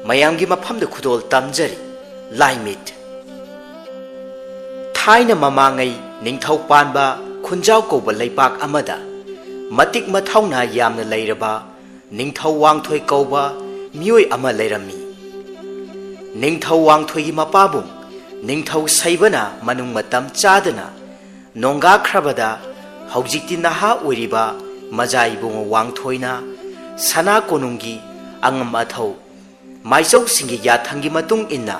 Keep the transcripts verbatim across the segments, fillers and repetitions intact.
ꯃꯌꯥꯝꯒꯤ ꯃꯐꯝꯗ ꯈꯨꯗꯣꯜ ꯇꯝꯖꯔꯤ꯫ ꯂꯥꯏꯃꯤꯠ꯫ ꯊꯥꯏꯅ ꯃꯃꯥꯡꯉꯩ ꯅꯤꯡꯊꯧ ꯄꯥꯟꯕ ꯈꯨꯟꯖꯥꯎ ꯀꯧꯕ ꯂꯩꯄꯥꯛ ꯑꯃꯗ ꯃꯇꯤꯛ ꯃꯊꯧꯅꯥ ꯌꯥꯝꯅ ꯂꯩꯔꯕ ꯅꯤꯡꯊꯧ ꯋꯥꯡꯊꯣꯏ ꯀꯧꯕ ꯃꯤꯑꯣꯏ ꯑꯃ ꯂꯩꯔꯝꯃꯤ꯫ ꯅꯤꯡꯊꯧ ꯋꯥꯡꯊꯣꯏꯒꯤ ꯃꯄꯥꯕꯨꯡ ꯅꯤꯡꯊꯧ ꯁꯩꯕꯅ ꯃꯅꯨꯡ ꯃꯇꯝ ꯆꯥꯗꯅ ꯅꯣꯡꯒꯥꯈ꯭ꯔꯕꯗ, ꯍꯧꯖꯤꯛꯇꯤ ꯅꯍꯥ ꯑꯣꯏꯔꯤꯕ ꯃꯖꯥ ꯏꯕꯨꯡꯉꯣ ꯋꯥꯡꯊꯣꯏꯅ ꯁꯅꯥ ꯀꯣꯅꯨꯡꯒꯤ ꯑꯉꯝ ꯑꯊꯧ ꯃꯥꯏꯆꯧꯁꯤꯡꯒꯤ ꯌꯥꯊꯪꯒꯤ ꯃꯇꯨꯡ ꯏꯟꯅ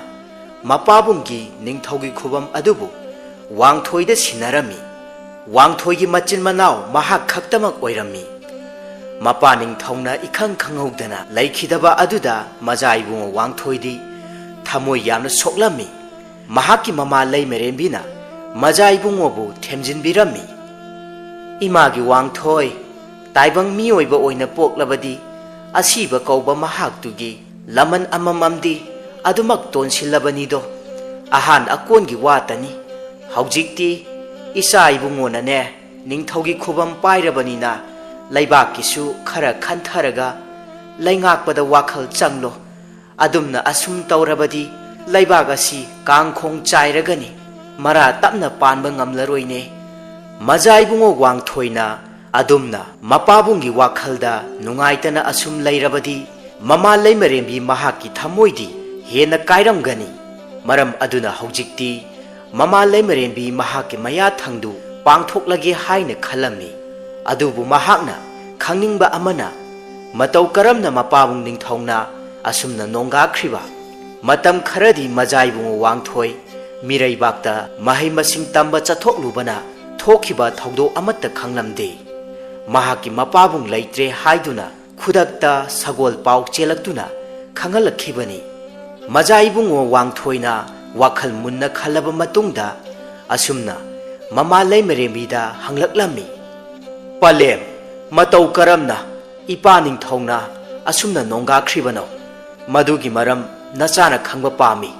ꯃꯄꯥꯕꯨꯡꯒꯤ ꯅꯤꯡꯊꯧꯒꯤ ꯈꯨꯕꯝ ꯑꯗꯨꯕꯨ ꯋꯥꯡꯊꯣꯏꯗ ꯁꯤꯟꯅꯔꯝꯃꯤ꯫ ꯋꯥꯡꯊꯣꯏꯒꯤ ꯃꯆꯤꯟ ꯃꯅꯥꯎ ꯃꯍꯥꯛ ꯈꯛꯇꯃꯛ ꯑꯣꯏꯔꯝꯃꯤ꯫ ꯃꯄꯥ ꯅꯤꯡꯊꯧꯅ ꯏꯈꯪ ꯈꯪꯍꯧꯗꯅ ꯂꯩꯈꯤꯗꯕ ꯑꯗꯨꯗ ꯃꯖꯥ ꯏꯕꯨꯡꯉꯣ ꯋꯥꯡꯊꯣꯏꯗꯤ ꯊꯃꯣꯏ ꯌꯥꯝꯅ ꯁꯣꯛꯂꯝꯃꯤ꯫ ꯃꯍꯥꯛꯀꯤ ꯃꯃꯥ ꯂꯩꯃꯔꯦꯝꯕꯤꯅ ꯃꯖꯥ ꯏꯕꯨꯡꯉꯣꯕꯨ ꯊꯦꯝꯖꯤꯟꯕꯤꯔꯝꯃꯤ꯫ "ꯏꯃꯥꯒꯤ ꯋꯥꯡꯊꯣꯏ, ꯇꯥꯏꯕꯪ ꯃꯤꯑꯣꯏꯕ ꯑꯣꯏꯅ ꯄꯣꯛꯂꯕꯗꯤ ꯑꯁꯤꯕ ꯀꯧꯕ ꯃꯍꯥꯛꯇꯨꯒꯤ ꯂꯃꯟ ꯑꯃꯃꯝꯗꯤ ꯑꯗꯨꯃꯛ ꯇꯣꯟꯁꯤꯜꯂꯕꯅꯤꯗꯣ, ꯑꯍꯥꯟ ꯑꯀꯣꯟꯒꯤ ꯋꯥꯇꯅꯤ꯫ ꯍꯧꯖꯤꯛꯇꯤ ꯏꯆꯥ ꯏꯕꯨꯡꯉꯣꯅꯅꯦ ꯅꯤꯡꯊꯧꯒꯤ ꯈꯨꯕꯝ ꯄꯥꯏꯔꯕꯅꯤꯅ ꯂꯩꯕꯥꯛꯀꯤꯁꯨ ꯈꯔ ꯈꯟꯊꯔꯒ ꯂꯩꯉꯥꯛꯄꯗ ꯋꯥꯈꯜ ꯆꯪꯂꯣ꯫ ꯑꯗꯨꯝꯅ ꯑꯁꯨꯝ ꯇꯧꯔꯕꯗꯤ ꯂꯩꯕꯥꯛ ꯑꯁꯤ ꯀꯥꯡꯈꯣꯡ ꯆꯥꯏꯔꯒꯅꯤ, ꯃꯔꯥ ꯇꯞꯅ ꯄꯥꯟꯕ ꯉꯝꯂꯔꯣꯏꯅꯦ꯫" ꯃꯖꯥ ꯏꯕꯨꯡꯉꯣ ꯋꯥꯡꯊꯣꯏꯅ ꯑꯗꯨꯝꯅ ꯃꯄꯥꯕꯨꯡꯒꯤ ꯋꯥꯈꯜꯗ ꯅꯨꯡꯉꯥꯏꯇꯅ ꯑꯁꯨꯝ ꯂꯩꯔꯕꯗꯤ ꯃꯃꯥ ꯂꯩꯃꯔꯦꯝꯕꯤ ꯃꯍꯥꯛꯀꯤ ꯊꯃꯣꯏꯗꯤ ꯍꯦꯟꯅ ꯀꯥꯏꯔꯝꯒꯅꯤ꯫ ꯃꯔꯝ ꯑꯗꯨꯅ ꯍꯧꯖꯤꯛꯇꯤ ꯃꯃꯥ ꯂꯩꯃꯔꯦꯝꯕꯤ ꯃꯍꯥꯛꯀꯤ ꯃꯌꯥꯊꯪꯗꯨ ꯄꯥꯡꯊꯣꯛꯂꯒꯦ ꯍꯥꯏꯅ ꯈꯜꯂꯝꯃꯤ꯫ ꯑꯗꯨꯕꯨ ꯃꯍꯥꯛꯅ ꯈꯪꯅꯤꯡꯕ ꯑꯃꯅ, ꯃꯇꯧ ꯀꯔꯝꯅ ꯃꯄꯥꯕꯨꯡ ꯅꯤꯡꯊꯧꯅ ꯑꯁꯨꯝꯅ ꯅꯣꯡꯒꯥꯈ꯭ꯔꯤꯕ? ꯃꯇꯝ ꯈꯔꯗꯤ ꯃꯖꯥ ꯏꯕꯨꯡꯉꯣ ꯋꯥꯡꯊꯣꯏ ꯃꯤꯔꯩꯕꯥꯛꯇ ꯃꯍꯩ ꯃꯁꯤꯡ ꯇꯝꯕ ꯆꯠꯊꯣꯛꯂꯨꯕꯅ ꯊꯣꯛꯈꯤꯕ ꯊꯧꯗꯣꯛ ꯑꯃꯠꯇ ꯈꯪꯂꯝꯗꯦ꯫ ꯃꯍꯥꯛꯀꯤ ꯃꯄꯥꯕꯨꯡ ꯂꯩꯇ꯭ꯔꯦ ꯍꯥꯏꯗꯨꯅ ꯈꯨꯗꯛꯇ ꯁꯒꯣꯜ ꯄꯥꯎ ꯆꯦꯜꯂꯛꯇꯨꯅ ꯈꯪꯍꯜꯂꯛꯈꯤꯕꯅꯤ꯫ ꯃꯖꯥ ꯏꯕꯨꯡꯉꯣ ꯋꯥꯡꯊꯣꯏꯅ ꯋꯥꯈꯜ ꯃꯨꯟꯅ ꯈꯜꯂꯕ ꯃꯇꯨꯡꯗ ꯑꯁꯨꯝꯅ ꯃꯃꯥ ꯂꯩꯃꯔꯦꯝꯕꯤꯗ ꯍꯪꯂꯛꯂꯝꯃꯤ, "ꯄꯂꯦꯝ, ꯃꯇꯧ ꯀꯔꯝꯅ ꯏꯄꯥ ꯅꯤꯡꯊꯧꯅ ꯑꯁꯨꯝꯅ ꯅꯣꯡꯒꯥꯈ꯭ꯔꯤꯕꯅꯣ? ꯃꯗꯨꯒꯤ ꯃꯔꯝ ꯅꯆꯥꯅ ꯈꯪꯕ ꯄꯥꯝꯃꯤ꯫"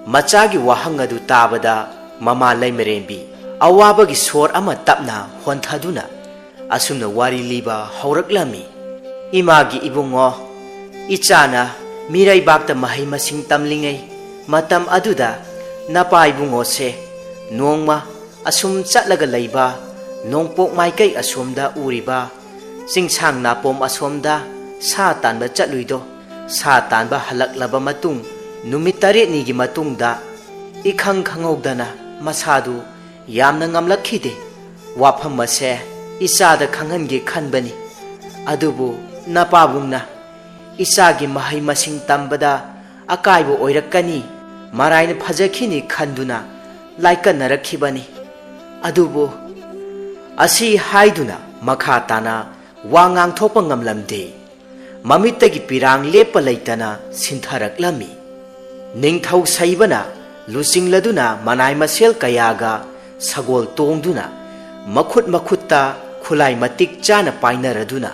ꯃꯆꯥꯒꯤ ꯋꯥꯍꯪ ꯑꯗꯨ ꯇꯥꯕꯗ ꯃꯃꯥ ꯂꯩꯃꯔꯦꯝꯕꯤ ꯑꯋꯥꯕꯒꯤ ꯁꯣꯔ ꯑꯃ ꯇꯞꯅ ꯍꯣꯟꯊꯗꯨꯅ ꯑꯁꯨꯝꯅ ꯋꯥꯔꯤ ꯂꯤꯕ ꯍꯧꯔꯛꯂꯝꯃꯤ, "ꯏꯃꯥꯒꯤ ꯏꯕꯨꯡꯉꯣ, ꯏꯆꯥꯅ ꯃꯤꯔꯩꯕꯥꯛꯇ ꯃꯍꯩ ꯃꯁꯤꯡ ꯇꯝꯂꯤꯉꯩ ꯃꯇꯝ ꯑꯗꯨꯗ ꯅꯄꯥ ꯏꯕꯨꯡꯉꯣꯁꯦ ꯅꯣꯡꯃ ꯑꯁꯨꯝ ꯆꯠꯂꯒ ꯂꯩꯕ ꯅꯣꯡꯄꯣꯛ ꯃꯥꯏꯀꯩ ꯑꯁꯣꯝꯗ ꯎꯔꯤꯕ ꯆꯤꯡꯁꯥꯡ ꯅꯥꯄꯣꯝ ꯑꯁꯣꯝꯗ ꯁꯥ ꯇꯥꯟꯕ ꯆꯠꯂꯨꯏꯗꯣ꯫ ꯁꯥ ꯇꯥꯟꯕ ꯍꯜꯂꯛꯂꯕ ꯃꯇꯨꯡ ꯅꯨꯃꯤꯠ ꯇꯔꯦꯠꯅꯤꯒꯤ ꯃꯇꯨꯡꯗ ꯏꯈꯪ ꯈꯪꯍꯧꯗꯅ ꯃꯁꯥꯗꯨ ꯌꯥꯝꯅ ꯉꯝꯂꯛꯈꯤꯗꯦ꯫ ꯋꯥꯐꯝ ꯑꯁꯦ ꯏꯆꯥꯗ ꯈꯪꯍꯟꯒꯦ ꯈꯟꯕꯅꯤ꯫ ꯑꯗꯨꯕꯨ ꯅꯄꯥꯕꯨꯡꯅ ꯏꯆꯥꯒꯤ ꯃꯍꯩ ꯃꯁꯤꯡ ꯇꯝꯕꯗ ꯑꯀꯥꯏꯕ ꯑꯣꯏꯔꯛꯀꯅꯤ, ꯃꯔꯥꯏꯅ ꯐꯖꯈꯤꯅꯤ ꯈꯟꯗꯨꯅ ꯂꯥꯏꯀꯠꯅꯔꯛꯈꯤꯕꯅꯤ꯫ ꯑꯗꯨꯕꯨ ꯑꯁꯤ ꯍꯥꯏꯗꯨꯅ ꯃꯈꯥ ꯇꯥꯅ ꯋꯥ ꯉꯥꯡꯊꯣꯛꯄ ꯉꯝꯂꯝꯗꯦ꯫ ꯃꯃꯤꯠꯇꯒꯤ ꯄꯤꯔꯥꯡ ꯂꯦꯞꯄ ꯂꯩꯇꯅ ꯁꯤꯟꯊꯔꯛꯂꯝꯃꯤ꯫ ꯅꯤꯡꯊꯧ ꯁꯩꯕꯅ ꯂꯨꯆꯤꯡꯂꯗꯨꯅ ꯃꯅꯥꯏ ꯃꯁꯦꯜ ꯀꯌꯥꯒ ꯁꯒꯣꯜ ꯇꯣꯡꯗꯨꯅ ꯃꯈꯨꯠ ꯃꯈꯨꯠꯇ ꯈꯨꯠꯂꯥꯏ ꯃꯇꯤꯛ ꯆꯥꯅ ꯄꯥꯏꯅꯔꯗꯨꯅ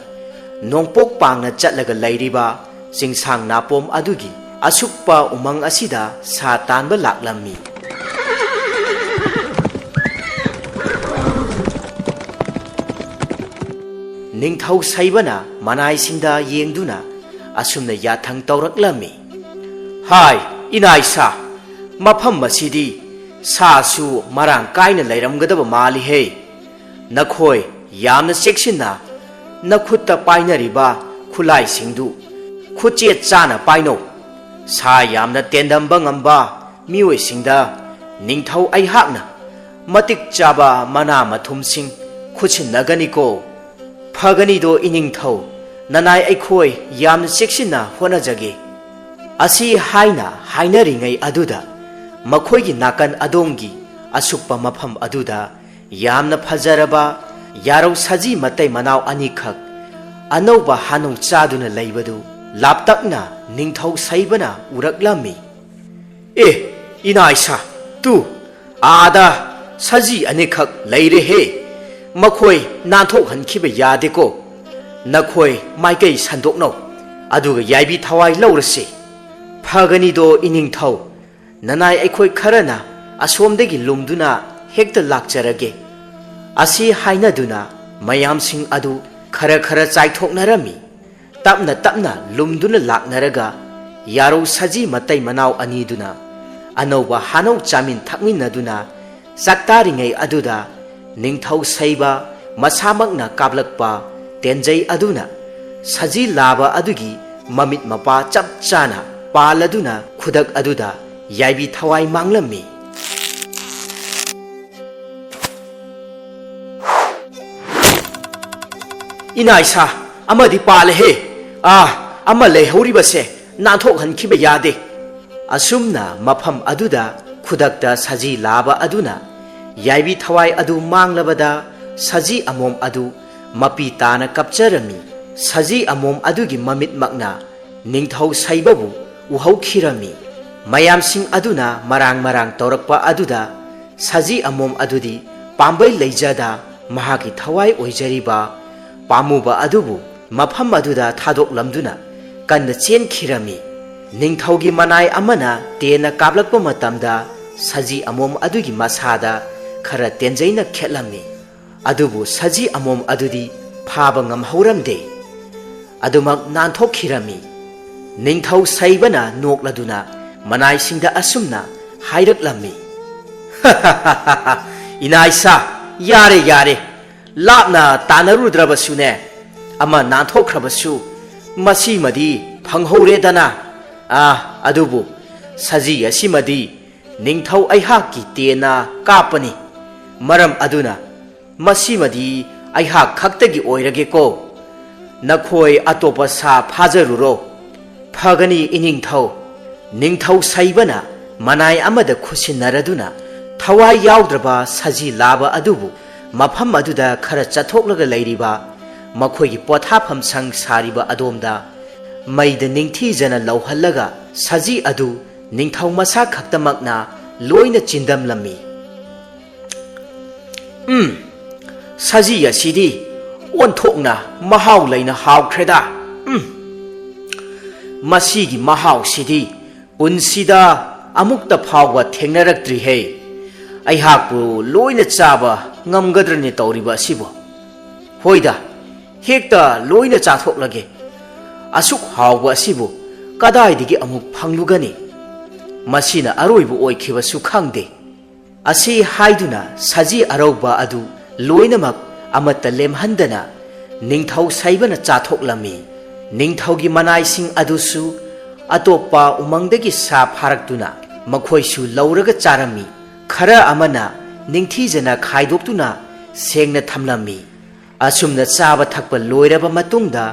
ꯅꯣꯡꯄꯣꯛ ꯄꯥꯡꯅ ꯆꯠꯂꯒ ꯂꯩꯔꯤꯕ ꯆꯤꯡꯁꯥꯡ ꯅꯥꯄꯣꯝ ꯑꯗꯨꯒꯤ ꯑꯁꯨꯛꯄ ꯎꯃꯪ ꯑꯁꯤꯗ ꯁꯥ ꯇꯥꯟꯕ ꯂꯥꯛꯂꯝꯃꯤ꯫ ꯅꯤꯡꯊꯧ ꯁꯩꯕꯅ ꯃꯅꯥꯏꯁꯤꯡꯗ ꯌꯦꯡꯗꯨꯅ ꯑꯁꯨꯝꯅ ꯌꯥꯊꯪ ꯇꯧꯔꯛꯂꯝꯃꯤ꯫ ꯍꯥꯏ, ꯏꯅꯥꯏꯁꯥ, ꯃꯐꯝ ꯑꯁꯤꯗꯤ ꯁꯥꯁꯨ ꯃꯔꯥꯡ ꯀꯥꯏꯅ ꯂꯩꯔꯝꯒꯗꯕ ꯃꯥꯜꯂꯤꯍꯦ꯫ ꯅꯈꯣꯏ ꯌꯥꯝꯅ ꯆꯦꯛꯁꯤꯟꯅ ꯅꯈꯨꯠꯇ ꯄꯥꯏꯅꯔꯤꯕ ꯈꯨꯠꯂꯥꯏꯁꯤꯡꯗꯨ ꯈꯨꯠꯆꯦꯠ ꯆꯥꯅ ꯄꯥꯏꯅꯧ꯫ ꯁꯥ ꯌꯥꯝꯅ ꯇꯦꯟꯗꯝꯕ ꯉꯝꯕ ꯃꯤꯑꯣꯏꯁꯤꯡꯗ ꯅꯤꯡꯊꯧ ꯑꯩꯍꯥꯛꯅ ꯃꯇꯤꯛ ꯆꯥꯕ ꯃꯅꯥ ꯃꯊꯨꯝꯁꯤꯡ ꯈꯨꯠꯁꯤꯟꯅꯒꯅꯤꯀꯣ꯫ ꯐꯒꯅꯤꯗꯣ ꯏꯅꯤꯡꯊꯧ, ꯅꯅꯥꯏ ꯑꯩꯈꯣꯏ ꯌꯥꯝꯅ ꯆꯦꯛꯁꯤꯟꯅ ꯍꯣꯠꯅꯖꯒꯦ꯫ ꯑꯁꯤ ꯍꯥꯏꯅ ꯍꯥꯏꯅꯔꯤꯉꯩ ꯑꯗꯨꯗ ꯃꯈꯣꯏꯒꯤ ꯅꯥꯀꯟ ꯑꯗꯣꯝꯒꯤ ꯑꯁꯨꯛꯄ ꯃꯐꯝ ꯑꯗꯨꯗ ꯌꯥꯝꯅ ꯐꯖꯔꯕ ꯌꯥꯔꯧ ꯁꯖꯤ ꯃꯇꯩ ꯃꯅꯥꯎ ꯑꯅꯤꯈꯛ ꯑꯅꯧꯕ ꯍꯥꯅꯧ ꯆꯥꯗꯨꯅ ꯂꯩꯕꯗꯨ ꯂꯥꯞꯇꯛꯅ ꯅꯤꯡꯊꯧ ꯁꯩꯕꯅ ꯎꯔꯛꯂꯝꯃꯤ꯫ ꯑꯦ, ꯏꯅꯥꯏꯁꯥ, ꯇꯨ, ꯑꯥꯗ ꯁꯖꯤ ꯑꯅꯤꯈꯛ ꯂꯩꯔꯦꯍꯦ꯫ ꯃꯈꯣꯏ ꯅꯥꯟꯊꯣꯛꯍꯟꯈꯤꯕ ꯌꯥꯗꯦꯀꯣ꯫ ꯅꯈꯣꯏ ꯃꯥꯏꯀꯩ ꯁꯟꯗꯣꯛꯅꯧ, ꯑꯗꯨꯒ ꯌꯥꯏꯕꯤ ꯊꯋꯥꯏ ꯂꯧꯔꯁꯤ꯫ ꯐꯒꯅꯤꯗꯣ ꯏꯅꯤꯡꯊꯧ, ꯅꯅꯥꯏ ꯑꯩꯈꯣꯏ ꯈꯔꯅ ꯑꯁꯣꯝꯗꯒꯤ ꯂꯨꯝꯗꯨꯅ ꯍꯦꯛꯇ ꯂꯥꯛꯆꯔꯒꯦ꯫ ꯑꯁꯤ ꯍꯥꯏꯅꯗꯨꯅ ꯃꯌꯥꯝꯁꯤꯡ ꯑꯗꯨ ꯈꯔ ꯈꯔ ꯆꯥꯏꯊꯣꯛꯅꯔꯝꯃꯤ꯫ ꯇꯞꯅ ꯇꯞꯅ ꯂꯨꯝꯗꯨꯅ ꯂꯥꯛꯅꯔꯒ ꯌꯥꯔꯧ ꯁꯖꯤ ꯃꯇꯩ ꯃꯅꯥꯎ ꯑꯅꯤꯗꯨꯅ ꯑꯅꯧꯕ ꯍꯥꯅꯧ ꯆꯥꯃꯤꯟ ꯊꯛꯃꯤꯟꯅꯗꯨꯅ ꯆꯥꯛꯇꯥꯔꯤꯉꯩ ꯑꯗꯨꯗ, ꯅꯤꯡꯊꯧ ꯁꯩꯕ ꯃꯁꯥꯃꯛꯅ ꯀꯥꯞꯂꯛꯄ ꯇꯦꯟꯖꯩ ꯑꯗꯨꯅ ꯁꯖꯤ ꯂꯥꯕ ꯑꯗꯨꯒꯤ ꯃꯃꯤꯠ ꯃꯄꯥ ꯆꯞ ꯆꯥꯅ ꯄꯥꯜꯂꯗꯨꯅ ꯈꯨꯗꯛ ꯑꯗꯨꯗ ꯌꯥꯏꯕꯤ ꯊꯋꯥꯏ ꯃꯥꯡꯂꯝꯃꯤ꯫ "ꯏꯅꯥ ꯏꯁꯥ, ꯑꯃꯗꯤ ꯄꯥꯜꯂꯦꯍꯦ! ꯑꯥ, ꯑꯃ ꯂꯩꯍꯧꯔꯤꯕꯁꯦ ꯅꯥꯟꯊꯣꯛꯍꯟꯈꯤꯕ ꯌꯥꯗꯦ!" ꯑꯁꯨꯝꯅ ꯃꯐꯝ ꯑꯗꯨꯗ ꯈꯨꯗꯛꯇ ꯁꯖꯤ ꯂꯥꯕ ꯑꯗꯨꯅ ꯌꯥꯏꯕꯤ ꯊꯋꯥꯏ ꯑꯗꯨ ꯃꯥꯡꯂꯕꯗ, ꯁꯖꯤ ꯑꯃꯣꯝ ꯑꯗꯨ ꯃꯄꯤ ꯇꯥꯅ ꯀꯞꯆꯔꯝꯃꯤ꯫ ꯁꯖꯤ ꯑꯃꯣꯝ ꯑꯗꯨꯒꯤ ꯃꯃꯤꯠꯃꯛꯅ ꯅꯤꯡꯊꯧ ꯁꯩꯕꯕꯨ ꯎꯍꯧꯈꯤꯔꯝꯃꯤ꯫ ꯃꯌꯥꯝꯁꯤꯡ ꯑꯗꯨꯅ ꯃꯔꯥꯡ ꯃꯔꯥꯡ ꯇꯧꯔꯛꯄ ꯑꯗꯨꯗ, ꯁꯖꯤ ꯑꯃꯣꯝ ꯑꯗꯨꯗꯤ ꯄꯥꯝꯕꯩ ꯂꯩꯖꯗ ꯃꯍꯥꯛꯀꯤ ꯊꯋꯥꯏ ꯑꯣꯏꯖꯔꯤꯕ ꯄꯥꯝꯃꯨꯕ ꯑꯗꯨꯕꯨ ꯃꯐꯝ ꯑꯗꯨꯗ ꯊꯥꯗꯣꯛꯂꯝꯗꯨꯅ ꯀꯟꯅ ꯆꯦꯟꯈꯤꯔꯝꯃꯤ꯫ ꯅꯤꯡꯊꯧꯒꯤ ꯃꯅꯥꯏ ꯑꯃꯅ ꯇꯦꯟꯅ ꯀꯥꯞꯂꯛꯄ ꯃꯇꯝꯗ, ꯁꯖꯤ ꯑꯃꯣꯝ ꯑꯗꯨꯒꯤ ꯃꯁꯥꯗ ꯈꯔ ꯇꯦꯟꯖꯩꯅ ꯈꯦꯠꯂꯝꯃꯤ꯫ ꯑꯗꯨꯕꯨ ꯁꯖꯤ ꯑꯃꯣꯝ ꯑꯗꯨꯗꯤ ꯐꯥꯕ ꯉꯝꯍꯧꯔꯝꯗꯦ꯫ ꯑꯗꯨꯃꯛ ꯅꯥꯟꯊꯣꯛꯈꯤꯔꯝꯃꯤ꯫ ꯅꯤꯡꯊꯧ ꯁꯩꯕꯅ ꯅꯣꯛꯂꯗꯨꯅ ꯃꯅꯥꯏꯁꯤꯡꯗ ꯑꯁꯨꯝꯅ ꯍꯥꯏꯔꯛꯂꯝꯃꯤ, "ꯏꯅꯥ ꯏꯁꯥ, ꯌꯥꯔꯦ, ꯌꯥꯔꯦ꯫ ꯂꯥꯞꯅ ꯇꯥꯟꯅꯔꯨꯗ꯭ꯔꯕꯁꯨꯅꯦ, ꯑꯃ ꯅꯥꯟꯊꯣꯛꯈ꯭ꯔꯕꯁꯨ ꯃꯁꯤꯃꯗꯤ ꯐꯪꯍꯧꯔꯦꯗꯅ꯫ ꯑꯥ, ꯑꯗꯨꯕꯨ ꯁꯖꯤ ꯑꯁꯤꯃꯗꯤ ꯅꯤꯡꯊꯧ ꯑꯩꯍꯥꯛꯀꯤ ꯇꯦꯟꯅ ꯀꯥꯞꯄꯅꯤ꯫ ꯃꯔꯝ ꯑꯗꯨꯅ ꯃꯁꯤꯃꯗꯤ ꯑꯩꯍꯥꯛ ꯈꯛꯇꯒꯤ ꯑꯣꯏꯔꯒꯦꯀꯣ꯫ ꯅꯈꯣꯏ ꯑꯇꯣꯞꯄ ꯁꯥ ꯐꯥꯖꯔꯨꯔꯣ꯫" "ꯐꯒꯅꯤ, ꯏꯅꯤꯡꯊꯧ꯫" ꯅꯤꯡꯊꯧ ꯁꯩꯕꯅ ꯃꯅꯥꯏ ꯑꯃꯗ ꯈꯨꯠꯁꯤꯟꯅꯔꯗꯨꯅ ꯊꯋꯥꯏ ꯌꯥꯎꯗ꯭ꯔꯕ ꯁꯖꯤ ꯂꯥꯕ ꯑꯗꯨꯕꯨ ꯃꯐꯝ ꯑꯗꯨꯗ ꯈꯔ ꯆꯠꯊꯣꯛꯂꯒ ꯂꯩꯔꯤꯕ ꯃꯈꯣꯏꯒꯤ ꯄꯣꯊꯥꯐꯝ ꯁꯪ ꯁꯥꯔꯤꯕ ꯑꯗꯣꯝꯗ ꯃꯩꯗ ꯅꯤꯡꯊꯤꯖꯅ ꯂꯧꯍꯜꯂꯒ, ꯁꯖꯤ ꯑꯗꯨ ꯅꯤꯡꯊꯧ ꯃꯁꯥ ꯈꯛꯇꯃꯛꯅ ꯂꯣꯏꯅ ꯆꯤꯟꯗꯝꯂꯝꯃꯤ꯫ "ꯎꯝ, ꯁꯖꯤ ꯑꯁꯤꯗꯤ ꯑꯣꯟꯊꯣꯛꯅ ꯃꯍꯥꯎ ꯂꯩꯅ ꯍꯥꯎꯈ꯭ꯔꯦꯗ꯫ ꯎꯝ, ꯃꯁꯤꯒꯤ ꯃꯍꯥꯎꯁꯤꯗꯤ ꯄꯨꯟꯁꯤꯗ ꯑꯃꯨꯛꯇ ꯐꯥꯎꯕ ꯊꯦꯡꯅꯔꯛꯇ꯭ꯔꯤꯍꯦ꯫ ꯑꯩꯍꯥꯛꯄꯨ ꯂꯣꯏꯅ ꯆꯥꯕ ꯉꯝꯒꯗ꯭ꯔꯅꯦ ꯇꯧꯔꯤꯕ ꯑꯁꯤꯕꯨ? ꯍꯣꯏꯗ, ꯍꯦꯛꯇ ꯂꯣꯏꯅ ꯆꯥꯊꯣꯛꯂꯒꯦ꯫ ꯑꯁꯨꯛ ꯍꯥꯎꯕ ꯑꯁꯤꯕꯨ ꯀꯗꯥꯏꯗꯒꯤ ꯑꯃꯨꯛ ꯐꯪꯂꯨꯒꯅꯤ? ꯃꯁꯤꯅ ꯑꯔꯣꯏꯕ ꯑꯣꯏꯈꯤꯕꯁꯨ ꯈꯪꯗꯦ꯫ ꯑꯁꯤ ꯍꯥꯏꯗꯨꯅ ꯁꯖꯤ ꯑꯔꯧꯕ ꯑꯗꯨ ꯂꯣꯏꯅꯃꯛ ꯑꯃꯠꯇ ꯂꯦꯝꯍꯟꯗꯅ ꯅꯤꯡꯊꯧ ꯁꯩꯕꯅ ꯆꯥꯊꯣꯛꯂꯝꯃꯤ꯫ ꯅꯤꯡꯊꯧꯒꯤ ꯃꯅꯥꯏꯁꯤꯡ ꯑꯗꯨꯁꯨ ꯑꯇꯣꯞꯄ ꯎꯃꯪꯗꯒꯤ ꯁꯥ ꯐꯥꯔꯛꯇꯨꯅ ꯃꯈꯣꯏꯁꯨ ꯂꯧꯔꯒ ꯆꯥꯔꯝꯃꯤ꯫ ꯈꯔ ꯑꯃꯅ ꯅꯤꯡꯊꯤꯖꯅ ꯈꯥꯏꯗꯣꯛꯇꯨꯅ ꯁꯦꯡꯅ ꯊꯝꯂꯝꯃꯤ꯫ ꯑꯁꯨꯝꯅ ꯆꯥꯕ ꯊꯛꯄ ꯂꯣꯏꯔꯕ ꯃꯇꯨꯡꯗ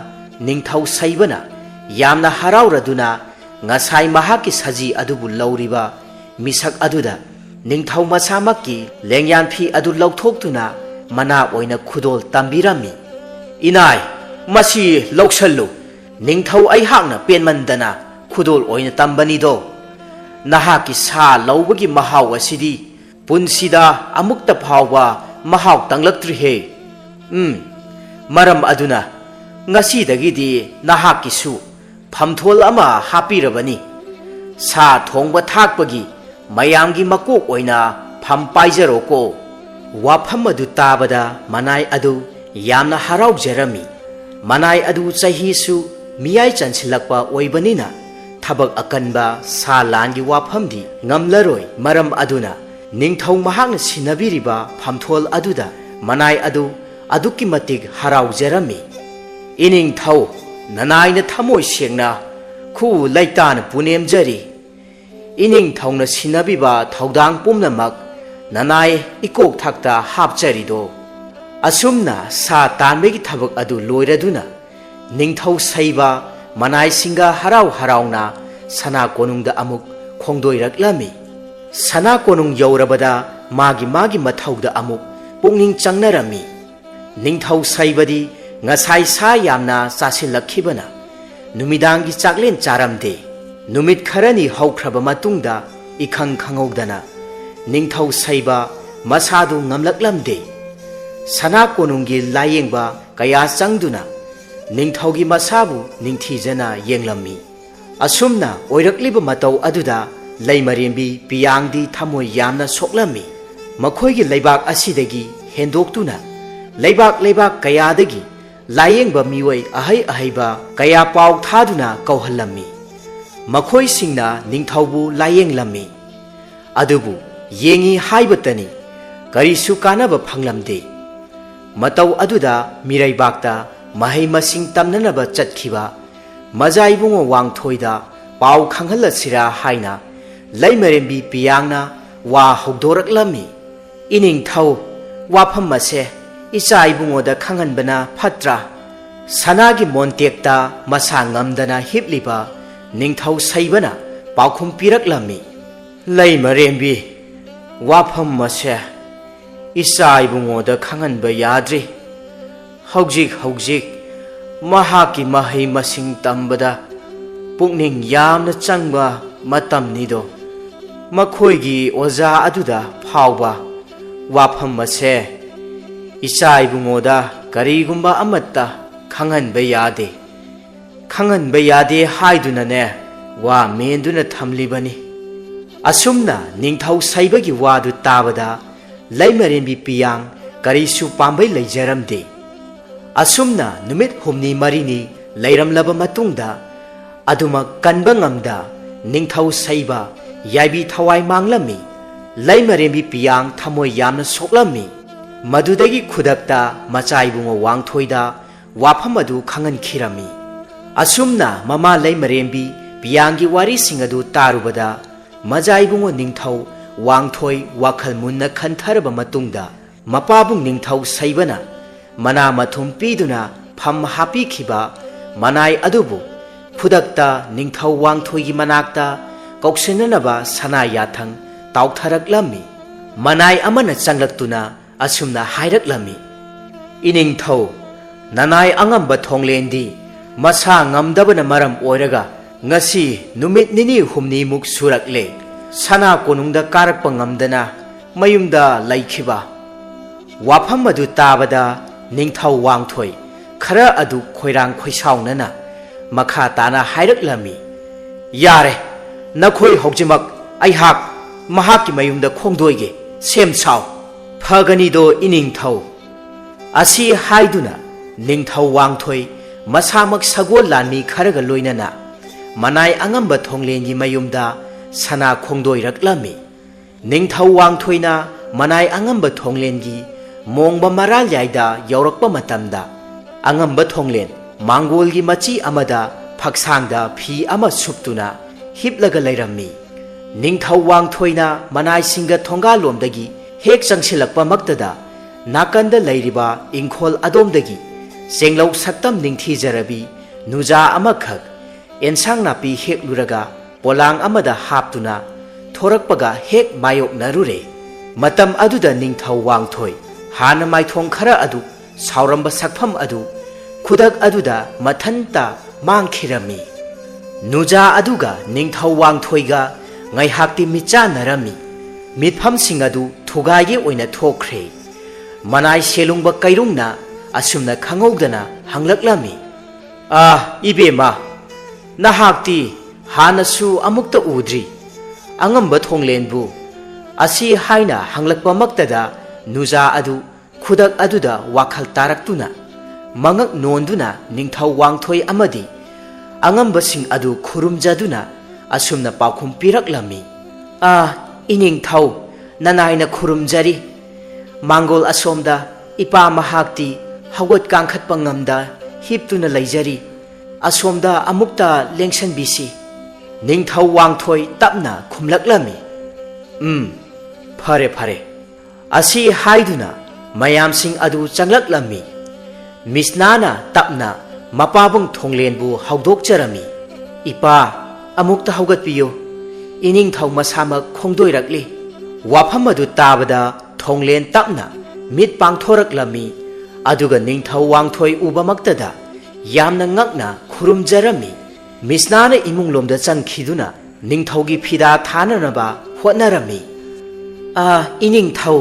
ꯅꯤꯡꯊꯧ ꯁꯩꯕꯅ ꯌꯥꯝꯅ ꯍꯔꯥꯎꯔꯗꯨꯅ ꯉꯁꯥꯏ ꯃꯍꯥꯛꯀꯤ ꯁꯖꯤ ꯑꯗꯨꯕꯨ ꯂꯧꯔꯤꯕ ꯃꯤꯁꯛ ꯑꯗꯨꯗ ꯅꯤꯡꯊꯧ ꯃꯁꯥꯃꯛꯀꯤ ꯂꯦꯡꯌꯥꯟ ꯐꯤ ꯑꯗꯨ ꯂꯧꯊꯣꯛꯇꯨꯅ ꯃꯅꯥ ꯑꯣꯏꯅ ꯈꯨꯗꯣꯜ ꯇꯝꯕꯤꯔꯝꯃꯤ꯫ "ꯏꯅꯥꯏ, ꯃꯁꯤ ꯂꯧꯁꯜꯂꯨ꯫ ꯅꯤꯡꯊꯧ ꯑꯩꯍꯥꯛꯅ ꯄꯦꯟꯃꯟꯗꯅ ꯈꯨꯗꯣꯜ ꯑꯣꯏꯅ ꯇꯝꯕꯅꯤꯗꯣ꯫ ꯅꯍꯥꯛꯀꯤ ꯁꯥ ꯂꯧꯕꯒꯤ ꯃꯍꯥꯎ ꯑꯁꯤꯗꯤ ꯄꯨꯟꯁꯤꯗ ꯑꯃꯨꯛꯇ ꯐꯥꯎꯕ ꯃꯍꯥꯎ ꯇꯪꯂꯛꯇ꯭ꯔꯤꯍꯦ꯫ ꯎꯝ, ꯃꯔꯝ ꯑꯗꯨꯅ ꯉꯁꯤꯗꯒꯤꯗꯤ ꯅꯍꯥꯛꯀꯤꯁꯨ ꯐꯝꯊꯣꯜ ꯑꯃ ꯍꯥꯞꯄꯤꯔꯕꯅꯤ꯫ ꯁꯥ ꯊꯣꯡꯕ ꯊꯥꯛꯄꯒꯤ ꯃꯌꯥꯝꯒꯤ ꯃꯀꯣꯛ ꯑꯣꯏꯅ ꯐꯝ ꯄꯥꯏꯖꯔꯣꯀꯣ꯫" ꯋꯥꯐꯝ ꯑꯗꯨ ꯇꯥꯕꯗ ꯃꯅꯥꯏ ꯑꯗꯨ ꯌꯥꯝꯅ ꯍꯔꯥꯎꯖꯔꯝꯃꯤ꯫ ꯃꯅꯥꯏ ꯑꯗꯨ ꯆꯍꯤꯁꯨ ꯃꯤꯌꯥꯏ ꯆꯟꯁꯤꯜꯂꯛꯄ ꯑꯣꯏꯕꯅꯤꯅ ꯊꯕꯛ ꯑꯀꯟꯕ ꯁꯥ ꯂꯥꯟꯒꯤ ꯋꯥꯐꯝꯗꯤ ꯉꯝꯂꯔꯣꯏ꯫ ꯃꯔꯝ ꯑꯗꯨꯅ ꯅꯤꯡꯊꯧ ꯃꯍꯥꯛꯅ ꯁꯤꯟꯅꯕꯤꯔꯤꯕ ꯐꯝꯊꯣꯜ ꯑꯗꯨꯗ ꯃꯅꯥꯏ ꯑꯗꯨ ꯑꯗꯨꯛꯀꯤ ꯃꯇꯤꯛ ꯍꯔꯥꯎꯖꯔꯝꯃꯤ꯫ "ꯏꯅꯤꯡꯊꯧ, ꯅꯅꯥꯏꯅ ꯊꯃꯣꯏ ꯁꯦꯡꯅ ꯈꯨ ꯂꯩꯇꯥꯅ ꯄꯨꯅꯦꯝꯖꯔꯤ꯫ ꯏꯅꯤꯡꯊꯧꯅ ꯁꯤꯟꯅꯕꯤꯕ ꯊꯧꯗꯥꯡ ꯄꯨꯝꯅꯃꯛ ꯅꯅꯥꯏ ꯏꯀꯣꯛ ꯊꯛꯇ ꯍꯥꯞꯆꯔꯤꯗꯣ꯫" ꯑꯁꯨꯝꯅ ꯁꯥ ꯇꯥꯟꯕꯒꯤ ꯊꯕꯛ ꯑꯗꯨ ꯂꯣꯏꯔꯗꯨꯅ ꯅꯤꯡꯊꯧ ꯁꯩꯕ ꯃꯅꯥꯏꯁꯤꯡꯒ ꯍꯔꯥꯎ ꯍꯔꯥꯎꯅ ꯁꯅꯥ ꯀꯣꯅꯨꯡꯗ ꯑꯃꯨꯛ ꯈꯣꯡꯗꯣꯏꯔꯛꯂꯝꯃꯤ꯫ ꯁꯅꯥ ꯀꯣꯅꯨꯡ ꯌꯧꯔꯕꯗ ꯃꯥꯒꯤ ꯃꯥꯒꯤ ꯃꯊꯧꯗ ꯑꯃꯨꯛ ꯄꯨꯛꯅꯤꯡ ꯆꯪꯅꯔꯝꯃꯤ꯫ ꯅꯤꯡꯊꯧ ꯁꯩꯕꯗꯤ ꯉꯁꯥꯏ ꯁꯥ ꯌꯥꯝꯅ ꯆꯥꯁꯤꯜꯂꯛꯈꯤꯕꯅ ꯅꯨꯃꯤꯗꯥꯡꯒꯤ ꯆꯥꯛꯂꯦꯟ ꯆꯥꯔꯝꯗꯦ꯫ ꯅꯨꯃꯤꯠ ꯈꯔꯅꯤ ꯍꯧꯈ꯭ꯔꯕ ꯃꯇꯨꯡꯗ ꯏꯈꯪ ꯈꯪꯍꯧꯗꯅ ꯅꯤꯡꯊꯧ ꯁꯩꯕ ꯃꯁꯥꯗꯨ ꯉꯝꯂꯛꯂꯝꯗꯦ꯫ ꯁꯅꯥ ꯀꯣꯅꯨꯡꯒꯤ ꯂꯥꯌꯦꯡꯕ ꯀꯌꯥ ꯆꯪꯗꯨꯅ ꯅꯤꯡꯊꯧꯒꯤ ꯃꯁꯥꯕꯨ ꯅꯤꯡꯊꯤꯖꯅ ꯌꯦꯡꯂꯝꯃꯤ꯫ ꯑꯁꯨꯝꯅ ꯑꯣꯏꯔꯛꯂꯤꯕ ꯃꯇꯧ ꯑꯗꯨꯗ ꯂꯩꯃꯔꯦꯝꯕꯤ ꯄꯤꯌꯥꯡꯗꯤ ꯊꯃꯣꯏ ꯌꯥꯝꯅ ꯁꯣꯛꯂꯝꯃꯤ꯫ ꯃꯈꯣꯏꯒꯤ ꯂꯩꯕꯥꯛ ꯑꯁꯤꯗꯒꯤ ꯍꯦꯟꯗꯣꯛꯇꯨꯅ ꯂꯩꯕꯥꯛ ꯂꯩꯕꯥꯛ ꯀꯌꯥꯗꯒꯤ ꯂꯥꯌꯦꯡꯕ ꯃꯤꯑꯣꯏ ꯑꯍꯩ ꯑꯍꯩꯕ ꯀꯌꯥ ꯄꯥꯎ ꯊꯥꯗꯨꯅ ꯀꯧꯍꯜꯂꯝꯃꯤ꯫ ꯃꯈꯣꯏꯁꯤꯡꯅ ꯅꯤꯡꯊꯧꯕꯨ ꯂꯥꯌꯦꯡꯂꯝꯃꯤ꯫ ꯑꯗꯨꯕꯨ ꯌꯦꯡꯉꯤ ꯍꯥꯏꯕꯇꯅꯤ, ꯀꯔꯤꯁꯨ ꯀꯥꯟꯅꯕ ꯐꯪꯂꯝꯗꯦ꯫ ꯃꯇꯧ ꯑꯗꯨꯗ ꯃꯤꯔꯩꯕꯥꯛꯇ ꯃꯍꯩ ꯃꯁꯤꯡ ꯇꯝꯅꯅꯕ ꯆꯠꯈꯤꯕ ꯃꯖꯥ ꯏꯕꯨꯡꯉꯣ ꯋꯥꯡꯊꯣꯏꯗ ꯄꯥꯎ ꯈꯪꯍꯜꯂꯁꯤꯔꯥ ꯍꯥꯏꯅ ꯂꯩꯃꯔꯦꯝꯕꯤ ꯄꯤꯌꯥꯡꯅ ꯋꯥ ꯍꯧꯗꯣꯔꯛꯂꯝꯃꯤ꯫ "ꯏꯅꯤꯡꯊꯧ, ꯋꯥꯐꯝ ꯑꯁꯦ ꯏꯆꯥ ꯏꯕꯨꯡꯉꯣꯗ ꯈꯪꯍꯟꯕꯅ ꯐꯠꯇ꯭ꯔꯥ?" ꯁꯅꯥꯒꯤ ꯃꯣꯟꯇꯦꯛꯇ ꯃꯁꯥ ꯉꯝꯗꯅ ꯍꯤꯞꯂꯤꯕ ꯅꯤꯡꯊꯧ ꯁꯩꯕꯅ ꯄꯥꯎꯈꯨꯝ ꯄꯤꯔꯛꯂꯝꯃꯤ꯫ "ꯂꯩꯃꯔꯦꯝꯕꯤ, ꯋꯥꯐꯝ ꯑꯁꯦ ꯏꯆꯥ ꯏꯕꯨꯡꯉꯣꯗ ꯈꯪꯍꯟꯕ ꯌꯥꯗ꯭ꯔꯤ꯫ ꯍꯧꯖꯤꯛ ꯍꯧꯖꯤꯛ ꯃꯍꯥꯛꯀꯤ ꯃꯍꯩ ꯃꯁꯤꯡ ꯇꯝꯕꯗ ꯄꯨꯛꯅꯤꯡ ꯌꯥꯝꯅ ꯆꯪꯕ ꯃꯇꯝꯅꯤꯗꯣ꯫ ꯃꯈꯣꯏꯒꯤ ꯑꯣꯖꯥ ꯑꯗꯨꯗ ꯐꯥꯎꯕ ꯋꯥꯐꯝ ꯑꯁꯦ ꯏꯆꯥ ꯏꯕꯨꯡꯉꯣꯗ ꯀꯔꯤꯒꯨꯝꯕ ꯑꯃꯠꯇ ꯈꯪꯍꯟꯕ ꯌꯥꯗꯦ꯫ ꯈꯪꯍꯟꯕ ꯌꯥꯗꯦ ꯍꯥꯏꯗꯨꯅꯅꯦ, ꯋꯥ ꯃꯦꯟꯗꯨꯅ ꯊꯝꯂꯤꯕꯅꯤ꯫" ꯑꯁꯨꯝꯅ ꯅꯤꯡꯊꯧ ꯁꯩꯕꯒꯤ ꯋꯥꯗꯨ ꯇꯥꯕꯗ ꯂꯩꯃꯔꯦꯝꯕꯤ ꯄꯤꯌꯥꯡ ꯀꯔꯤꯁꯨ ꯄꯥꯝꯕꯩ ꯂꯩꯖꯔꯝꯗꯦ꯫ ꯑꯁꯨꯝꯅ ꯅꯨꯃꯤꯠ ꯍꯨꯝꯅꯤ ꯃꯔꯤꯅꯤ ꯂꯩꯔꯝꯂꯕ ꯃꯇꯨꯡꯗ, ꯑꯗꯨꯃꯛ ꯀꯟꯕ ꯉꯝꯗ ꯅꯤꯡꯊꯧ ꯁꯩꯕ ꯌꯥꯏꯕꯤ ꯊꯋꯥꯏ ꯃꯥꯡꯂꯝꯃꯤ꯫ ꯂꯩꯃꯔꯦꯝꯕꯤ ꯄꯤꯌꯥꯡ ꯊꯃꯣꯏ ꯌꯥꯝꯅ ꯁꯣꯛꯂꯝꯃꯤ꯫ ꯃꯗꯨꯗꯒꯤ ꯈꯨꯗꯛꯇ ꯃꯆꯥ ꯏꯕꯨꯡꯉꯣ ꯋꯥꯡꯊꯣꯏꯗ ꯋꯥꯐꯝ ꯑꯗꯨ ꯈꯪꯍꯟꯈꯤꯔꯝꯃꯤ꯫ ꯑꯁꯨꯝꯅ ꯃꯃꯥ ꯂꯩꯃꯔꯦꯝꯕꯤ ꯄꯤꯌꯥꯡꯒꯤ ꯋꯥꯔꯤꯁꯤꯡ ꯑꯗꯨ ꯇꯥꯔꯨꯕꯗ, ꯃꯖꯥ ꯏꯕꯨꯡꯉꯣ ꯅꯤꯡꯊꯧ ꯋꯥꯡꯊꯣꯏ ꯋꯥꯈꯜ ꯃꯨꯟꯅ ꯈꯟꯊꯔꯕ ꯃꯇꯨꯡꯗ, ꯃꯄꯥꯕꯨꯡ ꯅꯤꯡꯊꯧ ꯁꯩꯕꯅ ꯃꯅꯥ ꯃꯊꯨꯝ ꯄꯤꯗꯨꯅ ꯐꯝ ꯍꯥꯞꯄꯤꯈꯤꯕ ꯃꯅꯥꯏ ꯑꯗꯨꯕꯨ ꯈꯨꯗꯛꯇ ꯅꯤꯡꯊꯧ ꯋꯥꯡꯊꯣꯏꯒꯤ ꯃꯅꯥꯛꯇ ꯀꯧꯁꯤꯟꯅꯅꯕ ꯁꯅꯥ ꯌꯥꯊꯪ ꯇꯥꯎꯊꯔꯛꯂꯝꯃꯤ꯫ ꯃꯅꯥꯏ ꯑꯃꯅ ꯆꯪꯂꯛꯇꯨꯅ ꯑꯁꯨꯝꯅ ꯍꯥꯏꯔꯛꯂꯝꯃꯤ, "ꯏꯅꯤꯡꯊꯧ, ꯅꯅꯥꯏ ꯑꯉꯝꯕ ꯊꯣꯡꯂꯦꯟꯗꯤ ꯃꯁꯥ ꯉꯝꯗꯕꯅ ꯃꯔꯝ ꯑꯣꯏꯔꯒ ꯉꯁꯤ ꯅꯨꯃꯤꯠ ꯅꯤꯅꯤ ꯍꯨꯝꯅꯤꯃꯨꯛ ꯁꯨꯔꯛꯂꯦ ꯁꯅꯥ ꯀꯣꯅꯨꯡꯗ ꯀꯥꯔꯛꯄ ꯉꯝꯗꯅ ꯃꯌꯨꯝꯗ ꯂꯩꯈꯤꯕ꯫" ꯋꯥꯐꯝ ꯑꯗꯨ ꯇꯥꯕꯗ ꯅꯤꯡꯊꯧ ꯋꯥꯡꯊꯣꯏ ꯈꯔ ꯑꯗꯨ ꯈꯣꯏꯔꯥꯡ ꯈꯣꯏꯁꯥꯎꯅꯅ ꯃꯈꯥ ꯇꯥꯅ ꯍꯥꯏꯔꯛꯂꯝꯃꯤ, "ꯌꯥꯔꯦ, ꯅꯈꯣꯏ ꯍꯧꯖꯤꯛꯃꯛ ꯑꯩꯍꯥꯛ ꯃꯍꯥꯛꯀꯤ ꯃꯌꯨꯝꯗ ꯈꯣꯡꯗꯣꯏꯒꯦ, ꯁꯦꯝ ꯁꯥꯎ꯫" "ꯐꯒꯅꯤꯗꯣ ꯏꯅꯤꯡꯊꯧ꯫" ꯑꯁꯤ ꯍꯥꯏꯗꯨꯅ ꯅꯤꯡꯊꯧ ꯋꯥꯡꯊꯣꯏ ꯃꯁꯥꯃꯛ ꯁꯒꯣꯜ ꯂꯥꯟꯃꯤ ꯈꯔꯒ ꯂꯣꯏꯅꯅ ꯃꯅꯥꯏ ꯑꯉꯝꯕ ꯊꯣꯡꯂꯦꯟꯒꯤ ꯃꯌꯨꯝꯗ ꯁꯅꯥ ꯈꯣꯡꯗꯣꯏꯔꯛꯂꯝꯃꯤ꯫ ꯅꯤꯡꯊꯧ ꯋꯥꯡꯊꯣꯏꯅ ꯃꯅꯥꯏ ꯑꯉꯝꯕ ꯊꯣꯡꯂꯦꯟꯒꯤ ꯃꯣꯡꯕ ꯃꯔꯥꯜꯌꯥꯏꯗ ꯌꯧꯔꯛꯄ ꯃꯇꯝꯗ, ꯑꯉꯝꯕ ꯊꯣꯡꯂꯦꯟ ꯃꯥꯡꯒꯣꯜꯒꯤ ꯃꯆꯤ ꯑꯃꯗ ꯐꯛꯁꯥꯡꯗ ꯐꯤ ꯑꯃ ꯁꯨꯞꯇꯨꯅ ꯍꯤꯞꯂꯒ ꯂꯩꯔꯝꯃꯤ꯫ ꯅꯤꯡꯊꯧ ꯋꯥꯡꯊꯣꯏꯅ ꯃꯅꯥꯏꯁꯤꯡꯒ ꯊꯣꯡꯒꯥꯜꯂꯣꯝꯗꯒꯤ ꯍꯦꯛ ꯆꯪꯁꯤꯜꯂꯛꯄꯃꯛꯇꯗ, ꯅꯥꯀꯟꯗ ꯂꯩꯔꯤꯕ ꯏꯪꯈꯣꯜ ꯑꯗꯣꯝꯗꯒꯤ ꯆꯦꯡꯂꯧ ꯁꯛꯇꯝ ꯅꯤꯡꯊꯤꯖꯔꯕꯤ ꯅꯨꯖꯥ ꯑꯃꯈꯛ ꯑꯦꯟꯁꯥꯡ ꯅꯥꯄꯤ ꯍꯦꯛꯂꯨꯔꯒ ꯄꯣꯂꯥꯡ ꯑꯃꯗ ꯍꯥꯞꯇꯨꯅ ꯊꯣꯔꯛꯄꯒ ꯍꯦꯛ ꯃꯥꯌꯣꯛꯅꯔꯨꯔꯦ꯫ ꯃꯇꯝ ꯑꯗꯨꯗ ꯅꯤꯡꯊꯧ ꯋꯥꯡꯊꯣꯏ ꯍꯥꯟꯅ ꯃꯥꯏꯊꯣꯡ ꯈꯔ ꯑꯗꯨ ꯁꯥꯎꯔꯝꯕ ꯁꯛꯐꯝ ꯑꯗꯨ ꯈꯨꯗꯛ ꯑꯗꯨꯗ ꯃꯊꯟꯇ ꯃꯥꯡꯈꯤꯔꯝꯃꯤ꯫ ꯅꯨꯖꯥ ꯑꯗꯨꯒ ꯅꯤꯡꯊꯧ ꯋꯥꯡꯊꯣꯏꯒ ꯉꯥꯏꯍꯥꯛꯇꯤ ꯃꯤꯠꯆꯥꯟꯅꯔꯝꯃꯤ꯫ ꯃꯤꯠꯐꯝꯁꯤꯡ ꯑꯗꯨ ꯊꯨꯒꯥꯏꯒꯦ ꯑꯣꯏꯅ ꯊꯣꯛꯈ꯭ꯔꯦ꯫ ꯃꯅꯥꯏ ꯁꯦꯂꯨꯡꯕ ꯀꯩꯔꯨꯡꯅ ꯑꯁꯨꯝꯅ ꯈꯪꯍꯧꯗꯅ ꯍꯪꯂꯛꯂꯝꯃꯤ, "ꯑꯥ, ꯏꯕꯦꯝꯃ, ꯅꯍꯥꯛꯇꯤ ꯍꯥꯟꯅꯁꯨ ꯑꯃꯨꯛꯇ ꯎꯗ꯭ꯔꯤ꯫ ꯑꯉꯝꯕ ꯊꯣꯡꯂꯦꯟꯕꯨ?" ꯑꯁꯤ ꯍꯥꯏꯅ ꯍꯪꯂꯛꯄꯃꯛꯇꯗ ꯅꯨꯖꯥ ꯑꯗꯨ ꯈꯨꯗꯛ ꯑꯗꯨꯗ ꯋꯥꯈꯜ ꯇꯥꯔꯛꯇꯨꯅ, ꯃꯉꯛ ꯅꯣꯟꯗꯨꯅ ꯅꯤꯡꯊꯧ ꯋꯥꯡꯊꯣꯏ ꯑꯃꯗꯤ ꯑꯉꯝꯕꯁꯤꯡ ꯑꯗꯨ ꯈꯨꯔꯨꯝꯖꯗꯨꯅ ꯑꯁꯨꯝꯅ ꯄꯥꯎꯈꯨꯝ ꯄꯤꯔꯛꯂꯝꯃꯤ, "ꯑꯥ, ꯏꯅꯤꯡꯊꯧ, ꯅꯅꯥꯏꯅ ꯈꯨꯔꯨꯝꯖꯔꯤ꯫ ꯃꯥꯡꯒꯣꯜ ꯑꯁꯣꯝꯗ ꯏꯄꯥ ꯃꯍꯥꯛꯇꯤ ꯍꯧꯒꯠ ꯀꯥꯡꯈꯠꯄ ꯉꯝꯗ ꯍꯤꯞꯇꯨꯅ ꯂꯩꯖꯔꯤ꯫ ꯑꯁꯣꯝꯗ ꯑꯃꯨꯛꯇ ꯂꯦꯡꯁꯟꯕꯤꯁꯤ꯫" ꯅꯤꯡꯊꯧ ꯋꯥꯡꯊꯣꯏ ꯇꯞꯅ ꯈꯨꯝꯂꯛꯂꯝꯃꯤ, "ꯎꯝ, ꯐꯔꯦ, ꯐꯔꯦ꯫" ꯑꯁꯤ ꯍꯥꯏꯗꯨꯅ ꯃꯌꯥꯝꯁꯤꯡ ꯑꯗꯨ ꯆꯪꯂꯛꯂꯝꯃꯤ꯫ ꯃꯤꯁꯅꯥꯅ ꯇꯞꯅ ꯃꯄꯥꯕꯨꯡ ꯊꯣꯡꯂꯦꯟꯕꯨ ꯍꯧꯗꯣꯛꯆꯔꯝꯃꯤ, "ꯏꯄꯥ, ꯑꯃꯨꯛꯇ ꯍꯧꯒꯠꯄꯤꯌꯨ꯫ ꯏꯅꯤꯡꯊꯧ ꯃꯁꯥꯃꯛ ꯈꯣꯡꯗꯣꯏꯔꯛꯂꯤ꯫" ꯋꯥꯐꯝ ꯑꯗꯨ ꯇꯥꯕꯗ ꯊꯣꯡꯂꯦꯟ ꯇꯞꯅ ꯃꯤꯠ ꯄꯥꯡꯊꯣꯔꯛꯂꯝꯃꯤ꯫ ꯑꯗꯨꯒ ꯅꯤꯡꯊꯧ ꯋꯥꯡꯊꯣꯏ ꯎꯕꯃꯛꯇꯗ ꯌꯥꯝꯅ ꯉꯛꯅ ꯈꯨꯔꯨꯝꯖꯔꯝꯃꯤ꯫ ꯃꯤꯁꯅꯥꯅ ꯏꯃꯨꯡꯂꯣꯝꯗ ꯆꯪꯈꯤꯗꯨꯅ ꯅꯤꯡꯊꯧꯒꯤ ꯐꯤꯗꯥ ꯊꯥꯅꯅꯕ ꯍꯣꯠꯅꯔꯝꯃꯤ꯫ "ꯑꯥ, ꯏꯅꯤꯡꯊꯧ,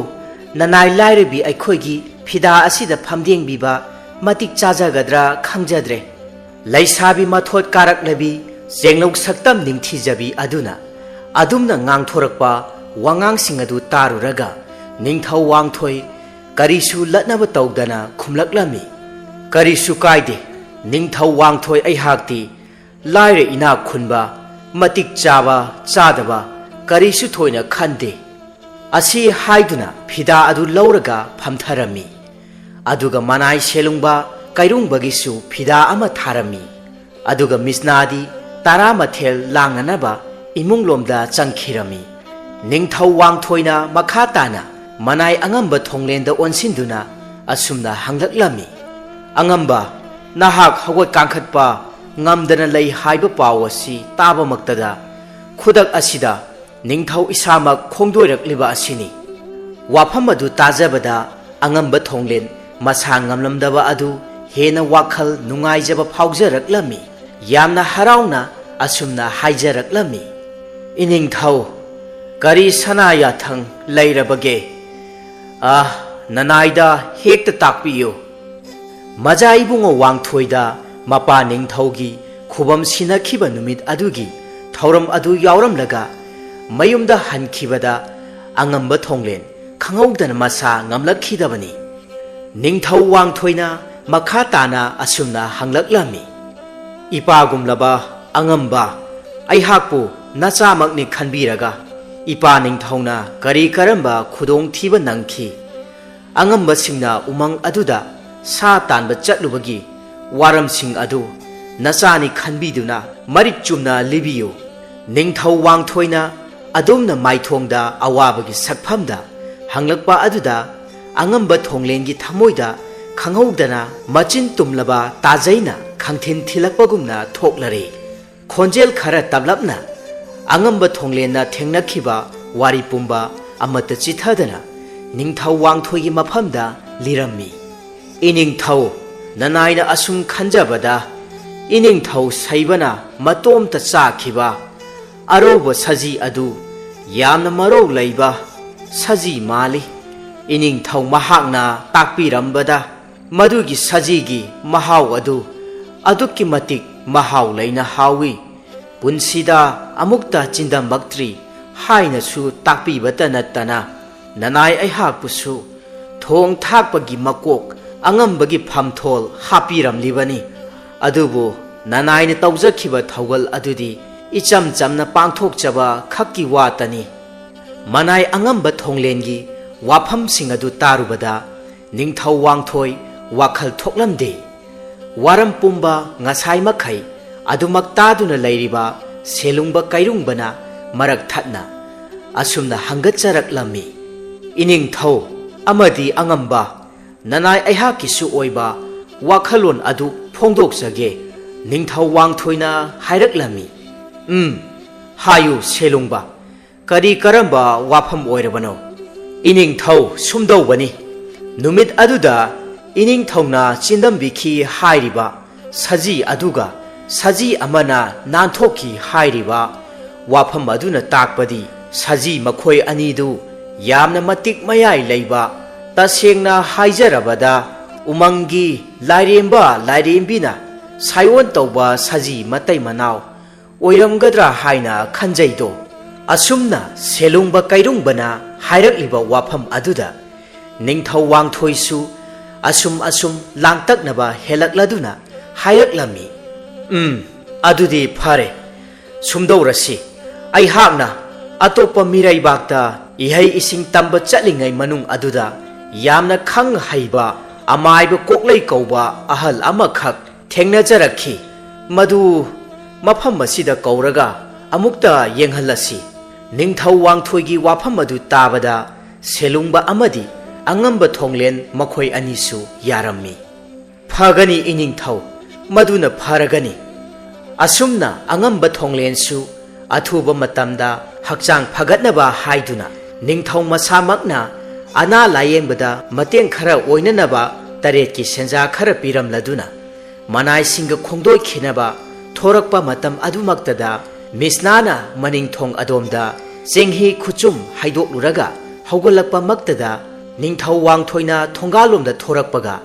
ꯅꯅꯥꯏ ꯂꯥꯏꯔꯕꯤ ꯑꯩꯈꯣꯏꯒꯤ ꯐꯤꯗꯥ ꯑꯁꯤꯗ ꯐꯝꯗꯦꯡꯕꯤꯕ ꯃꯇꯤꯛ ꯆꯥꯖꯒꯗ꯭ꯔꯥ ꯈꯪꯖꯗ꯭ꯔꯦ꯫" ꯂꯩꯁꯥꯕꯤ ꯃꯊꯣꯠ ꯀꯥꯔꯛꯂꯕꯤ ꯆꯦꯡꯂꯧ ꯁꯛꯇꯝ ꯅꯤꯡꯊꯤꯖꯕꯤ ꯑꯗꯨꯅ ꯑꯗꯨꯝꯅ ꯉꯥꯡꯊꯣꯔꯛꯄ ꯋꯥꯉꯥꯡꯁꯤꯡ ꯑꯗꯨ ꯇꯥꯔꯨꯔꯒ ꯅꯤꯡꯊꯧ ꯋꯥꯡꯊꯣꯏ ꯀꯔꯤꯁꯨ ꯂꯠꯅꯕ ꯇꯧꯗꯅ ꯈꯨꯝꯂꯛꯂꯝꯃꯤ, "ꯀꯔꯤꯁꯨ ꯀꯥꯏꯗꯦ, ꯅꯤꯡꯊꯧ ꯋꯥꯡꯊꯣꯏ, ꯑꯩꯍꯥꯛꯇꯤ ꯂꯥꯏꯔ ꯏꯅꯥꯛ ꯈꯨꯟꯕ, ꯃꯇꯤꯛ ꯆꯥꯕ ꯆꯥꯗꯕ ꯀꯔꯤꯁꯨ ꯊꯣꯏꯅ ꯈꯟꯗꯦ꯫ ꯑꯁꯤ ꯍꯥꯏꯗꯨꯅ ꯐꯤꯗꯥ ꯑꯗꯨ ꯂꯧꯔꯒ ꯐꯝꯊꯔꯝꯃꯤ꯫ ꯑꯗꯨꯒ ꯃꯅꯥꯏ ꯁꯦꯂꯨꯡꯕ ꯀꯩꯔꯨꯡꯕꯒꯤꯁꯨ ꯐꯤꯗꯥ ꯑꯃ ꯊꯥꯔꯝꯃꯤ꯫ ꯑꯗꯨꯒ ꯃꯤꯁꯅꯥꯗꯤ ꯇꯔꯥ ꯃꯊꯦꯜ ꯂꯥꯡꯅꯅꯕ ꯏꯃꯨꯡꯂꯣꯝꯗ ꯆꯪꯈꯤꯔꯝꯃꯤ꯫ ꯅꯤꯡꯊꯧ ꯋꯥꯡꯊꯣꯏꯅ ꯃꯈꯥ ꯇꯥꯅ ꯃꯅꯥꯏ ꯑꯉꯝꯕ ꯊꯣꯡꯂꯦꯟꯗ ꯑꯣꯟꯁꯤꯟꯗꯨꯅ ꯑꯁꯨꯝꯅ ꯍꯪꯂꯛꯂꯝꯃꯤ, "ꯑꯉꯝꯕ, ꯅꯍꯥꯛ ꯍꯧꯒꯠ ꯀꯥꯡꯈꯠꯄ ꯉꯝꯗꯅ ꯂꯩ ꯍꯥꯏꯕ ꯄꯥꯎ ꯑꯁꯤ ꯇꯥꯕꯃꯛꯇꯗ ꯈꯨꯗꯛ ꯑꯁꯤꯗ ꯅꯤꯡꯊꯧ ꯏꯁꯥꯃꯛ ꯈꯣꯡꯗꯣꯏꯔꯛꯂꯤꯕ ꯑꯁꯤꯅꯤ꯫" ꯋꯥꯐꯝ ꯑꯗꯨ ꯇꯥꯖꯕꯗ ꯑꯉꯝꯕ ꯊꯣꯡꯂꯦꯟ ꯃꯁꯥ ꯉꯝꯂꯝꯗꯕ ꯑꯗꯨ ꯍꯦꯟꯅ ꯋꯥꯈꯜ ꯅꯨꯡꯉꯥꯏꯖꯕ ꯐꯥꯎꯖꯔꯛꯂꯝꯃꯤ꯫ ꯌꯥꯝꯅ ꯍꯔꯥꯎꯅ ꯑꯁꯨꯝꯅ ꯍꯥꯏꯖꯔꯛꯂꯝꯃꯤ, "ꯏꯅꯤꯡꯊꯧ, ꯀꯔꯤ ꯁꯅꯥ ꯌꯥꯊꯪ ꯂꯩꯔꯕꯒꯦ? ꯑꯥ, ꯅꯅꯥꯏꯗ ꯍꯦꯛꯇ ꯇꯥꯛꯄꯤꯌꯨ꯫" ꯃꯖꯥ ꯏꯕꯨꯡꯉꯣ ꯋꯥꯡꯊꯣꯏꯗ ꯃꯄꯥ ꯅꯤꯡꯊꯧꯒꯤ ꯈꯨꯕꯝ ꯁꯤꯟꯅꯈꯤꯕ ꯅꯨꯃꯤꯠ ꯑꯗꯨꯒꯤ ꯊꯧꯔꯝ ꯑꯗꯨ ꯌꯥꯎꯔꯝꯂꯒ ꯃꯌꯨꯝꯗ ꯍꯟꯈꯤꯕꯗ ꯑꯉꯝꯕ ꯊꯣꯡꯂꯦꯟ ꯈꯪꯍꯧꯗꯅ ꯃꯁꯥ ꯉꯝꯂꯛꯈꯤꯗꯕꯅꯤ꯫ ꯅꯤꯡꯊꯧ ꯋꯥꯡꯊꯣꯏꯅ ꯃꯈꯥ ꯇꯥꯅ ꯑꯁꯨꯝꯅ ꯍꯪꯂꯛꯂꯝꯃꯤ, "ꯏꯄꯥꯒꯨꯝꯂꯕ ꯑꯉꯝꯕ, ꯑꯩꯍꯥꯛꯄꯨ ꯅꯆꯥꯃꯛꯅꯤ ꯈꯟꯕꯤꯔꯒ ꯏꯄꯥ ꯅꯤꯡꯊꯧꯅ ꯀꯔꯤ ꯀꯔꯝꯕ ꯈꯨꯗꯣꯡꯊꯤꯕ ꯅꯪꯈꯤ? ꯑꯉꯝꯕꯁꯤꯡꯅ ꯎꯃꯪ ꯑꯗꯨꯗ ꯁꯥ ꯇꯥꯟꯕ ꯆꯠꯂꯨꯕꯒꯤ ꯋꯥꯔꯝꯁꯤꯡ ꯑꯗꯨ ꯅꯆꯥꯅꯤ ꯈꯟꯕꯤꯗꯨꯅ ꯃꯔꯤꯛ ꯆꯨꯝꯅ ꯂꯤꯕꯤꯌꯨ꯫" ꯅꯤꯡꯊꯧ ꯋꯥꯡꯊꯣꯏꯅ ꯑꯗꯣꯝꯅ ꯃꯥꯏꯊꯣꯡꯗ ꯑꯋꯥꯕꯒꯤ ꯁꯛꯐꯝꯗ ꯍꯪꯂꯛꯄ ꯑꯗꯨꯗ ꯑꯉꯝꯕ ꯊꯣꯡꯂꯦꯟꯒꯤ ꯊꯃꯣꯏꯗ ꯈꯪꯍꯧꯗꯅ ꯃꯆꯤꯟ ꯇꯨꯝꯂꯕ ꯇꯥꯖꯩꯅ ꯈꯪꯊꯤꯟ ꯊꯤꯜꯂꯛꯄꯒꯨꯝꯅ ꯊꯣꯛꯂꯔꯦ꯫ ꯈꯣꯟꯖꯦꯜ ꯈꯔ ꯇꯞꯂꯞꯅ ꯑꯉꯝꯕ ꯊꯣꯡꯂꯦꯟꯅ ꯊꯦꯡꯅꯈꯤꯕ ꯋꯥꯔꯤ ꯄꯨꯝꯕ ꯑꯃꯠꯇ ꯆꯤꯊꯗꯅ ꯅꯤꯡꯊꯧ ꯋꯥꯡꯊꯣꯏꯒꯤ ꯃꯐꯝꯗ ꯂꯤꯔꯝꯃꯤ꯫ "ꯏꯅꯤꯡꯊꯧ, ꯅꯅꯥꯏꯅ ꯑꯁꯨꯝ ꯈꯟꯖꯕꯗ ꯏꯅꯤꯡꯊꯧ ꯁꯩꯕꯅ ꯃꯇꯣꯝꯇ ꯆꯥꯈꯤꯕ ꯑꯔꯧꯕ ꯁꯖꯤ ꯑꯗꯨ ꯌꯥꯝꯅ ꯃꯔꯧ ꯂꯩꯕ ꯁꯖꯤ ꯃꯥꯜꯂꯤ꯫ ꯏꯅꯤꯡꯊꯧ ꯃꯍꯥꯛꯅ ꯇꯥꯛꯄꯤꯔꯝꯕꯗ ꯃꯗꯨꯒꯤ ꯁꯖꯤꯒꯤ ꯃꯍꯥꯎ ꯑꯗꯨ ꯑꯗꯨꯛꯀꯤ ꯃꯇꯤꯛ ꯃꯍꯥꯎ ꯂꯩꯅ ꯍꯥꯎꯏ꯫ ꯄꯨꯟꯁꯤꯗ ꯑꯃꯨꯛꯇ ꯆꯤꯟꯗꯝꯃꯛꯇ꯭ꯔꯤ ꯍꯥꯏꯅꯁꯨ ꯇꯥꯛꯄꯤꯕꯇ ꯅꯠꯇꯅ ꯅꯅꯥꯏ ꯑꯩꯍꯥꯛꯄꯨꯁꯨ ꯊꯣꯡ ꯊꯥꯛꯄꯒꯤ ꯃꯀꯣꯛ ꯑꯉꯝꯕꯒꯤ ꯐꯝꯊꯣꯜ ꯍꯥꯞꯄꯤꯔꯝꯂꯤꯕꯅꯤ꯫ ꯑꯗꯨꯕꯨ ꯅꯅꯥꯏꯅ ꯇꯧꯖꯈꯤꯕ ꯊꯧꯒꯜ ꯑꯗꯨꯗꯤ ꯏꯆꯝ ꯆꯝꯅ ꯄꯥꯡꯊꯣꯛꯆꯕ ꯈꯛꯀꯤ ꯋꯥꯇꯅꯤ꯫ ꯃꯅꯥꯏ ꯑꯉꯝꯕ ꯊꯣꯡꯂꯦꯟꯒꯤ ꯋꯥꯐꯝꯁꯤꯡ ꯑꯗꯨ ꯇꯥꯔꯨꯕꯗ ꯅꯤꯡꯊꯧ ꯋꯥꯡꯊꯣꯏ ꯋꯥꯈꯜ ꯊꯣꯛꯂꯝꯗꯦ꯫ ꯋꯥꯔꯝ ꯄꯨꯝꯕ ꯉꯁꯥꯏ ꯃꯈꯩ ꯑꯗꯨꯃꯛ ꯇꯥꯗꯨꯅ ꯂꯩꯔꯤꯕ ꯁꯦꯂꯨꯡꯕ ꯀꯩꯔꯨꯡꯕꯅ ꯃꯔꯛ ꯊꯠꯅ ꯑꯁꯨꯝꯅ ꯍꯪꯒꯠꯆꯔꯛꯂꯝꯃꯤ, "ꯏꯅꯤꯡꯊꯧ ꯑꯃꯗꯤ ꯑꯉꯝꯕ, ꯅꯅꯥꯏ ꯑꯩꯍꯥꯛꯀꯤꯁꯨ ꯑꯣꯏꯕ ꯋꯥꯈꯜꯂꯣꯟ ꯑꯗꯨ ꯐꯣꯡꯗꯣꯛꯆꯒꯦ꯫ ꯅꯤꯡꯊꯧ ꯋꯥꯡꯊꯣꯏꯅ ꯍꯥꯏꯔꯛꯂꯝꯃꯤ꯫" "ꯎꯝ, ꯍꯥꯏꯌꯨ ꯁꯦꯂꯨꯡꯕ, ꯀꯔꯤ ꯀꯔꯝꯕ ꯋꯥꯐꯝ ꯑꯣꯏꯔꯕꯅꯣ?" "ꯏꯅꯤꯡꯊꯧ, ꯁꯨꯝꯗꯧꯕꯅꯤ, ꯅꯨꯃꯤꯠ ꯑꯗꯨꯗ ꯏꯅꯤꯡꯊꯧꯅ ꯆꯤꯟꯗꯝꯕꯤꯈꯤ ꯍꯥꯏꯔꯤꯕ ꯁꯖꯤ ꯑꯗꯨꯒ ꯁꯖꯤ ꯑꯃꯅ ꯅꯥꯟꯊꯣꯛꯈꯤ ꯍꯥꯏꯔꯤꯕ ꯋꯥꯐꯝ ꯑꯗꯨꯅ ꯇꯥꯛꯄꯗꯤ ꯁꯖꯤ ꯃꯈꯣꯏ ꯑꯅꯤꯗꯨ ꯌꯥꯝꯅ ꯃꯇꯤꯛ ꯃꯌꯥꯏ ꯂꯩꯕ, ꯇꯁꯦꯡꯅ ꯍꯥꯏꯖꯔꯕꯗ ꯎꯃꯪꯒꯤ ꯂꯥꯏꯔꯦꯝꯕ ꯂꯥꯏꯔꯦꯝꯕꯤꯅ ꯁꯥꯏꯑꯣꯟ ꯇꯧꯕ ꯁꯖꯤ ꯃꯇꯩ ꯃꯅꯥꯎ ꯑꯣꯏꯔꯝꯒꯗ꯭ꯔꯥ ꯍꯥꯏꯅ ꯈꯟꯖꯩꯗꯣ꯫" ꯑꯁꯨꯝꯅ ꯁꯦꯂꯨꯡꯕ ꯀꯩꯔꯨꯡꯕꯅ ꯍꯥꯏꯔꯛꯂꯤꯕ ꯋꯥꯐꯝ ꯑꯗꯨꯗ ꯅꯤꯡꯊꯧ ꯋꯥꯡꯊꯣꯏꯁꯨ ꯑꯁꯨꯝ ꯑꯁꯨꯝ ꯂꯥꯡꯇꯛꯅꯕ ꯍꯦꯜꯂꯛꯂꯗꯨꯅ ꯍꯥꯏꯔꯛꯂꯝꯃꯤ, "ꯎꯝ, ꯑꯗꯨꯗꯤ ꯐꯔꯦ, ꯁꯨꯝꯗꯧꯔꯁꯤ, ꯑꯩꯍꯥꯛꯅ ꯑꯇꯣꯞꯄ ꯃꯤꯔꯩꯕꯥꯛꯇ ꯏꯍꯩ ꯏꯁꯤꯡ ꯇꯝꯕ ꯆꯠꯂꯤꯉꯩ ꯃꯅꯨꯡ ꯑꯗꯨꯗ ꯌꯥꯝꯅ ꯈꯪ ꯍꯩꯕ ꯑꯃꯥꯏꯕ ꯀꯣꯛꯂꯩ ꯀꯧꯕ ꯑꯍꯜ ꯑꯃꯈꯛ ꯊꯦꯡꯅꯖꯔꯛꯈꯤ꯫ ꯃꯗꯨ ꯃꯐꯝ ꯑꯁꯤꯗ ꯀꯧꯔꯒ ꯑꯃꯨꯛꯇ ꯌꯦꯡꯍꯜꯂꯁꯤ꯫" ꯅꯤꯡꯊꯧ ꯋꯥꯡꯊꯣꯏꯒꯤ ꯋꯥꯐꯝ ꯑꯗꯨ ꯇꯥꯕꯗ ꯁꯦꯂꯨꯡꯕ ꯑꯃꯗꯤ ꯑꯉꯝꯕ ꯊꯣꯡꯂꯦꯟ ꯃꯈꯣꯏ ꯑꯅꯤꯁꯨ ꯌꯥꯔꯝꯃꯤ꯫ "ꯐꯒꯅꯤ ꯏꯅꯤꯡꯊꯧ, ꯃꯗꯨꯅ ꯐꯔꯒꯅꯤ꯫" ꯑꯁꯨꯝꯅ ꯑꯉꯝꯕ ꯊꯣꯡꯂꯦꯟꯁꯨ ꯑꯊꯨꯕ ꯃꯇꯝꯗ ꯍꯛꯆꯥꯡ ꯐꯒꯠꯅꯕ ꯍꯥꯏꯗꯨꯅ ꯅꯤꯡꯊꯧ ꯃꯁꯥꯃꯛꯅ ꯑꯅꯥ ꯂꯥꯌꯦꯡꯕꯗ ꯃꯇꯦꯡ ꯈꯔ ꯑꯣꯏꯅꯅꯕ ꯇꯔꯦꯠꯀꯤ ꯁꯦꯟꯖꯥ ꯈꯔ ꯄꯤꯔꯝꯂꯗꯨꯅ ꯃꯅꯥꯏꯁꯤꯡꯒ ꯈꯣꯡꯗꯣꯏꯈꯤꯅꯕ ꯊꯣꯔꯛꯄ ꯃꯇꯝ ꯑꯗꯨꯃꯛꯇꯗ ꯃꯤꯁꯅꯥꯅ ꯃꯅꯤꯡ ꯊꯣꯡ ꯑꯗꯣꯝꯗ ꯆꯦꯡꯍꯤ ꯈꯨꯆꯨꯝ ꯍꯩꯗꯣꯛꯂꯨꯔꯒ ꯍꯧꯒꯠꯂꯛꯄꯃꯛꯇꯗ ꯅꯤꯡꯊꯧ ꯋꯥꯡꯊꯣꯏꯅ ꯊꯣꯡꯒꯥꯜꯂꯣꯝꯗ ꯊꯣꯔꯛꯄꯒ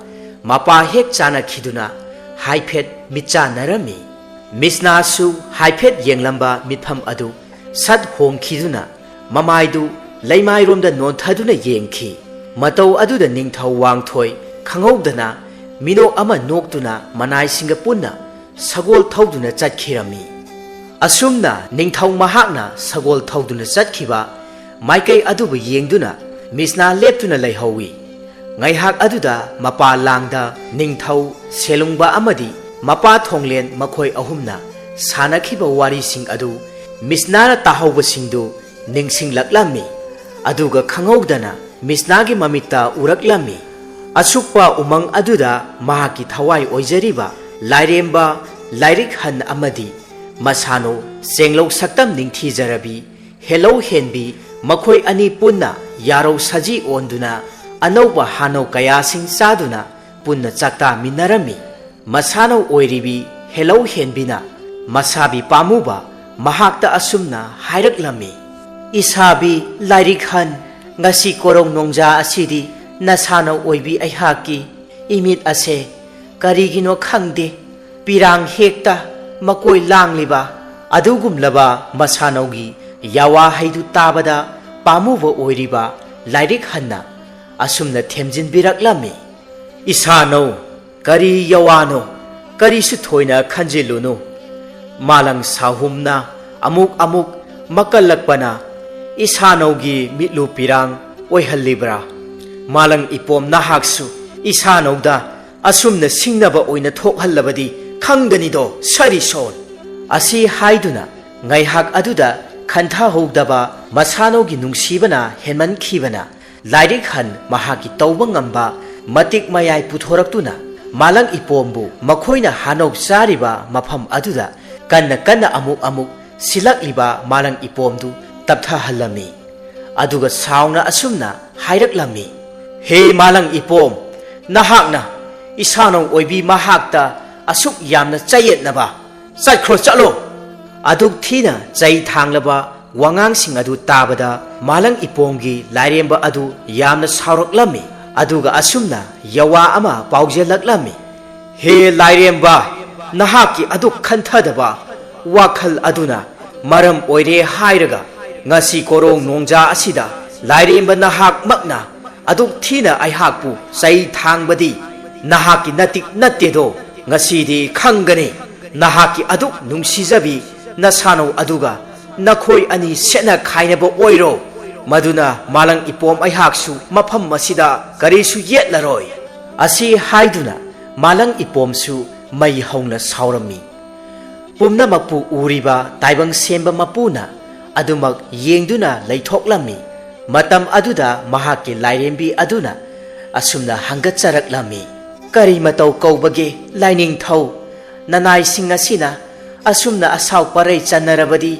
ꯃꯄꯥ ꯍꯦꯛ ꯆꯥꯅꯈꯤꯗꯨꯅ ꯍꯥꯏꯐꯦꯠ ꯃꯤꯠꯆꯥꯟꯅꯔꯝꯃꯤ꯫ ꯃꯤꯁꯅꯥꯁꯨ ꯍꯥꯏꯐꯦꯠ ꯌꯦꯡꯂꯝꯕ ꯃꯤꯠꯐꯝ ꯑꯗꯨ ꯁꯠ ꯍꯣꯡꯈꯤꯗꯨꯅ ꯃꯃꯥꯏꯗꯨ ꯂꯩꯃꯥꯏꯔꯣꯝꯗ ꯅꯣꯟꯊꯗꯨꯅ ꯌꯦꯡꯈꯤ꯫ ꯃꯇꯧ ꯑꯗꯨꯗ ꯅꯤꯡꯊꯧ ꯋꯥꯡꯊꯣꯏ ꯈꯪꯍꯧꯗꯅ ꯃꯤꯅꯣꯛ ꯑꯃ ꯅꯣꯛꯇꯨꯅ ꯃꯅꯥꯏꯁꯤꯡꯒ ꯄꯨꯟꯅ ꯁꯒꯣꯜ ꯊꯧꯗꯨꯅ ꯆꯠꯈꯤꯔꯝꯃꯤ꯫ ꯑꯁꯨꯝꯅ ꯅꯤꯡꯊꯧ ꯃꯍꯥꯛꯅ ꯁꯒꯣꯜ ꯊꯧꯗꯨꯅ ꯆꯠꯈꯤꯕ ꯃꯥꯏꯀꯩ ꯑꯗꯨꯕꯨ ꯌꯦꯡꯗꯨꯅ ꯃꯤꯁꯅꯥ ꯂꯦꯞꯇꯨꯅ ꯂꯩꯍꯧꯏ꯫ ꯉꯥꯏꯍꯥꯛ ꯑꯗꯨꯗ ꯃꯄꯥ ꯂꯥꯡꯗ ꯅꯤꯡꯊꯧ, ꯁꯦꯂꯨꯡꯕ ꯑꯃꯗꯤ ꯃꯄꯥ ꯊꯣꯡꯂꯦꯟ ꯃꯈꯣꯏ ꯑꯍꯨꯝꯅ ꯁꯥꯟꯅꯈꯤꯕ ꯋꯥꯔꯤꯁꯤꯡ ꯑꯗꯨ ꯃꯤꯁꯅꯥꯅ ꯇꯥꯍꯧꯕꯁꯤꯡꯗꯨ ꯅꯤꯡꯁꯤꯡꯂꯛꯂꯝꯃꯤ꯫ ꯑꯗꯨꯒ ꯈꯪꯍꯧꯗꯅ ꯃꯤꯁꯅꯥꯒꯤ ꯃꯃꯤꯠꯇ ꯎꯔꯛꯂꯝꯃꯤ꯫ ꯑꯁꯨꯛꯄ ꯎꯃꯪ ꯑꯗꯨꯗ ꯃꯍꯥꯛꯀꯤ ꯊꯋꯥꯏ ꯑꯣꯏꯖꯔꯤꯕ ꯂꯥꯏꯔꯦꯝꯕ, ꯂꯥꯏꯔꯤꯛ ꯍꯟ ꯑꯃꯗꯤ ꯃꯁꯥꯅꯣ ꯆꯦꯡꯂꯧ ꯁꯛꯇꯝ ꯅꯤꯡꯊꯤꯖꯔꯕꯤ ꯍꯦꯂꯧ ꯍꯦꯟꯕꯤ, ꯃꯈꯣꯏ ꯑꯅꯤ ꯄꯨꯟꯅ ꯌꯥꯔꯧ ꯁꯖꯤ ꯑꯣꯟꯗꯨꯅ ꯑꯅꯧꯕ ꯍꯥꯅꯧ ꯀꯌꯥꯁꯤꯡ ꯆꯥꯗꯨꯅ ꯄꯨꯟꯅ ꯆꯥꯛꯇꯥꯃꯤꯟꯅꯔꯝꯃꯤ꯫ ꯃꯁꯥꯅꯧ ꯑꯣꯏꯔꯤꯕꯤ ꯍꯦꯂꯧ ꯍꯦꯟꯕꯤꯅ ꯃꯁꯥꯕꯤ ꯄꯥꯝꯃꯨꯕ ꯃꯍꯥꯛꯇ ꯑꯁꯨꯝꯅ ꯍꯥꯏꯔꯛꯂꯝꯃꯤ, "ꯏꯁꯥꯕꯤ ꯂꯥꯏꯔꯤꯛ ꯍꯟ, ꯉꯁꯤ ꯀꯣꯔꯧ ꯅꯣꯡꯖꯥ ꯑꯁꯤꯗꯤ ꯅꯁꯥꯅꯧ ꯑꯣꯏꯕꯤ ꯑꯩꯍꯥꯛꯀꯤ ꯏꯃꯤꯠ ꯑꯁꯦ ꯀꯔꯤꯒꯤꯅꯣ ꯈꯪꯗꯦ, ꯄꯤꯔꯥꯡ ꯍꯦꯛꯇ ꯃꯀꯣꯏ ꯂꯥꯡꯂꯤꯕ ꯑꯗꯨꯒꯨꯝꯂꯕ ꯃꯁꯥꯅꯧꯒꯤ ꯌꯥꯋꯥ ꯍꯩꯗꯨ ꯇꯥꯕꯗ ꯄꯥꯝꯃꯨꯕ ꯑꯣꯏꯔꯤꯕ ꯂꯥꯏꯔꯤꯛ ꯍꯟꯅ ꯑꯁꯨꯝꯅ ꯊꯦꯝꯖꯤꯟꯕꯤꯔꯛꯂꯝꯃꯤ꯫ ꯏꯁꯥꯅꯧ, ꯀꯔꯤ ꯌꯥꯋꯥꯅꯣ? ꯀꯔꯤꯁꯨ ꯊꯣꯏꯅ ꯈꯟꯖꯤꯜꯂꯨꯅꯨ꯫ ꯃꯥꯂꯪ ꯁꯥꯍꯨꯝꯅ ꯑꯃꯨꯛ ꯑꯃꯨꯛ ꯃꯀꯜꯂꯛꯄꯅ ꯏꯁꯥꯅꯧꯒꯤ ꯃꯤꯠꯂꯨ ꯄꯤꯔꯥꯡ ꯑꯣꯏꯍꯜꯂꯤꯕ꯭ꯔꯥ? ꯃꯥꯂꯪ ꯏꯄꯣꯝ ꯅꯍꯥꯛꯁꯨ ꯏꯁꯥꯅꯧꯗ ꯑꯁꯨꯝꯅ ꯁꯤꯡꯅꯕ ꯑꯣꯏꯅ ꯊꯣꯛꯍꯜꯂꯕꯗꯤ ꯈꯪꯒꯅꯤꯗꯣ ꯁꯔꯤꯁꯣꯟ!" ꯑꯁꯤ ꯍꯥꯏꯗꯨꯅ ꯉꯥꯏꯍꯥꯛ ꯑꯗꯨꯗ ꯈꯟꯊꯍꯧꯗꯕ ꯃꯁꯥꯅꯧꯒꯤ ꯅꯨꯡꯁꯤꯕꯅ ꯍꯦꯟꯃꯟꯈꯤꯕꯅ ꯂꯥꯏꯔꯤꯛ ꯍꯟ ꯃꯍꯥꯛꯀꯤ ꯇꯧꯕ ꯉꯝꯕ ꯃꯇꯤꯛ ꯃꯌꯥꯏ ꯄꯨꯊꯣꯔꯛꯇꯨꯅ ꯃꯥꯂꯪ ꯏꯄꯣꯝꯕꯨ ꯃꯈꯣꯏꯅ ꯍꯥꯅꯧ ꯆꯥꯔꯤꯕ ꯃꯐꯝ ꯑꯗꯨꯗ ꯀꯟꯅ ꯀꯟꯅ ꯑꯃꯨꯛ ꯑꯃꯨꯛ ꯁꯤꯜꯂꯛꯂꯤꯕ ꯃꯥꯂꯪ ꯏꯄꯣꯝꯗꯨ ꯇꯞꯊꯍꯜꯂꯝꯃꯤ꯫ ꯑꯗꯨꯒ ꯁꯥꯎꯅ ꯑꯁꯨꯝꯅ ꯍꯥꯏꯔꯛꯂꯝꯃꯤ, "ꯍꯦ ꯃꯥꯂꯪ ꯏꯄꯣꯝ, ꯅꯍꯥꯛꯅ ꯏꯁꯥꯅꯧ ꯑꯣꯏꯕꯤ ꯃꯍꯥꯛꯇ ꯑꯁꯨꯛ ꯌꯥꯝꯅ ꯆꯌꯦꯠꯅꯕ? ꯆꯠꯈ꯭ꯔꯣ, ꯆꯠꯂꯣ!" ꯑꯗꯨꯛ ꯊꯤꯅ ꯆꯩ ꯊꯥꯡꯂꯕ ꯋꯥꯉꯥꯡꯁꯤꯡ ꯑꯗꯨ ꯇꯥꯕꯗ ꯃꯥꯂꯪ ꯏꯄꯣꯝꯒꯤ ꯂꯥꯏꯔꯦꯝꯕ ꯑꯗꯨ ꯌꯥꯝꯅ ꯁꯥꯎꯔꯛꯂꯝꯃꯤ꯫ ꯑꯗꯨꯒ ꯑꯁꯨꯝꯅ ꯌꯋꯥ ꯑꯃ ꯄꯥꯎꯖꯦꯜꯂꯛꯂꯝꯃꯤ, "ꯍꯦ ꯂꯥꯏꯔꯦꯝꯕ, ꯅꯍꯥꯛꯀꯤ ꯑꯗꯨꯛ ꯈꯟꯊꯗꯕ ꯋꯥꯈꯜ ꯑꯗꯨꯅ ꯃꯔꯝ ꯑꯣꯏꯔꯦ ꯍꯥꯏꯔꯒ ꯉꯁꯤ ꯀꯣꯔꯣꯡ ꯅꯣꯡꯖꯥ ꯑꯁꯤꯗ ꯂꯥꯏꯔꯦꯝꯕ ꯅꯍꯥꯛꯃꯛꯅ ꯑꯗꯨꯛ ꯊꯤꯅ ꯑꯩꯍꯥꯛꯄꯨ ꯆꯩ ꯊꯥꯡꯕꯗꯤ ꯅꯍꯥꯛꯀꯤ ꯅꯇꯤꯛ ꯅꯠꯇꯦꯗꯣ꯫ ꯉꯁꯤꯗꯤ ꯈꯪꯒꯅꯤ, ꯅꯍꯥꯛꯀꯤ ꯑꯗꯨꯛ ꯅꯨꯡꯁꯤꯖꯕꯤ ꯅꯁꯥꯅꯧ ꯑꯗꯨꯒ ꯅꯈꯣꯏ ꯑꯅꯤ ꯁꯦꯠꯅ ꯈꯥꯏꯅꯕ ꯑꯣꯏꯔꯣ꯫ ꯃꯗꯨꯅ ꯃꯥꯂꯪ ꯏꯄꯣꯝ ꯑꯩꯍꯥꯛꯁꯨ ꯃꯐꯝ ꯑꯁꯤꯗ ꯀꯔꯤꯁꯨ ꯌꯦꯠꯂꯔꯣꯏ꯫ ꯑꯁꯤ ꯍꯥꯏꯗꯨꯅ ꯃꯥꯂꯪ ꯏꯄꯣꯝꯁꯨ ꯃꯩ ꯍꯧꯅ ꯁꯥꯎꯔꯝꯃꯤ꯫ ꯄꯨꯝꯅꯃꯛꯄꯨ ꯎꯔꯤꯕ ꯇꯥꯏꯕꯪ ꯁꯦꯝꯕ ꯃꯄꯨꯅ ꯑꯗꯨꯃꯛ ꯌꯦꯡꯗꯨꯅ ꯂꯩꯊꯣꯛꯂꯝꯃꯤ꯫ ꯃꯇꯝ ꯑꯗꯨꯗ ꯃꯍꯥꯛꯀꯤ ꯂꯥꯏꯔꯦꯝꯕꯤ ꯑꯗꯨꯅ ꯑꯁꯨꯝꯅ ꯍꯪꯒꯠꯆꯔꯛꯂꯝꯃꯤ, "ꯀꯔꯤ ꯃꯇꯧ ꯀꯧꯕꯒꯦ ꯂꯥꯏꯅꯤꯡꯊꯧ? ꯅꯅꯥꯏꯁꯤꯡ ꯑꯁꯤꯅ ꯑꯁꯨꯝꯅ ꯑꯁꯥꯎ ꯄꯔꯩ ꯆꯟꯅꯔꯕꯗꯤ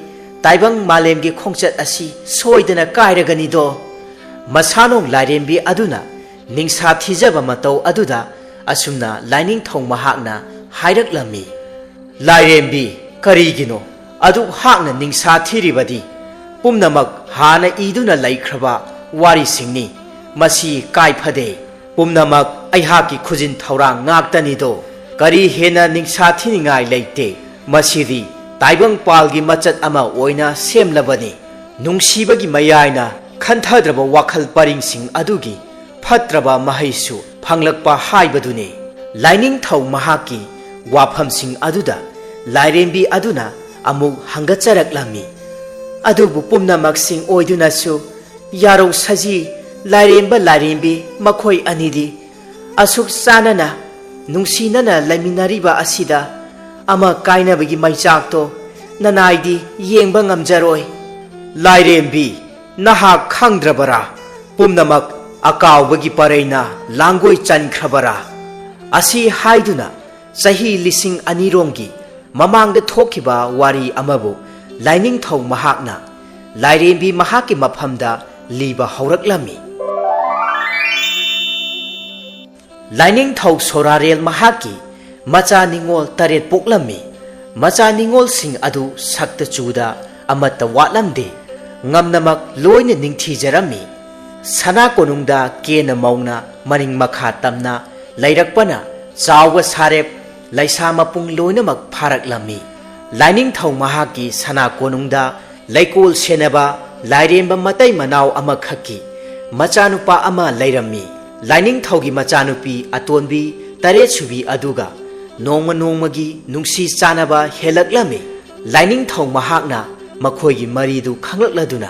ꯇꯥꯏꯕꯪ ꯃꯥꯂꯦꯝꯒꯤ ꯈꯣꯡꯆꯠ ꯑꯁꯤ ꯁꯣꯏꯗꯅ ꯀꯥꯏꯔꯒꯅꯤꯗꯣ?" ꯃꯁꯥꯅꯣꯡ ꯂꯥꯏꯔꯦꯝꯕꯤ ꯑꯗꯨꯅ ꯅꯤꯡꯁꯥ ꯊꯤꯖꯕ ꯃꯇꯧ ꯑꯗꯨꯗ ꯑꯁꯨꯝꯅ ꯂꯥꯏꯅꯤꯡꯊꯧ ꯃꯍꯥꯛꯅ ꯍꯥꯏꯔꯛꯂꯝꯃꯤ, "ꯂꯥꯏꯔꯦꯝꯕꯤ, ꯀꯔꯤꯒꯤꯅꯣ ꯑꯗꯨꯛ ꯍꯥꯛꯅ ꯅꯤꯡꯁꯥ ꯊꯤꯔꯤꯕꯗꯤ? ꯄꯨꯝꯅꯃꯛ ꯍꯥꯟꯅ ꯏꯗꯨꯅ ꯂꯩꯈ꯭ꯔꯕ ꯋꯥꯔꯤꯁꯤꯡꯅꯤ꯫ ꯃꯁꯤ ꯀꯥꯏꯐꯗꯦ꯫ ꯄꯨꯝꯅꯃꯛ ꯑꯩꯍꯥꯛꯀꯤ ꯈꯨꯖꯤꯟ ꯊꯧꯔꯥꯡ ꯉꯥꯛꯇꯅꯤꯗꯣ꯫ ꯀꯔꯤ ꯍꯦꯟꯅ ꯅꯤꯡꯁꯥ ꯊꯤꯅꯤꯡꯉꯥꯏ ꯂꯩꯇꯦ꯫ ꯃꯁꯤꯗꯤ ꯇꯥꯏꯕꯪꯄꯥꯜꯒꯤ ꯃꯆꯠ ꯑꯃ ꯑꯣꯏꯅ ꯁꯦꯝꯂꯕꯅꯤ꯫ ꯅꯨꯡꯁꯤꯕꯒꯤ ꯃꯌꯥꯏꯅ ꯈꯟꯊꯗ꯭ꯔꯕ ꯋꯥꯈꯜ ꯄꯔꯤꯡꯁꯤꯡ ꯑꯗꯨꯒꯤ ꯐꯠꯇ꯭ꯔꯕ ꯃꯍꯩꯁꯨ ꯐꯪꯂꯛꯄ ꯍꯥꯏꯕꯗꯨꯅꯤ꯫" ꯂꯥꯏꯅꯤꯡꯊꯧ ꯃꯍꯥꯛꯀꯤ ꯋꯥꯐꯝꯁꯤꯡ ꯑꯗꯨꯗ ꯂꯥꯏꯔꯦꯝꯕꯤ ꯑꯗꯨꯅ ꯑꯃꯨꯛ ꯍꯪꯒꯠꯆꯔꯛꯂꯝꯃꯤ, "ꯑꯗꯨꯕꯨ ꯄꯨꯝꯅꯃꯛꯁꯤꯡ ꯑꯣꯏꯗꯨꯅꯁꯨ ꯌꯥꯔꯧ ꯁꯖꯤ, ꯂꯥꯏꯔꯦꯝꯕ ꯂꯥꯏꯔꯦꯝꯕꯤ ꯃꯈꯣꯏ ꯑꯅꯤꯗꯤ ꯑꯁꯨꯛ ꯆꯥꯟꯅꯅ, ꯅꯨꯡꯁꯤꯅꯅ ꯂꯩꯃꯤꯟꯅꯔꯤꯕ ꯑꯁꯤꯗ ꯑꯃ ꯀꯥꯏꯅꯕꯒꯤ ꯃꯩꯆꯥꯛꯇꯣ ꯅꯅꯥꯏꯗꯤ ꯌꯦꯡꯕ ꯉꯝꯖꯔꯣꯏ꯫" "ꯂꯥꯏꯔꯦꯝꯕꯤ, ꯅꯍꯥꯛ ꯈꯪꯗ꯭ꯔꯕꯔꯥ? ꯄꯨꯝꯅꯃꯛ ꯑꯀꯥꯎꯕꯒꯤ ꯄꯔꯩꯅ ꯂꯥꯡꯒꯣꯏ ꯆꯟꯈ꯭ꯔꯕꯔꯥ?" ꯑꯁꯤ ꯍꯥꯏꯗꯨꯅ ꯆꯍꯤ ꯂꯤꯁꯤꯡ ꯑꯅꯤꯔꯣꯝꯒꯤ ꯃꯃꯥꯡꯗ ꯊꯣꯛꯈꯤꯕ ꯋꯥꯔꯤ ꯑꯃꯕꯨ ꯂꯥꯏꯅꯤꯡꯊꯧ ꯃꯍꯥꯛꯅ ꯂꯥꯏꯔꯦꯝꯕꯤ ꯃꯍꯥꯛꯀꯤ ꯃꯐꯝꯗ ꯂꯤꯕ ꯍꯧꯔꯛꯂꯝꯃꯤ꯫ ꯂꯥꯏꯅꯤꯡꯊꯧ ꯁꯣꯔꯥꯔꯦꯜ ꯃꯍꯥꯛꯀꯤ ꯃꯆꯥ ꯅꯤꯉꯣꯜ ꯇꯔꯦꯠ ꯄꯣꯛꯂꯝꯃꯤ꯫ ꯃꯆꯥ ꯅꯤꯉꯣꯜꯁꯤꯡ ꯑꯗꯨ ꯁꯛꯇ ꯆꯨꯗ ꯑꯃꯠꯇ ꯋꯥꯠꯂꯝꯗꯦ꯫ ꯉꯝꯅꯃꯛ ꯂꯣꯏꯅ ꯅꯤꯡꯊꯤꯖꯔꯝꯃꯤ꯫ ꯁꯅꯥ ꯀꯣꯅꯨꯡꯗ ꯀꯦꯅ ꯃꯧꯅ ꯃꯅꯤꯡ ꯃꯈꯥ ꯇꯝꯅ ꯂꯩꯔꯛꯄꯅ ꯆꯥꯎꯕ ꯁꯥꯔꯦꯞ ꯂꯩꯁꯥ ꯃꯄꯨꯡ ꯂꯣꯏꯅꯃꯛ ꯐꯥꯔꯛꯂꯝꯃꯤ꯫ ꯂꯥꯏꯅꯤꯡꯊꯧ ꯃꯍꯥꯛꯀꯤ ꯁꯅꯥ ꯀꯣꯅꯨꯡꯗ ꯂꯩꯀꯣꯜ ꯁꯦꯟꯅꯕ ꯂꯥꯏꯔꯦꯝꯕ ꯃꯇꯩ ꯃꯅꯥꯎ ꯑꯃꯈꯛꯀꯤ ꯃꯆꯥꯅꯨꯄꯥ ꯑꯃ ꯂꯩꯔꯝꯃꯤ꯫ ꯂꯥꯏꯅꯤꯡꯊꯧꯒꯤ ꯃꯆꯥꯅꯨꯄꯤ ꯑꯇꯣꯟꯕꯤ ꯇꯔꯦꯠꯁꯨꯕꯤ ꯑꯗꯨꯒ ꯅꯣꯡꯃ ꯅꯣꯡꯃꯒꯤ ꯅꯨꯡꯁꯤ ꯆꯥꯟꯅꯕ ꯍꯦꯜꯂꯛꯂꯝꯃꯤ꯫ ꯂꯥꯏꯅꯤꯡꯊꯧ ꯃꯍꯥꯛꯅ ꯃꯈꯣꯏꯒꯤ ꯃꯔꯤꯗꯨ ꯈꯪꯂꯛꯂꯗꯨꯅ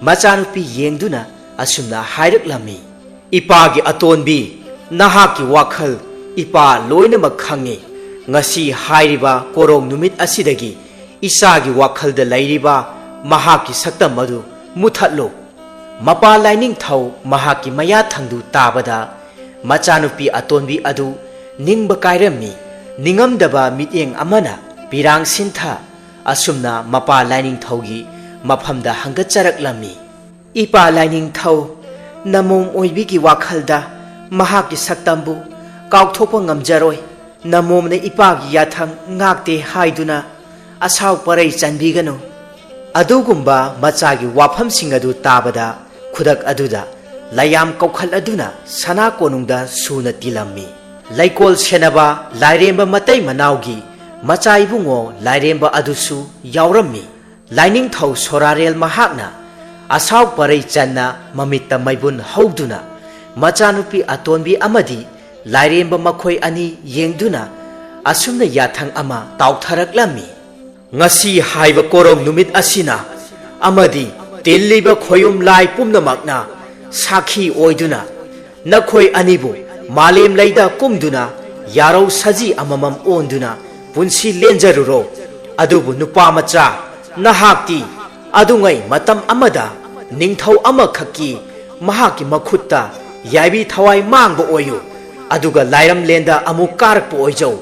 ꯃꯆꯥꯅꯨꯄꯤ ꯌꯦꯡꯗꯨꯅ ꯑꯁꯨꯝꯅ ꯍꯥꯏꯔꯛꯂꯝꯃꯤ, "ꯏꯄꯥꯒꯤ ꯑꯇꯣꯟꯕꯤ, ꯅꯍꯥꯛꯀꯤ ꯋꯥꯈꯜ ꯏꯄꯥ ꯂꯣꯏꯅꯃꯛ ꯈꯪꯏ꯫ ꯉꯁꯤ ꯍꯥꯏꯔꯤꯕ ꯀꯣꯔꯣꯡ ꯅꯨꯃꯤꯠ ꯑꯁꯤꯗꯒꯤ ꯏꯆꯥꯒꯤ ꯋꯥꯈꯜꯗ ꯂꯩꯔꯤꯕ ꯃꯍꯥꯛꯀꯤ ꯁꯛꯇꯝ ꯑꯗꯨ ꯃꯨꯊꯠꯂꯨ"꯫ ꯃꯄꯥ ꯂꯥꯏꯅꯤꯡꯊꯧ ꯃꯍꯥꯛꯀꯤ ꯃꯌꯥꯊꯪꯗꯨ ꯇꯥꯕꯗ ꯃꯆꯥꯅꯨꯄꯤ ꯑꯇꯣꯟꯕꯤ ꯑꯗꯨ ꯅꯤꯡꯕ ꯀꯥꯏꯔꯝꯃꯤ꯫ ꯅꯤꯡꯉꯝꯗꯕ ꯃꯤꯠꯌꯦꯡ ꯑꯃꯅ ꯄꯤꯔꯥꯡ ꯁꯤꯟꯊ ꯑꯁꯨꯝꯅ ꯃꯄꯥ ꯂꯥꯏꯅꯤꯡꯊꯧꯒꯤ ꯃꯐꯝꯗ ꯍꯪꯒꯠꯆꯔꯛꯂꯝꯃꯤ, "ꯏꯄꯥ ꯂꯥꯏꯅꯤꯡꯊꯧ, ꯅꯃꯣꯝ ꯑꯣꯏꯕꯤꯒꯤ ꯋꯥꯈꯜꯗ ꯃꯍꯥꯛꯀꯤ ꯁꯛꯇꯝꯕꯨ ꯀꯥꯎꯊꯣꯛꯄ ꯉꯝꯖꯔꯣꯏ꯫ ꯅꯃꯣꯝꯅ ꯏꯄꯥꯒꯤ ꯌꯥꯊꯪ ꯉꯥꯛꯇꯦ ꯍꯥꯏꯗꯨꯅ ꯑꯁꯥꯎ ꯄꯔꯩ ꯆꯟꯕꯤꯒꯅꯨ"꯫ ꯑꯗꯨꯒꯨꯝꯕ ꯃꯆꯥꯒꯤ ꯋꯥꯐꯝꯁꯤꯡ ꯑꯗꯨ ꯇꯥꯕꯗ ꯈꯨꯗꯛ ꯑꯗꯨꯗ ꯂꯥꯏꯌꯥꯝ ꯀꯧꯈꯠꯂꯗꯨꯅ ꯁꯅꯥ ꯀꯣꯅꯨꯡꯗ ꯁꯨꯅ ꯇꯤꯜꯂꯝꯃꯤ꯫ ꯂꯩꯀꯣꯜ ꯁꯦꯟꯅꯕ ꯂꯥꯏꯔꯦꯝꯕ ꯃꯇꯩ ꯃꯅꯥꯎꯒꯤ ꯃꯆꯥ ꯏꯕꯨꯡꯉꯣ ꯂꯥꯏꯔꯦꯝꯕ ꯑꯗꯨꯁꯨ ꯌꯥꯎꯔꯝꯃꯤ꯫ ꯂꯥꯏꯅꯤꯡꯊꯧ ꯁꯣꯔꯥꯔꯦꯜ ꯃꯍꯥꯛꯅ ꯑꯁꯥꯎ ꯄꯔꯩ ꯆꯟꯅ ꯃꯃꯤꯠꯇ ꯃꯩꯕꯨꯟ ꯍꯧꯗꯨꯅ ꯃꯆꯥꯅꯨꯄꯤ ꯑꯇꯣꯟꯕꯤ ꯑꯃꯗꯤ ꯂꯥꯏꯔꯦꯝꯕ ꯃꯈꯣꯏ ꯑꯅꯤ ꯌꯦꯡꯗꯨꯅ ꯑꯁꯨꯝꯅ ꯌꯥꯊꯪ ꯑꯃ ꯇꯥꯎꯊꯔꯛꯂꯝꯃꯤ, "ꯉꯁꯤ ꯍꯥꯏꯕ ꯀꯣꯔꯧ ꯅꯨꯃꯤꯠ ꯑꯁꯤꯅ ꯑꯃꯗꯤ ꯇꯤꯜꯂꯤꯕ ꯈꯣꯌꯨꯝ ꯂꯥꯏ ꯄꯨꯝꯅꯃꯛꯅ ꯁꯥꯈꯤ ꯑꯣꯏꯗꯨꯅ ꯅꯈꯣꯏ ꯑꯅꯤꯕꯨ ꯃꯥꯂꯦꯝ ꯂꯩꯗ ꯀꯨꯝꯗꯨꯅ ꯌꯥꯔꯧ ꯁꯖꯤ ꯑꯃꯃꯝ ꯑꯣꯟꯗꯨꯅ ꯄꯨꯟꯁꯤ ꯂꯦꯟꯖꯔꯨꯔꯣ꯫ ꯑꯗꯨꯕꯨ ꯅꯨꯄꯥ ꯃꯆꯥ, ꯅꯍꯥꯛꯇꯤ ꯑꯗꯨꯉꯩ ꯃꯇꯝ ꯑꯃꯗ ꯅꯤꯡꯊꯧ ꯑꯃꯈꯛꯀꯤ ꯃꯍꯥꯛꯀꯤ ꯃꯈꯨꯠꯇ ꯌꯥꯏꯕꯤ ꯊꯋꯥꯏ ꯃꯥꯡꯕ ꯑꯣꯏꯌꯨ, ꯑꯗꯨꯒ ꯂꯥꯏꯔꯝꯂꯦꯟꯗ ꯑꯃꯨꯛ ꯀꯥꯔꯛꯄ ꯑꯣꯏꯖꯧ꯫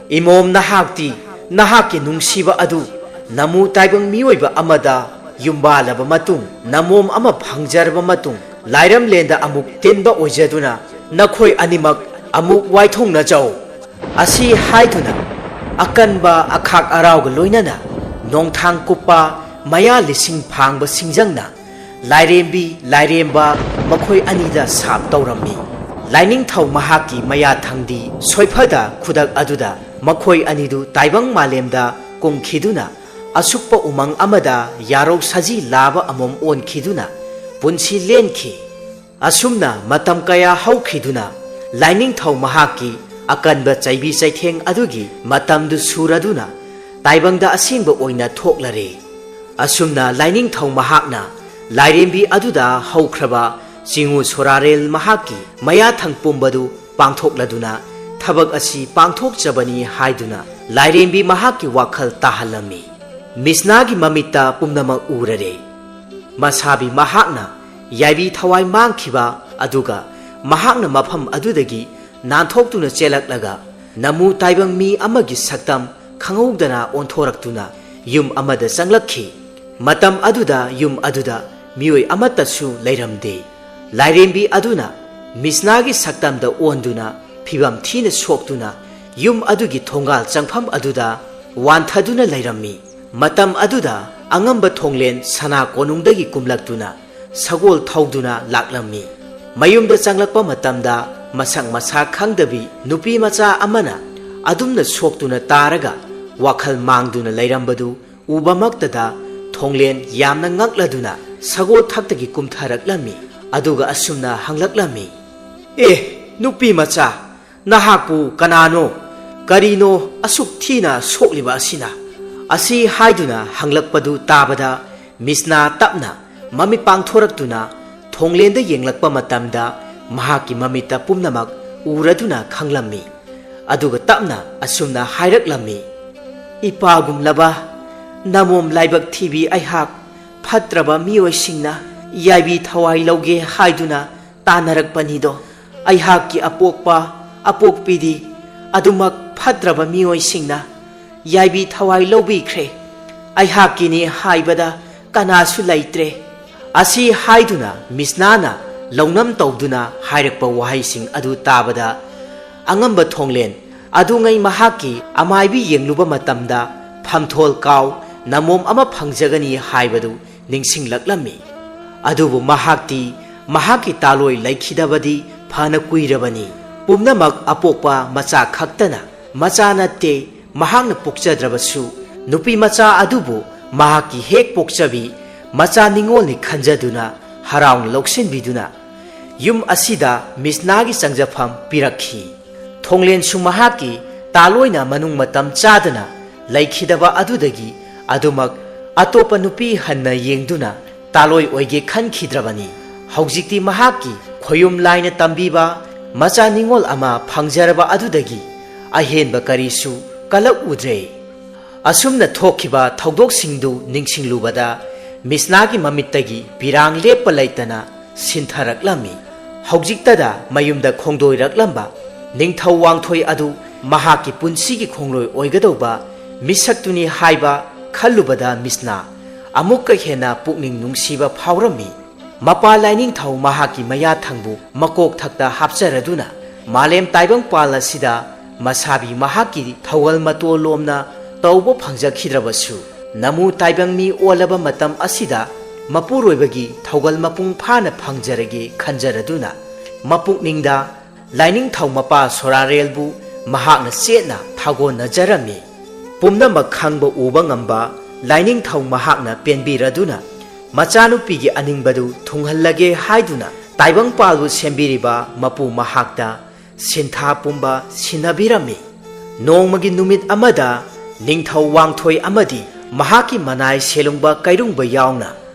ꯏꯃꯣꯝ, ꯅꯍꯥꯛꯇꯤ ꯅꯍꯥꯛꯀꯤ ꯅꯨꯡꯁꯤꯕ ꯑꯗꯨ ꯅꯃꯨ ꯇꯥꯏꯕꯪ ꯃꯤꯑꯣꯏꯕ ꯑꯃꯗ ꯌꯨꯝꯕꯥꯜꯂꯕ ꯃꯇꯨꯡ, ꯅꯃꯣꯝ ꯑꯃ ꯐꯪꯖꯔꯕ ꯃꯇꯨꯡ, ꯂꯥꯏꯔꯝꯂꯦꯟꯗ ꯑꯃꯨꯛ ꯇꯤꯟꯕ ꯑꯣꯏꯖꯗꯨꯅ ꯅꯈꯣꯏ ꯑꯅꯤꯃꯛ ꯑꯃꯨꯛ ꯋꯥꯏꯊꯣꯡꯅꯖꯧ"꯫ ꯑꯁꯤ ꯍꯥꯏꯗꯨꯅ ꯑꯀꯟꯕ ꯑꯈꯥꯛ ꯑꯔꯥꯎꯒ ꯂꯣꯏꯅꯅ ꯅꯣꯡꯊꯥꯡ ꯀꯨꯞꯄ ꯃꯌꯥ ꯂꯤꯁꯤꯡ ꯐꯥꯡꯕ ꯁꯤꯡꯖꯪꯅ ꯂꯥꯏꯔꯦꯝꯕꯤ, ꯂꯥꯏꯔꯦꯝꯕ ꯃꯈꯣꯏ ꯑꯅꯤꯗ ꯁꯥꯞ ꯇꯧꯔꯝꯃꯤ꯫ ꯂꯥꯏꯅꯤꯡꯊꯧ ꯃꯍꯥꯛꯀꯤ ꯃꯌꯥ ꯊꯪꯗꯤ ꯁꯣꯏꯐꯗ ꯈꯨꯗꯛ ꯑꯗꯨꯗ ꯃꯈꯣꯏ ꯑꯅꯤꯗꯨ ꯇꯥꯏꯕꯪ ꯃꯥꯂꯦꯝꯗ ꯀꯨꯝꯈꯤꯗꯨꯅ ꯑꯁꯨꯛꯄ ꯎꯃꯪ ꯑꯃꯗ ꯌꯥꯔꯧ ꯁꯖꯤ ꯂꯥꯕ ꯑꯃꯃꯝ ꯑꯣꯟꯈꯤꯗꯨꯅ ꯄꯨꯟꯁꯤ ꯂꯦꯟꯈꯤ꯫ ꯑꯁꯨꯝꯅ ꯃꯇꯝ ꯀꯌꯥ ꯍꯧꯈꯤꯗꯨꯅ ꯂꯥꯏꯅꯤꯡꯊꯧ ꯃꯍꯥꯛꯀꯤ ꯑꯀꯟꯕ ꯆꯩꯕꯤ ꯆꯩꯊꯦꯡ ꯑꯗꯨꯒꯤ ꯃꯇꯝꯗꯨ ꯁꯨꯔꯗꯨꯅ ꯇꯥꯏꯕꯪꯗ ꯑꯁꯦꯡꯕ ꯑꯣꯏꯅ ꯊꯣꯛꯂꯔꯦ꯫ ꯑꯁꯨꯝꯅ ꯂꯥꯏꯅꯤꯡꯊꯧ ꯃꯍꯥꯛꯅ ꯂꯥꯏꯔꯦꯝꯕꯤ ꯑꯗꯨꯗ ꯍꯧꯈ꯭ꯔꯕ ꯆꯤꯉꯨ ꯁꯣꯔꯥꯔꯦꯜ ꯃꯍꯥꯛꯀꯤ ꯃꯌꯥꯊꯪ ꯄꯨꯝꯕꯗꯨ ꯄꯥꯡꯊꯣꯛꯂꯗꯨꯅ ꯊꯕꯛ ꯑꯁꯤ ꯄꯥꯡꯊꯣꯛꯆꯕꯅꯤ ꯍꯥꯏꯗꯨꯅ ꯂꯥꯏꯔꯦꯝꯕꯤ ꯃꯍꯥꯛꯀꯤ ꯋꯥꯈꯜ ꯇꯥꯍꯜꯂꯝꯃꯤ꯫ ꯃꯤꯁꯅꯥꯒꯤ ꯃꯃꯤꯠꯇ ꯄꯨꯝꯅꯃꯛ ꯎꯔꯔꯦ꯫ ꯃꯁꯥꯕꯤ ꯃꯍꯥꯛꯅ ꯌꯥꯏꯕꯤ ꯊꯋꯥꯏ ꯃꯥꯡꯈꯤꯕ ꯑꯗꯨꯒ ꯃꯍꯥꯛꯅ ꯃꯐꯝ ꯑꯗꯨꯗꯒꯤ ꯅꯥꯟꯊꯣꯛꯇꯨꯅ ꯆꯦꯜꯂꯛꯂꯒ ꯅꯃꯨ ꯇꯥꯏꯕꯪ ꯃꯤ ꯑꯃꯒꯤ ꯁꯛꯇꯝ ꯈꯪꯍꯧꯗꯅ ꯑꯣꯟꯊꯣꯔꯛꯇꯨꯅ ꯌꯨꯝ ꯑꯃꯗ ꯆꯪꯂꯛꯈꯤ꯫ ꯃꯇꯝ ꯑꯗꯨꯗ ꯌꯨꯝ ꯑꯗꯨꯗ ꯃꯤꯑꯣꯏ ꯑꯃꯠꯇꯁꯨ ꯂꯩꯔꯝꯗꯦ꯫ ꯂꯥꯏꯔꯦꯝꯕꯤ ꯑꯗꯨꯅ ꯃꯤꯁꯅꯥꯒꯤ ꯁꯛꯇꯝꯗ ꯑꯣꯟꯗꯨꯅ ꯐꯤꯕꯝ ꯊꯤꯅ ꯁꯣꯛꯇꯨꯅ ꯌꯨꯝ ꯑꯗꯨꯒꯤ ꯊꯣꯡꯒꯥꯜ ꯆꯪꯐꯝ ꯑꯗꯨꯗ ꯋꯥꯟꯊꯗꯨꯅ ꯂꯩꯔꯝꯃꯤ꯫ ꯃꯇꯝ ꯑꯗꯨꯗ ꯑꯉꯝꯕ ꯊꯣꯡꯂꯦꯟ ꯁꯅꯥ ꯀꯣꯅꯨꯡꯗꯒꯤ ꯀꯨꯝꯂꯛꯇꯨꯅ ꯁꯒꯣꯜ ꯊꯧꯗꯨꯅ ꯂꯥꯛꯂꯝꯃꯤ꯫ ꯃꯌꯨꯝꯗ ꯆꯪꯂꯛꯄ ꯃꯇꯝꯗ ꯃꯁꯛ ꯃꯁꯥ ꯈꯪꯗꯕꯤ ꯅꯨꯄꯤ ꯃꯆꯥ ꯑꯃꯅ ꯑꯗꯨꯝꯅ ꯁꯣꯛꯇꯨꯅ ꯇꯥꯔꯒ ꯋꯥꯈꯜ ꯃꯥꯡꯗꯨꯅ ꯂꯩꯔꯝꯕꯗꯨ ꯎꯕꯃꯛꯇꯗ ꯊꯣꯡꯂꯦꯟ ꯌꯥꯝꯅ ꯉꯛꯂꯗꯨꯅ ꯁꯒꯣꯜ ꯊꯛꯇꯒꯤ ꯀꯨꯝꯊꯔꯛꯂꯝꯃꯤ꯫ ꯑꯗꯨꯒ ꯑꯁꯨꯝꯅ ꯍꯪꯂꯛꯂꯝꯃꯤ, "ꯑꯦ, ꯅꯨꯄꯤ ꯃꯆꯥ, ꯅꯍꯥꯛꯄꯨ ꯀꯅꯥꯅꯣ? ꯀꯔꯤꯅꯣ ꯑꯁꯨꯛ ꯊꯤꯅ ꯁꯣꯛꯂꯤꯕ ꯑꯁꯤꯅ?" ꯑꯁꯤ ꯍꯥꯏꯗꯨꯅ ꯍꯪꯂꯛꯄꯗꯨ ꯇꯥꯕꯗ ꯃꯤꯁꯅꯥ ꯇꯞꯅ ꯃꯃꯤꯠ ꯄꯥꯡꯊꯣꯔꯛꯇꯨꯅ ꯊꯣꯡꯂꯦꯟꯗ ꯌꯦꯡꯂꯛꯄ ꯃꯇꯝꯗ ꯃꯍꯥꯛꯀꯤ ꯃꯃꯤꯠꯇ ꯄꯨꯝꯅꯃꯛ ꯎꯔꯗꯨꯅ ꯈꯪꯂꯝꯃꯤ꯫ ꯑꯗꯨꯒ ꯇꯞꯅ ꯑꯁꯨꯝꯅ ꯍꯥꯏꯔꯛꯂꯝꯃꯤ, "ꯏꯄꯥꯒꯨꯝꯂꯕ ꯅꯃꯣꯝ ꯂꯥꯏꯕꯛ ꯊꯤꯕꯤ ꯑꯩꯍꯥꯛ ꯐꯠꯇ꯭ꯔꯕ ꯃꯤꯑꯣꯏꯁꯤꯡꯅ ꯌꯥꯏꯕꯤ ꯊꯋꯥꯏ ꯂꯧꯒꯦ ꯍꯥꯏꯗꯨꯅ ꯇꯥꯟꯅꯔꯛꯄꯅꯤꯗꯣ꯫ ꯑꯩꯍꯥꯛꯀꯤ ꯑꯄꯣꯛꯄ ꯑꯄꯣꯛꯄꯤꯗꯤ ꯑꯗꯨꯃꯛ ꯐꯠꯇ꯭ꯔꯕ ꯃꯤꯑꯣꯏꯁꯤꯡꯅ ꯌꯥꯏꯕꯤ ꯊꯋꯥꯏ ꯂꯧꯕꯤꯈ꯭ꯔꯦ꯫ ꯑꯩꯍꯥꯛꯀꯤꯅꯤ ꯍꯥꯏꯕꯗ ꯀꯅꯥꯁꯨ ꯂꯩꯇ꯭ꯔꯦ꯫" ꯑꯁꯤ ꯍꯥꯏꯗꯨꯅ ꯃꯤꯁꯅꯥꯅ ꯂꯧꯅꯝ ꯇꯧꯗꯨꯅ ꯍꯥꯏꯔꯛꯄ ꯋꯥꯍꯩꯁꯤꯡ ꯑꯗꯨ ꯇꯥꯕꯗ ꯑꯉꯝꯕ ꯊꯣꯡꯂꯦꯟ ꯑꯗꯨꯉꯩ ꯃꯍꯥꯛꯀꯤ ꯑꯃꯥꯏꯕꯤ ꯌꯦꯡꯂꯨꯕ ꯃꯇꯝꯗ ꯐꯝꯊꯣꯜ ꯀꯥꯎ ꯅꯃꯣꯝ ꯑꯃ ꯐꯪꯖꯒꯅꯤ ꯍꯥꯏꯕꯗꯨ ꯅꯤꯡꯁꯤꯡꯂꯛꯂꯝꯃꯤ꯫ ꯑꯗꯨꯕꯨ ꯃꯍꯥꯛꯇꯤ ꯃꯍꯥꯛꯀꯤ ꯇꯥꯂꯣꯏ ꯂꯩꯈꯤꯗꯕꯗꯤ ꯐꯅ ꯀꯨꯏꯔꯕꯅꯤ꯫ ꯄꯨꯝꯅꯃꯛ ꯑꯄꯣꯛꯄ ꯃꯆꯥ ꯈꯛꯇꯅ ꯃꯆꯥ ꯅꯠꯇꯦ꯫ ꯃꯍꯥꯛꯅ ꯄꯣꯛꯆꯗ꯭ꯔꯕꯁꯨ ꯅꯨꯄꯤ ꯃꯆꯥ ꯑꯗꯨꯕꯨ ꯃꯍꯥꯛꯀꯤ ꯍꯦꯛ ꯄꯣꯛꯆꯕꯤ ꯃꯆꯥ ꯅꯤꯉꯣꯜꯅꯤ ꯈꯟꯖꯗꯨꯅ ꯍꯔꯥꯎꯅ ꯂꯧꯁꯤꯟꯕꯤꯗꯨꯅ ꯌꯨꯝ ꯑꯁꯤꯗ ꯃꯤꯁꯅꯥꯒꯤ ꯆꯪꯖꯐꯝ ꯄꯤꯔꯛꯈꯤ꯫ ꯊꯣꯡꯂꯦꯟꯁꯨ ꯃꯍꯥꯛꯀꯤ ꯇꯥꯂꯣꯏꯅ ꯃꯅꯨꯡ ꯃꯇꯝ ꯆꯥꯗꯅ ꯂꯩꯈꯤꯗꯕ ꯑꯗꯨꯗꯒꯤ ꯑꯗꯨꯃꯛ ꯑꯇꯣꯞꯄ ꯅꯨꯄꯤ ꯍꯟꯅ ꯌꯦꯡꯗꯨꯅ ꯇꯥꯂꯣꯏ ꯑꯣꯏꯒꯦ ꯈꯟꯈꯤꯗ꯭ꯔꯕꯅꯤ꯫ ꯍꯧꯖꯤꯛꯇꯤ ꯃꯍꯥꯛꯀꯤ ꯈꯣꯌꯨꯝ ꯂꯥꯏꯅ ꯇꯝꯕꯤꯕ ꯃꯆꯥ ꯅꯤꯉꯣꯜ ꯑꯃ ꯐꯪꯖꯔꯕ ꯑꯗꯨꯗꯒꯤ ꯑꯍꯦꯟꯕ ꯀꯔꯤꯁꯨ ꯀꯜꯂꯛꯎꯗ꯭ꯔꯦ꯫ ꯑꯁꯨꯝꯅ ꯊꯣꯛꯈꯤꯕ ꯊꯧꯗꯣꯛꯁꯤꯡꯗꯨ ꯅꯤꯡꯁꯤꯡꯂꯨꯕꯗ ꯃꯤꯁꯅꯥꯒꯤ ꯃꯃꯤꯠꯇꯒꯤ ꯄꯤꯔꯥꯡ ꯂꯦꯞꯄ ꯂꯩꯇꯅ ꯁꯤꯟꯊꯔꯛꯂꯝꯃꯤ꯫ ꯍꯧꯖꯤꯛꯇꯗ ꯃꯌꯨꯝꯗ ꯈꯣꯡꯗꯣꯏꯔꯛꯂꯝꯕ ꯅꯤꯡꯊꯧ ꯋꯥꯡꯊꯣꯏ ꯑꯗꯨ ꯃꯍꯥꯛꯀꯤ ꯄꯨꯟꯁꯤꯒꯤ ꯈꯣꯡꯂꯣꯏ ꯑꯣꯏꯒꯗꯧꯕ ꯃꯤꯁꯛꯇꯨꯅꯤ ꯍꯥꯏꯕ ꯈꯜꯂꯨꯕꯗ ꯃꯤꯁꯅꯥ ꯑꯃꯨꯛꯀ ꯍꯦꯟꯅ ꯄꯨꯛꯅꯤꯡ ꯅꯨꯡꯁꯤꯕ ꯐꯥꯎꯔꯝꯃꯤ꯫ ꯃꯄꯥ ꯂꯥꯏꯅꯤꯡꯊꯧ ꯃꯍꯥꯛꯀꯤ ꯃꯌꯥ ꯊꯪꯕꯨ ꯃꯀꯣꯛ ꯊꯛꯇ ꯍꯥꯞꯆꯔꯗꯨꯅ ꯃꯥꯂꯦꯝ ꯇꯥꯏꯕꯪꯄꯥꯜ ꯑꯁꯤꯗ ꯃꯁꯥꯕꯤ ꯃꯍꯥꯛꯀꯤ ꯊꯧꯒꯜ ꯃꯇꯣꯜꯂꯣꯝꯅ ꯇꯧꯕ ꯐꯪꯖꯈꯤꯗ꯭ꯔꯕꯁꯨ, ꯅꯃꯨ ꯇꯥꯏꯕꯪ ꯃꯤ ꯑꯣꯜꯂꯕ ꯃꯇꯝ ꯑꯁꯤꯗ ꯃꯄꯨꯔꯣꯏꯕꯒꯤ ꯊꯧꯒꯜ ꯃꯄꯨꯡ ꯐꯥꯅ ꯐꯪꯖꯔꯒꯦ ꯈꯟꯖꯔꯗꯨꯅ ꯃꯄꯨꯛꯅꯤꯡꯗ ꯂꯥꯏꯅꯤꯡꯊꯧ ꯃꯄꯥ ꯁꯣꯔꯥꯔꯦꯜꯕꯨ ꯃꯍꯥꯛꯅ ꯆꯦꯠꯅ ꯊꯥꯒꯣꯟꯅꯖꯔꯝꯃꯤ꯫ ꯄꯨꯝꯅꯃꯛ ꯈꯪꯕ ꯎꯕ ꯉꯝꯕ ꯂꯥꯏꯅꯤꯡꯊꯧ ꯃꯍꯥꯛꯅ ꯄꯦꯟꯕꯤꯔꯗꯨꯅ ꯃꯆꯥꯅꯨꯄꯤꯒꯤ ꯑꯅꯤꯡꯕꯗꯨ ꯊꯨꯡꯍꯜꯂꯒꯦ ꯍꯥꯏꯗꯨꯅ ꯇꯥꯏꯕꯪꯄꯥꯜꯕꯨ ꯁꯦꯝꯕꯤꯔꯤꯕ ꯃꯄꯨ ꯃꯍꯥꯛꯇ ꯁꯤꯟꯊꯥ ꯄꯨꯝꯕ ꯁꯤꯟꯅꯕꯤꯔꯝꯃꯤ꯫ ꯅꯣꯡꯃꯒꯤ ꯅꯨꯃꯤꯠ ꯑꯃꯗ ꯅꯤꯡꯊꯧ ꯋꯥꯡꯊꯣꯏ ꯑꯃꯗꯤ ꯃꯍꯥꯛꯀꯤ ꯃꯅꯥꯏ ꯁꯦꯂꯨꯡꯕ ꯀꯩꯔꯨꯡꯕ ꯌꯥꯎꯅ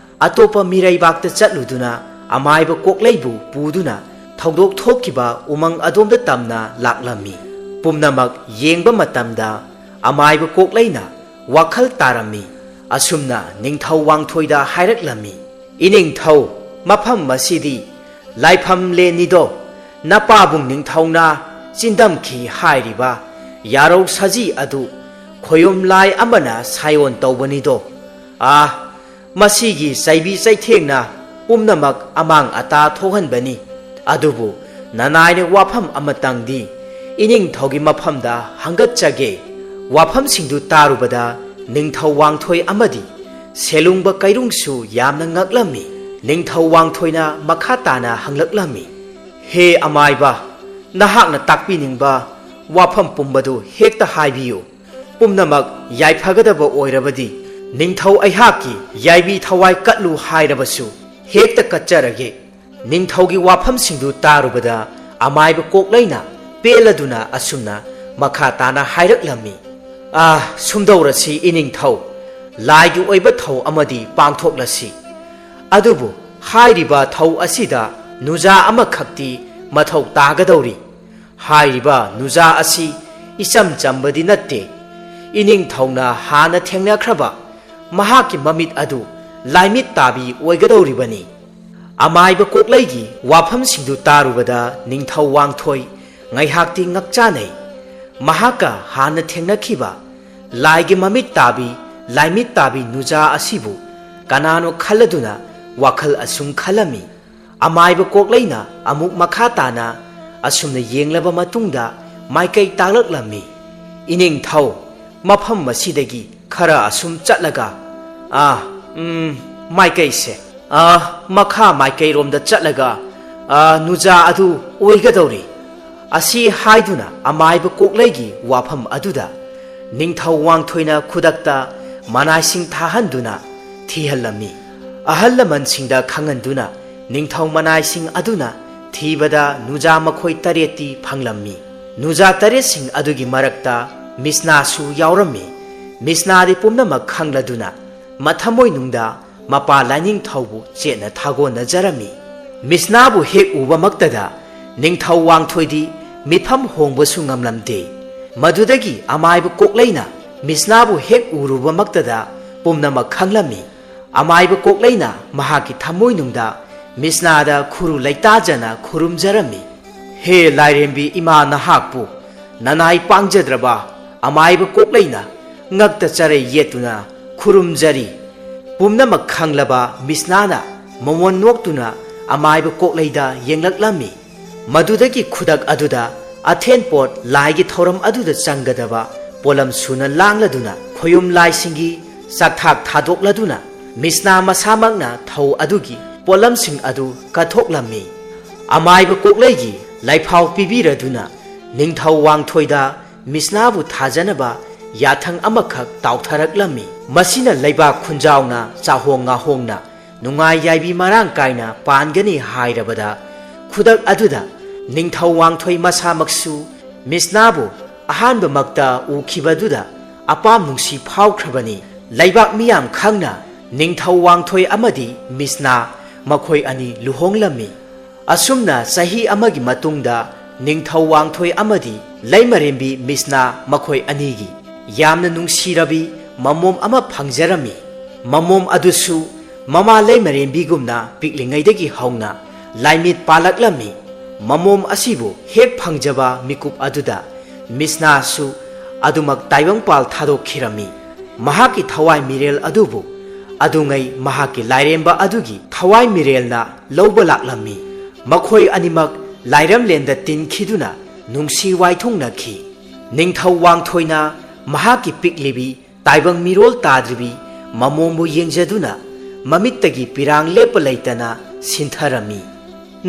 ꯑꯇꯣꯞꯄ ꯃꯤꯔꯩꯕꯥꯛꯇ ꯆꯠꯂꯨꯗꯨꯅ ꯑꯃꯥꯏꯕ ꯀꯣꯛꯂꯩꯕꯨ ꯄꯨꯗꯨꯅ ꯊꯧꯗꯣꯛ ꯊꯣꯛꯈꯤꯕ ꯎꯃꯪ ꯑꯗꯣꯝꯗ ꯇꯝꯅ ꯂꯥꯛꯂꯝꯃꯤ꯫ ꯄꯨꯝꯅꯃꯛ ꯌꯦꯡꯕ ꯃꯇꯝꯗ ꯑꯃꯥꯏꯕ ꯀꯣꯛꯂꯩꯅ ꯋꯥꯈꯜ ꯇꯥꯔꯝꯃꯤ꯫ ꯑꯁꯨꯝꯅ ꯅꯤꯡꯊꯧ ꯋꯥꯡꯊꯣꯏꯗ ꯍꯥꯏꯔꯛꯂꯝꯃꯤ, "ꯏꯅꯤꯡꯊꯧ, ꯃꯐꯝ ꯑꯁꯤꯗꯤ ꯂꯥꯏꯐꯝ ꯂꯦꯟꯅꯤꯗꯣ, ꯅꯄꯥꯕꯨꯡ ꯅꯤꯡꯊꯧꯅ ꯆꯤꯟꯗꯝꯈꯤ ꯍꯥꯏꯔꯤꯕ ꯌꯥꯔꯧ ꯁꯖꯤ ꯑꯗꯨ ꯈꯣꯌꯨꯝ ꯂꯥꯏ ꯑꯃꯅ ꯁꯥꯏꯑꯣꯟ ꯇꯧꯕꯅꯤꯗꯣ꯫ ꯑꯥ, ꯃꯁꯤꯒꯤ ꯆꯩꯕꯤ ꯆꯩꯊꯦꯡꯅ ꯄꯨꯝꯅꯃꯛ ꯑꯃꯥꯡ ꯑꯇꯥ ꯊꯣꯛꯍꯟꯕꯅꯤ꯫ ꯑꯗꯨꯕꯨ ꯅꯅꯥꯏꯅ ꯋꯥꯐꯝ ꯑꯃꯇꯪꯗꯤ ꯏꯅꯤꯡꯊꯧꯒꯤ ꯃꯐꯝꯗ ꯍꯪꯒꯠꯆꯒꯦ꯫" ꯋꯥꯐꯝꯁꯤꯡꯗꯨ ꯇꯥꯔꯨꯕꯗ ꯅꯤꯡꯊꯧ ꯋꯥꯡꯊꯣꯏ ꯑꯃꯗꯤ ꯁꯦꯂꯨꯡꯕ ꯀꯩꯔꯨꯡꯁꯨ ꯌꯥꯝꯅ ꯉꯛꯂꯝꯃꯤ꯫ ꯅꯤꯡꯊꯧ ꯋꯥꯡꯊꯣꯏꯅ ꯃꯈꯥ ꯇꯥꯅ ꯍꯪꯂꯛꯂꯝꯃꯤ, "ꯍꯦ ꯑꯃꯥꯏꯕ, ꯅꯍꯥꯛꯅ ꯇꯥꯛꯄꯤꯅꯤꯡꯕ ꯋꯥꯐꯝ ꯄꯨꯝꯕꯗꯨ ꯍꯦꯛꯇ ꯍꯥꯏꯕꯤꯌꯨ꯫ ꯄꯨꯝꯅꯃꯛ ꯌꯥꯏꯐꯒꯗꯕ ꯑꯣꯏꯔꯕꯗꯤ ꯅꯤꯡꯊꯧ ꯑꯩꯍꯥꯛꯀꯤ ꯌꯥꯏꯕꯤ ꯊꯋꯥꯏ ꯀꯠꯂꯨ ꯍꯥꯏꯔꯕꯁꯨ ꯍꯦꯛꯇ ꯀꯠꯆꯔꯒꯦ꯫" ꯅꯤꯡꯊꯧꯒꯤ ꯋꯥꯐꯝꯁꯤꯡꯗꯨ ꯇꯥꯔꯨꯕꯗ ꯑꯃꯥꯏꯕ ꯀꯣꯛꯂꯩꯅ ꯄꯦꯜꯂꯗꯨꯅ ꯑꯁꯨꯝꯅ ꯃꯈꯥ ꯇꯥꯅ ꯍꯥꯏꯔꯛꯂꯝꯃꯤ, "ꯑꯥ, ꯁꯨꯝꯗꯧꯔꯁꯤ ꯏꯅꯤꯡꯊꯧ, ꯂꯥꯏꯒꯤ ꯑꯣꯏꯕ ꯊꯧ ꯑꯃꯗꯤ ꯄꯥꯡꯊꯣꯛꯂꯁꯤ꯫ ꯑꯗꯨꯕꯨ ꯍꯥꯏꯔꯤꯕ ꯊꯧ ꯑꯁꯤꯗ ꯅꯨꯖꯥ ꯑꯃꯈꯛꯇꯤ ꯃꯊꯧ ꯇꯥꯒꯗꯧꯔꯤ꯫ ꯍꯥꯏꯔꯤꯕ ꯅꯨꯖꯥ ꯑꯁꯤ ꯏꯆꯝ ꯆꯝꯕꯗꯤ ꯅꯠꯇꯦ꯫ ꯏꯅꯤꯡꯊꯧꯅ ꯍꯥꯟꯅ ꯊꯦꯡꯅꯈ꯭ꯔꯕ ꯃꯍꯥꯛꯀꯤ ꯃꯃꯤꯠ ꯑꯗꯨ ꯂꯥꯏꯃꯤꯠ ꯇꯥꯕꯤ ꯑꯣꯏꯒꯗꯧꯔꯤꯕꯅꯤ"꯫ ꯑꯃꯥꯏꯕ ꯀꯣꯛꯂꯩꯒꯤ ꯋꯥꯐꯝꯁꯤꯡꯗꯨ ꯇꯥꯔꯨꯕꯗ ꯅꯤꯡꯊꯧ ꯋꯥꯡꯊꯣꯏ ꯉꯥꯏꯍꯥꯛꯇꯤ ꯉꯛꯆꯥꯅꯩ꯫ ꯃꯍꯥꯛꯀ ꯍꯥꯟꯅ ꯊꯦꯡꯅꯈꯤꯕ ꯂꯥꯏꯒꯤ ꯃꯃꯤꯠ ꯇꯥꯕꯤ, ꯂꯥꯏꯃꯤꯠ ꯇꯥꯕꯤ ꯅꯨꯖꯥ ꯑꯁꯤꯕꯨ ꯀꯅꯥꯅꯣ ꯈꯜꯂꯗꯨꯅ ꯋꯥꯈꯜ ꯑꯁꯨꯝ ꯈꯜꯂꯝꯃꯤ꯫ ꯑꯃꯥꯏꯕ ꯀꯣꯛꯂꯩꯅ ꯑꯃꯨꯛ ꯃꯈꯥ ꯇꯥꯅ ꯑꯁꯨꯝꯅ ꯌꯦꯡꯂꯕ ꯃꯇꯨꯡꯗ ꯃꯥꯏꯀꯩ ꯇꯥꯛꯂꯛꯂꯝꯃꯤ, "ꯏꯅꯤꯡꯊꯧ, ꯃꯐꯝ ꯑꯁꯤꯗꯒꯤ ꯈꯔ ꯑꯁꯨꯝ ꯆꯠꯂꯒ, ꯑꯥ, ꯎꯝ, ꯃꯥꯏꯀꯩꯁꯦ, ꯑꯥ, ꯃꯈꯥ ꯃꯥꯏꯀꯩꯔꯣꯝꯗ ꯆꯠꯂꯒ, ꯑꯥ, ꯅꯨꯖꯥ ꯑꯗꯨ ꯑꯣꯏꯒꯗꯧꯔꯤ"꯫ ꯑꯁꯤ ꯍꯥꯏꯗꯨꯅ ꯑꯃꯥꯏꯕ ꯀꯣꯛꯂꯩꯒꯤ ꯋꯥꯐꯝ ꯑꯗꯨꯗ ꯅꯤꯡꯊꯧ ꯋꯥꯡꯊꯣꯏꯅ ꯈꯨꯗꯛꯇ ꯃꯅꯥꯏꯁꯤꯡ ꯊꯥꯍꯟꯗꯨꯅ ꯊꯤꯍꯜꯂꯝꯃꯤ꯫ ꯑꯍꯜ ꯂꯃꯟꯁꯤꯡꯗ ꯈꯪꯍꯟꯗꯨꯅ ꯅꯤꯡꯊꯧ ꯃꯅꯥꯏꯁꯤꯡ ꯑꯗꯨꯅ ꯊꯤꯕꯗ ꯅꯨꯖꯥ ꯃꯈꯣꯏ ꯇꯔꯦꯠꯇꯤ ꯐꯪꯂꯝꯃꯤ꯫ ꯅꯨꯖꯥ ꯇꯔꯦꯠꯁꯤꯡ ꯑꯗꯨꯒꯤ ꯃꯔꯛꯇ ꯃꯤꯁꯅꯥꯁꯨ ꯌꯥꯎꯔꯝꯃꯤ꯫ ꯃꯤꯁꯅꯥꯗꯤ ꯄꯨꯝꯅꯃꯛ ꯈꯪꯂꯗꯨꯅ ꯃꯊꯃꯣꯏꯅꯨꯡꯗ ꯃꯄꯥ ꯂꯥꯏꯅꯤꯡꯊꯧꯕꯨ ꯆꯦꯠꯅ ꯊꯥꯒꯣꯟꯅꯖꯔꯝꯃꯤ꯫ ꯃꯤꯁꯅꯥꯕꯨ ꯍꯦꯛ ꯎꯕꯃꯛꯇꯗ ꯅꯤꯡꯊꯧ ꯋꯥꯡꯊꯣꯏꯗꯤ ꯃꯤꯐꯝ ꯍꯣꯡꯕꯁꯨ ꯉꯝꯂꯝꯗꯦ꯫ ꯃꯗꯨꯗꯒꯤ ꯑꯃꯥꯏꯕ ꯀꯣꯛꯂꯩꯅ ꯃꯤꯁꯅꯥꯕꯨ ꯍꯦꯛ ꯎꯔꯨꯕꯃꯛꯇꯗ ꯄꯨꯝꯅꯃꯛ ꯈꯪꯂꯝꯃꯤ꯫ ꯑꯃꯥꯏꯕ ꯀꯣꯛꯂꯩꯅ ꯃꯍꯥꯛꯀꯤ ꯊꯃꯣꯏꯅꯨꯡꯗ ꯃꯤꯁꯅꯥꯗ ꯈꯨꯔꯨ ꯂꯩꯇꯥꯖꯅ ꯈꯨꯔꯨꯝꯖꯔꯝꯃꯤ꯫ "ꯍꯦ ꯂꯥꯏꯔꯦꯝꯕꯤ ꯏꯃꯥ ꯅꯍꯥꯛꯄꯨ ꯅꯅꯥꯏ ꯄꯥꯡꯖꯗ꯭ꯔꯕ ꯑꯃꯥꯏꯕ ꯀꯣꯛꯂꯩꯅ ꯉꯛꯇ ꯆꯔꯩ ꯌꯦꯠꯇꯨꯅ ꯈꯨꯔꯨꯝꯖꯔꯤ"꯫ ꯄꯨꯝꯅꯃꯛ ꯈꯪꯂꯕ ꯃꯤꯁꯅꯥꯅ ꯃꯉꯣꯟ ꯅꯣꯛꯇꯨꯅ ꯑꯃꯥꯏꯕ ꯀꯣꯛꯂꯩꯗ ꯌꯦꯡꯂꯛꯂꯝꯃꯤ꯫ ꯃꯗꯨꯗꯒꯤ ꯈꯨꯗꯛ ꯑꯗꯨꯗ ꯑꯊꯦꯟ ꯄꯣꯠ ꯂꯥꯏꯒꯤ ꯊꯧꯔꯝ ꯑꯗꯨꯗ ꯆꯪꯒꯗꯕ ꯄꯣꯠꯂꯝ ꯁꯨꯅ ꯂꯥꯡꯂꯗꯨꯅ ꯈꯣꯌꯨꯝ ꯂꯥꯏꯁꯤꯡꯒꯤ ꯆꯥꯛꯊꯥꯛ ꯊꯥꯗꯣꯛꯂꯗꯨꯅ ꯃꯤꯁꯅꯥ ꯃꯁꯥꯃꯛꯅ ꯊꯧ ꯑꯗꯨꯒꯤ ꯄꯣꯠꯂꯝꯁꯤꯡ ꯑꯗꯨ ꯀꯠꯊꯣꯛꯂꯝꯃꯤ꯫ ꯑꯃꯥꯏꯕ ꯀꯣꯛꯂꯩꯒꯤ ꯂꯥꯏꯐꯥꯎ ꯄꯤꯕꯤꯔꯗꯨꯅ ꯅꯤꯡꯊꯧ ꯋꯥꯡꯊꯣꯏꯗ ꯃꯤꯁꯅꯥꯕꯨ ꯊꯥꯖꯅꯕ ꯌꯥꯊꯪ ꯑꯃꯈꯛ ꯇꯥꯎꯊꯔꯛꯂꯝꯃꯤ꯫ ꯃꯁꯤꯅ ꯂꯩꯕꯥꯛ ꯈꯨꯟꯖꯥꯎꯅ ꯆꯥꯍꯣꯡ ꯉꯥꯍꯣꯡꯅ ꯅꯨꯡꯉꯥꯏ ꯌꯥꯏꯕꯤ ꯃꯔꯥꯡ ꯀꯥꯏꯅ ꯄꯥꯟꯒꯅꯤ ꯍꯥꯏꯔꯕꯗ ꯈꯨꯗꯛ ꯑꯗꯨꯗ ꯅꯤꯡꯊꯧ ꯋꯥꯡꯊꯣꯏ ꯃꯁꯥꯃꯛꯁꯨ ꯃꯤꯁꯅꯥꯕꯨ ꯑꯍꯥꯟꯕꯃꯛꯇ ꯎꯈꯤꯕꯗꯨꯗ ꯑꯄꯥꯝ ꯅꯨꯡꯁꯤ ꯐꯥꯎꯈ꯭ꯔꯕꯅꯤ꯫ ꯂꯩꯕꯥꯛ ꯃꯤꯌꯥꯝ ꯈꯪꯅ ꯅꯤꯡꯊꯧ ꯋꯥꯡꯊꯣꯏ ꯑꯃꯗꯤ ꯃꯤꯁꯅꯥ ꯃꯈꯣꯏ ꯑꯅꯤ ꯂꯨꯍꯣꯡꯂꯝꯃꯤ꯫ ꯑꯁꯨꯝꯅ ꯆꯍꯤ ꯑꯃꯒꯤ ꯃꯇꯨꯡꯗ ꯅꯤꯡꯊꯧ ꯋꯥꯡꯊꯣꯏ ꯑꯃꯗꯤ ꯂꯩꯃꯔꯦꯝꯕꯤ ꯃꯤꯁꯅꯥ ꯃꯈꯣꯏ ꯑꯅꯤꯒꯤ ꯌꯥꯝꯅ ꯅꯨꯡꯁꯤꯔꯕꯤ ꯃꯃꯣꯝ ꯑꯃ ꯐꯪꯖꯔꯝꯃꯤ꯫ ꯃꯃꯣꯝ ꯑꯗꯨꯁꯨ ꯃꯃꯥ ꯂꯩꯃꯔꯦꯝꯕꯤꯒꯨꯝꯅ ꯄꯤꯛꯂꯤꯉꯩꯗꯒꯤ ꯍꯧꯅ ꯂꯥꯏꯃꯤꯠ ꯄꯥꯜꯂꯛꯂꯝꯃꯤ꯫ ꯃꯃꯣꯝ ꯑꯁꯤꯕꯨ ꯍꯦꯛ ꯐꯪꯖꯕ ꯃꯤꯀꯨꯞ ꯑꯗꯨꯗ ꯃꯤꯁꯅꯥꯁꯨ ꯑꯗꯨꯃꯛ ꯇꯥꯏꯕꯪꯄꯥꯜ ꯊꯥꯗꯣꯛꯈꯤꯔꯝꯃꯤ꯫ ꯃꯍꯥꯛꯀꯤ ꯊꯋꯥꯏ ꯃꯤꯔꯦꯜ ꯑꯗꯨꯕꯨ ꯑꯗꯨꯉꯩ ꯃꯍꯥꯛꯀꯤ ꯂꯥꯏꯔꯦꯝꯕ ꯑꯗꯨꯒꯤ ꯊꯋꯥꯏ ꯃꯤꯔꯦꯜꯅ ꯂꯧꯕ ꯂꯥꯛꯂꯝꯃꯤ꯫ ꯃꯈꯣꯏ ꯑꯅꯤꯃꯛ ꯂꯥꯏꯔꯝꯂꯦꯟꯗ ꯇꯤꯟꯈꯤꯗꯨꯅ ꯅꯨꯡꯁꯤ ꯋꯥꯏꯊꯨꯡꯅꯈꯤ꯫ ꯅꯤꯡꯊꯧ ꯋꯥꯡꯊꯣꯏꯅ ꯃꯍꯥꯛꯀꯤ ꯄꯤꯛꯂꯤꯕꯤ ꯇꯥꯏꯕꯪ ꯃꯤꯔꯣꯜ ꯇꯥꯗ꯭ꯔꯤꯕꯤ ꯃꯃꯣꯝꯕꯨ ꯌꯦꯡꯖꯗꯨꯅ ꯃꯃꯤꯠꯇꯒꯤ ꯄꯤꯔꯥꯡ ꯂꯦꯞꯄ ꯂꯩꯇꯅ ꯁꯤꯟꯊꯔꯝꯃꯤ꯫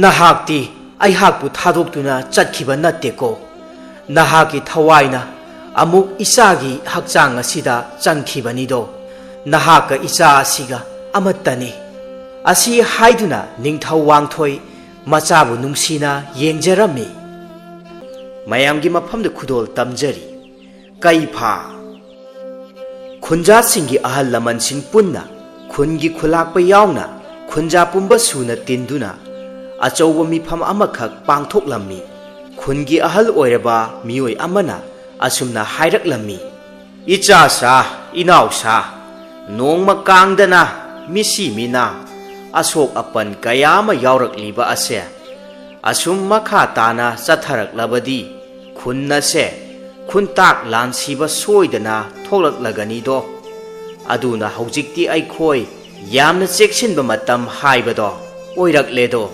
"ꯅꯍꯥꯛꯇꯤ ꯑꯩꯍꯥꯛꯄꯨ ꯊꯥꯗꯣꯛꯇꯨꯅ ꯆꯠꯈꯤꯕ ꯅꯠꯇꯦꯀꯣ꯫ ꯅꯍꯥꯛꯀꯤ ꯊꯋꯥꯏꯅ ꯑꯃꯨꯛ ꯏꯆꯥꯒꯤ ꯍꯛꯆꯥꯡ ꯑꯁꯤꯗ ꯆꯪꯈꯤꯕꯅꯤꯗꯣ꯫ ꯅꯍꯥꯛꯀ ꯏꯆꯥ ꯑꯁꯤꯒ ꯑꯃꯠꯇꯅꯤ"꯫ ꯑꯁꯤ ꯍꯥꯏꯗꯨꯅ ꯅꯤꯡꯊꯧ ꯋꯥꯡꯊꯣꯏ ꯃꯆꯥꯕꯨ ꯅꯨꯡꯁꯤꯅ ꯌꯦꯡꯖꯔꯝꯃꯤ꯫ ꯃꯌꯥꯝꯒꯤ ꯃꯐꯝꯗ ꯈꯨꯗꯣꯜ ꯇꯝꯖꯔꯤ꯫ ꯀꯩꯐꯥ꯫ ꯈꯨꯟꯖꯥꯁꯤꯡꯒꯤ ꯑꯍꯜ ꯂꯃꯟꯁꯤꯡ ꯄꯨꯟꯅ, ꯈꯨꯟꯒꯤ ꯈꯨꯂꯥꯛꯄ ꯌꯥꯎꯅ, ꯈꯨꯟꯖꯥ ꯄꯨꯝꯕ ꯁꯨꯅ ꯇꯤꯟꯗꯨꯅ ꯑꯆꯧꯕ ꯃꯤꯐꯝ ꯑꯃꯈꯛ ꯄꯥꯡꯊꯣꯛꯂꯝꯃꯤ꯫ ꯈꯨꯟꯒꯤ ꯑꯍꯜ ꯑꯣꯏꯔꯕ ꯃꯤꯑꯣꯏ ꯑꯃꯅ ꯑꯁꯨꯝꯅ ꯍꯥꯏꯔꯛꯂꯝꯃꯤ: "ꯏꯆꯥꯁꯥ, ꯏꯅꯥꯎꯁꯥ, ꯅꯣꯡꯃ ꯀꯥꯡꯗꯅ ꯃꯤꯁꯤ ꯃꯤꯅꯥ, ꯑꯁꯣꯛ ꯑꯄꯟ ꯀꯌꯥ ꯑꯃ ꯌꯥꯎꯔꯛꯂꯤꯕ ꯑꯁꯦ ꯑꯁꯨꯝ ꯃꯈꯥ ꯇꯥꯅ ꯆꯠꯊꯔꯛꯂꯕꯗꯤ ꯈꯨꯟ ꯑꯁꯦ ꯈꯨꯟꯇꯥꯛ ꯂꯥꯟꯁꯤꯕ ꯁꯣꯏꯗꯅ ꯊꯣꯛꯂꯛꯂꯒꯅꯤꯗꯣ꯫ ꯑꯗꯨꯅ ꯍꯧꯖꯤꯛꯇꯤ ꯑꯩꯈꯣꯏ ꯌꯥꯝꯅ ꯆꯦꯛꯁꯤꯟꯕ ꯃꯇꯝ ꯍꯥꯏꯕꯗꯣ ꯑꯣꯏꯔꯛꯂꯦꯗꯣ"꯫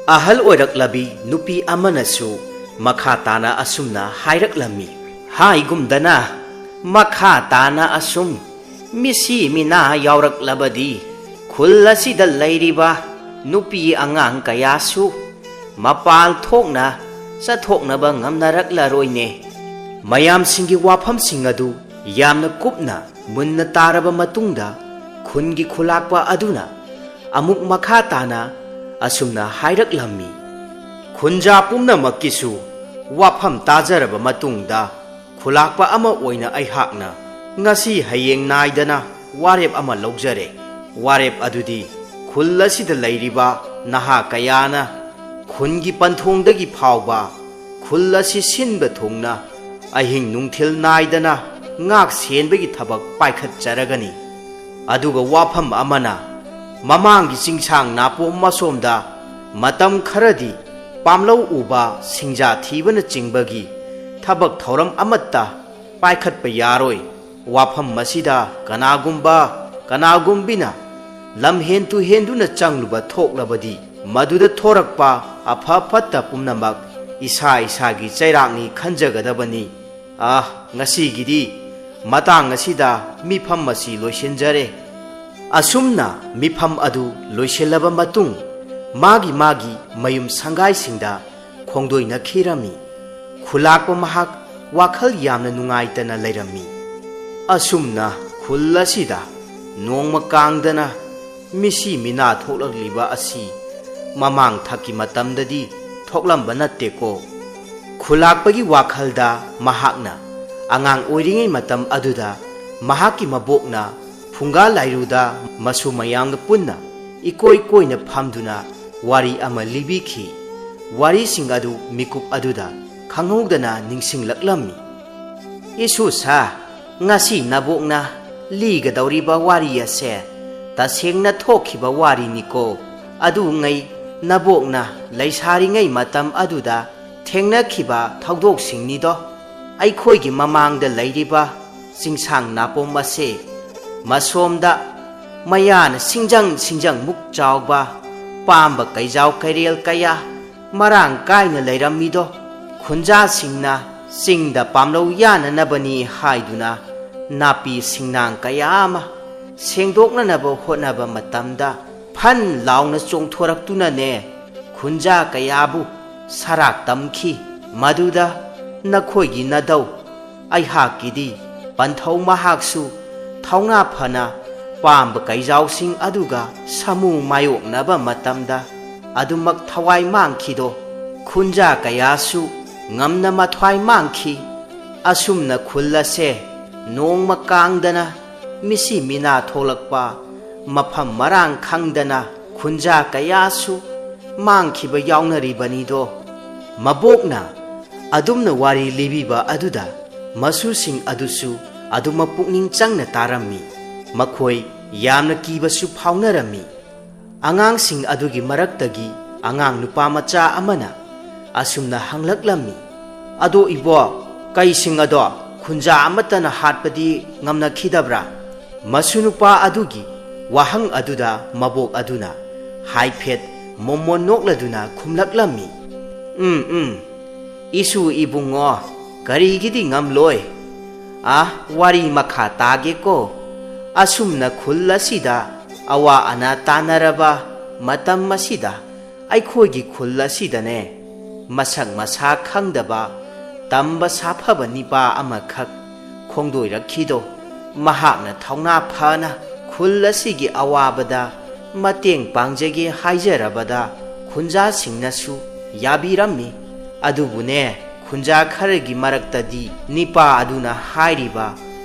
ꯑꯍꯜ ꯑꯣꯏꯔꯛꯂꯕꯤ ꯅꯨꯄꯤ ꯑꯃꯅꯁꯨ ꯃꯈꯥ ꯇꯥꯅ ꯑꯁꯨꯝꯅ ꯍꯥꯏꯔꯛꯂꯝꯃꯤ: "ꯍꯥꯏꯒꯨꯝꯗꯅ, ꯃꯈꯥ ꯇꯥꯅ ꯑꯁꯨꯝ ꯃꯤꯁꯤ ꯃꯤꯅꯥ ꯌꯥꯎꯔꯛꯂꯕꯗꯤ ꯈꯨꯜ ꯑꯁꯤꯗ ꯂꯩꯔꯤꯕ ꯅꯨꯄꯤ ꯑꯉꯥꯡ ꯀꯌꯥꯁꯨ ꯃꯄꯥꯜ ꯊꯣꯛꯅ ꯆꯠꯊꯣꯛꯅꯕ ꯉꯝꯅꯔꯛꯂꯔꯣꯏꯅꯦ"꯫ ꯃꯌꯥꯝꯁꯤꯡꯒꯤ ꯋꯥꯐꯝꯁꯤꯡ ꯑꯗꯨ ꯌꯥꯝꯅ ꯀꯨꯞꯅ ꯃꯨꯟꯅ ꯇꯥꯔꯕ ꯃꯇꯨꯡꯗ ꯈꯨꯟꯒꯤ ꯈꯨꯂꯥꯛꯄ ꯑꯗꯨꯅ ꯑꯃꯨꯛ ꯃꯈꯥ ꯇꯥꯅ ꯑꯁꯨꯝꯅ ꯍꯥꯏꯔꯛꯂꯝꯃꯤ: ꯈꯨꯟꯖꯥ ꯄꯨꯝꯅꯃꯛꯀꯤꯁꯨ ꯋꯥꯐꯝ ꯇꯥꯖꯔꯕ ꯃꯇꯨꯡꯗ, ꯈꯨꯂꯥꯛꯄ ꯑꯃ ꯑꯣꯏꯅ ꯑꯩꯍꯥꯛꯅ ꯉꯁꯤ ꯍꯌꯦꯡ ꯅꯥꯏꯗꯅ ꯋꯥꯔꯦꯞ ꯑꯃ ꯂꯧꯖꯔꯦ꯫ ꯋꯥꯔꯦꯞ ꯑꯗꯨꯗꯤ ꯈꯨꯜ ꯑꯁꯤꯗ ꯂꯩꯔꯤꯕ ꯅꯍꯥ ꯀꯌꯥꯅ ꯈꯨꯟꯒꯤ ꯄꯟꯊꯣꯡꯗꯒꯤ ꯐꯥꯎꯕ ꯈꯨꯜ ꯑꯁꯤ ꯁꯤꯟꯕ ꯊꯨꯡꯅ ꯑꯍꯤꯡ ꯅꯨꯡꯊꯤꯜ ꯅꯥꯏꯗꯅ ꯉꯥꯛ ꯁꯦꯟꯕꯒꯤ ꯊꯕꯛ ꯄꯥꯏꯈꯠꯆꯔꯒꯅꯤ꯫ ꯑꯗꯨꯒ ꯋꯥꯐꯝ ꯑꯃꯅ, ꯃꯃꯥꯡꯒꯤ ꯆꯤꯡꯁꯥꯡ ꯅꯥꯄꯣꯝ ꯑꯁꯣꯝꯗ ꯃꯇꯝ ꯈꯔꯗꯤ ꯄꯥꯝꯂꯧ ꯎꯕ, ꯁꯤꯡꯖꯥ ꯊꯤꯕꯅꯆꯤꯡꯕꯒꯤ ꯊꯕꯛ ꯊꯧꯔꯝ ꯑꯃꯠꯇ ꯄꯥꯏꯈꯠꯄ ꯌꯥꯔꯣꯏ꯫ ꯋꯥꯐꯝ ꯑꯁꯤꯗ ꯀꯅꯥꯒꯨꯝꯕ ꯀꯅꯥꯒꯨꯝꯕꯤꯅ ꯂꯝꯍꯦꯟ ꯇꯨꯍꯦꯟꯗꯨꯅ ꯆꯪꯂꯨꯕ ꯊꯣꯛꯂꯕꯗꯤ, ꯃꯗꯨꯗ ꯊꯣꯔꯛꯄ ꯑꯐ ꯐꯠꯇ ꯄꯨꯝꯅꯃꯛ ꯏꯁꯥ ꯏꯁꯥꯒꯤ ꯆꯩꯔꯥꯛꯅꯤ ꯈꯟꯖꯒꯗꯕꯅꯤ꯫ ꯑꯥ, ꯉꯁꯤꯒꯤꯗꯤ ꯃꯇꯥꯡ ꯑꯁꯤꯗ ꯃꯤꯐꯝ ꯑꯁꯤ ꯂꯣꯏꯁꯤꯟꯖꯔꯦ꯫ ꯑꯁꯨꯝꯅ ꯃꯤꯐꯝ ꯑꯗꯨ ꯂꯣꯏꯁꯤꯜꯂꯕ ꯃꯇꯨꯡ, ꯃꯥꯒꯤ ꯃꯥꯒꯤ ꯃꯌꯨꯝ ꯁꯪꯒꯥꯏꯁꯤꯡꯗ ꯈꯣꯡꯗꯣꯏꯅꯈꯤꯔꯝꯃꯤ꯫ ꯈꯨꯂꯥꯛꯄ ꯃꯍꯥꯛ ꯋꯥꯈꯜ ꯌꯥꯝꯅ ꯅꯨꯡꯉꯥꯏꯇꯅ ꯂꯩꯔꯝꯃꯤ꯫ ꯑꯁꯨꯝꯅ ꯈꯨꯜ ꯑꯁꯤꯗ ꯅꯣꯡꯃ ꯀꯥꯡꯗꯅ ꯃꯤꯁꯤ ꯃꯤꯅꯥ ꯊꯣꯛꯂꯛꯂꯤꯕ ꯑꯁꯤ ꯃꯃꯥꯡ ꯊꯛꯀꯤ ꯃꯇꯝꯗꯗꯤ ꯊꯣꯛꯂꯝꯕ ꯅꯠꯇꯦꯀꯣ꯫ ꯈꯨꯂꯥꯛꯄꯒꯤ ꯋꯥꯈꯜꯗ ꯃꯍꯥꯛꯅ ꯑꯉꯥꯡ ꯑꯣꯏꯔꯤꯉꯩ ꯃꯇꯝ ꯑꯗꯨꯗ ꯃꯍꯥꯛꯀꯤ ꯃꯕꯣꯛꯅ ꯐꯨꯡꯒꯥ ꯂꯥꯏꯔꯨꯗ ꯃꯁꯨ ꯃꯌꯥꯝꯒ ꯄꯨꯟꯅ ꯏꯀꯣꯏ ꯀꯣꯏꯅ ꯐꯝꯗꯨꯅ ꯋꯥꯔꯤ ꯑꯃ ꯂꯤꯕꯤꯈꯤ꯫ ꯋꯥꯔꯤꯁꯤꯡ ꯑꯗꯨ ꯃꯤꯀꯨꯞ ꯑꯗꯨꯗ ꯈꯪꯍꯧꯗꯅ ꯅꯤꯡꯁꯤꯡꯂꯛꯂꯝꯃꯤ꯫ "ꯏꯁꯨꯁꯥ, ꯉꯁꯤ ꯅꯕꯣꯛꯅ ꯂꯤꯒꯗꯧꯔꯤꯕ ꯋꯥꯔꯤ ꯑꯁꯦ ꯇꯁꯦꯡꯅ ꯊꯣꯛꯈꯤꯕ ꯋꯥꯔꯤꯅꯤꯀꯣ꯫ ꯑꯗꯨꯉꯩ ꯅꯕꯣꯛꯅ ꯂꯩꯁꯥꯔꯤꯉꯩ ꯃꯇꯝ ꯑꯗꯨꯗ ꯊꯦꯡꯅꯈꯤꯕ ꯊꯧꯗꯣꯛꯁꯤꯡꯅꯤꯗꯣ꯫ ꯑꯩꯈꯣꯏꯒꯤ ꯃꯃꯥꯡꯗ ꯂꯩꯔꯤꯕ ꯆꯤꯡꯁꯥꯡ ꯅꯥꯄꯣꯝ ꯑꯁꯦ ꯃꯁꯣꯝꯗ ꯃꯌꯥꯅ ꯁꯤꯡꯖꯪ ꯁꯤꯡꯖꯪꯃꯨꯛ ꯆꯥꯎꯕ ꯄꯥꯝꯕ ꯀꯩꯖꯥꯎ ꯀꯩꯔꯦꯜ ꯀꯌꯥ ꯃꯔꯥꯡ ꯀꯥꯏꯅ ꯂꯩꯔꯝꯃꯤꯗꯣ, ꯈꯨꯟꯖꯥꯁꯤꯡꯅ ꯆꯤꯡꯗ ꯄꯥꯝꯂꯧ ꯌꯥꯅꯅꯕꯅꯤ ꯍꯥꯏꯗꯨꯅ ꯅꯥꯄꯤ ꯁꯤꯡꯅꯥꯡ ꯀꯌꯥ ꯑꯃ ꯁꯦꯡꯗꯣꯛꯅꯅꯕ ꯍꯣꯠꯅꯕ ꯃꯇꯝꯗ ꯐꯟ ꯂꯥꯎꯅ ꯆꯣꯡꯊꯣꯔꯛꯇꯨꯅꯅꯦ ꯈꯨꯟꯖꯥ ꯀꯌꯥꯕꯨ ꯁꯔꯥꯛ ꯇꯝꯈꯤ꯫ ꯃꯗꯨꯗ ꯅꯈꯣꯏꯒꯤ ꯅꯙꯧ ꯑꯩꯍꯥꯛꯀꯤꯗꯤ ꯄꯟꯊꯧ ꯃꯍꯥꯛꯁꯨ ꯊꯧꯅꯥ ꯐꯅ ꯄꯥꯝꯕ ꯀꯩꯖꯥꯎꯁꯤꯡ ꯑꯗꯨꯒ ꯁꯥꯃꯨ ꯃꯥꯌꯣꯛꯅꯕ ꯃꯇꯝꯗ ꯑꯗꯨꯃꯛ ꯊꯋꯥꯏ ꯃꯥꯡꯈꯤꯗꯣ, ꯈꯨꯟꯖꯥ ꯀꯌꯥꯁꯨ ꯉꯝꯅ ꯃꯊ꯭ꯋꯥꯏ ꯃꯥꯡꯈꯤ꯫ ꯑꯁꯨꯝꯅ ꯈꯨꯜ ꯑꯁꯦ ꯅꯣꯡꯃ ꯀꯥꯡꯗꯅ ꯃꯤꯁꯤ ꯃꯤꯅꯥ ꯊꯣꯛꯂꯛꯄ, ꯃꯐꯝ ꯃꯔꯥꯡ ꯈꯪꯗꯅ ꯈꯨꯟꯖꯥ ꯀꯌꯥꯁꯨ ꯃꯥꯡꯈꯤꯕ ꯌꯥꯎꯅꯔꯤꯕꯅꯤꯗꯣ꯫ ꯃꯕꯣꯛꯅ ꯑꯗꯨꯝꯅ ꯋꯥꯔꯤ ꯂꯤꯕꯤꯕ ꯑꯗꯨꯗ ꯃꯁꯨꯁꯤꯡ ꯑꯗꯨꯁꯨ ꯑꯗꯨꯃꯛ ꯄꯨꯛꯅꯤꯡ ꯆꯪꯅ ꯇꯥꯔꯝꯃꯤ꯫ ꯃꯈꯣꯏ ꯌꯥꯝꯅ ꯀꯤꯕꯁꯨ ꯐꯥꯎꯅꯔꯝꯃꯤ꯫ ꯑꯉꯥꯡꯁꯤꯡ ꯑꯗꯨꯒꯤ ꯃꯔꯛꯇꯒꯤ ꯑꯉꯥꯡ ꯅꯨꯄꯥ ꯃꯆꯥ ꯑꯃꯅ ꯑꯁꯨꯝꯅ ꯍꯪꯂꯛꯂꯝꯃꯤ, "ꯑꯗꯣ ꯏꯕꯣ, ꯀꯩꯁꯤꯡ ꯑꯗꯣ ꯈꯨꯟꯖꯥ ꯑꯃꯠꯇꯅ ꯍꯥꯠꯄꯗꯤ ꯉꯝꯅꯈꯤꯗꯕ꯭ꯔꯥ?" ꯃꯁꯨ ꯅꯨꯄꯥ ꯑꯗꯨꯒꯤ ꯋꯥꯍꯪ ꯑꯗꯨꯗ ꯃꯕꯣꯛ ꯑꯗꯨꯅ ꯍꯥꯏꯐꯦꯠ ꯃꯣꯃꯣꯟ ꯅꯣꯛꯂꯗꯨꯅ ꯈꯨꯝꯂꯛꯂꯝꯃꯤ, "ꯎꯝ, ꯎꯝ, ꯏꯁꯨ ꯏꯕꯨꯡꯉꯣ, ꯀꯔꯤꯒꯤꯗꯤ ꯉꯝꯂꯣꯏ? ꯑꯥ, ꯋꯥꯔꯤ ꯃꯈꯥ ꯇꯥꯒꯦꯀꯣ꯫ ꯑꯁꯨꯝꯅ ꯈꯨꯜ ꯑꯁꯤꯗ ꯑꯋꯥ ꯑꯅꯥ ꯇꯥꯅꯔꯕ ꯃꯇꯝ ꯑꯁꯤꯗ ꯑꯩꯈꯣꯏꯒꯤ ꯈꯨꯜ ꯑꯁꯤꯗꯅꯦ, ꯃꯁꯛ ꯃꯁꯥ ꯈꯪꯗꯕ ꯇꯝꯕ ꯁꯥꯐꯕ ꯅꯤꯄꯥ ꯑꯃꯈꯛ ꯈꯣꯡꯗꯣꯏꯔꯛꯈꯤꯗꯣ꯫ ꯃꯍꯥꯛꯅ ꯊꯧꯅꯥ ꯐꯅ ꯈꯨꯜ ꯑꯁꯤꯒꯤ ꯑꯋꯥꯕꯗ ꯃꯇꯦꯡ ꯄꯥꯡꯖꯒꯦ ꯍꯥꯏꯖꯔꯕꯗ ꯈꯨꯟꯖꯥꯁꯤꯡꯅꯁꯨ ꯌꯥꯕꯤꯔꯝꯃꯤ꯫ ꯑꯗꯨꯕꯨꯅꯦ, ꯈꯨꯟꯖꯥ ꯈꯔꯒꯤ ꯃꯔꯛꯇꯗꯤ ꯅꯤꯄꯥ ꯑꯗꯨꯅ ꯍꯥꯏꯔꯤꯕ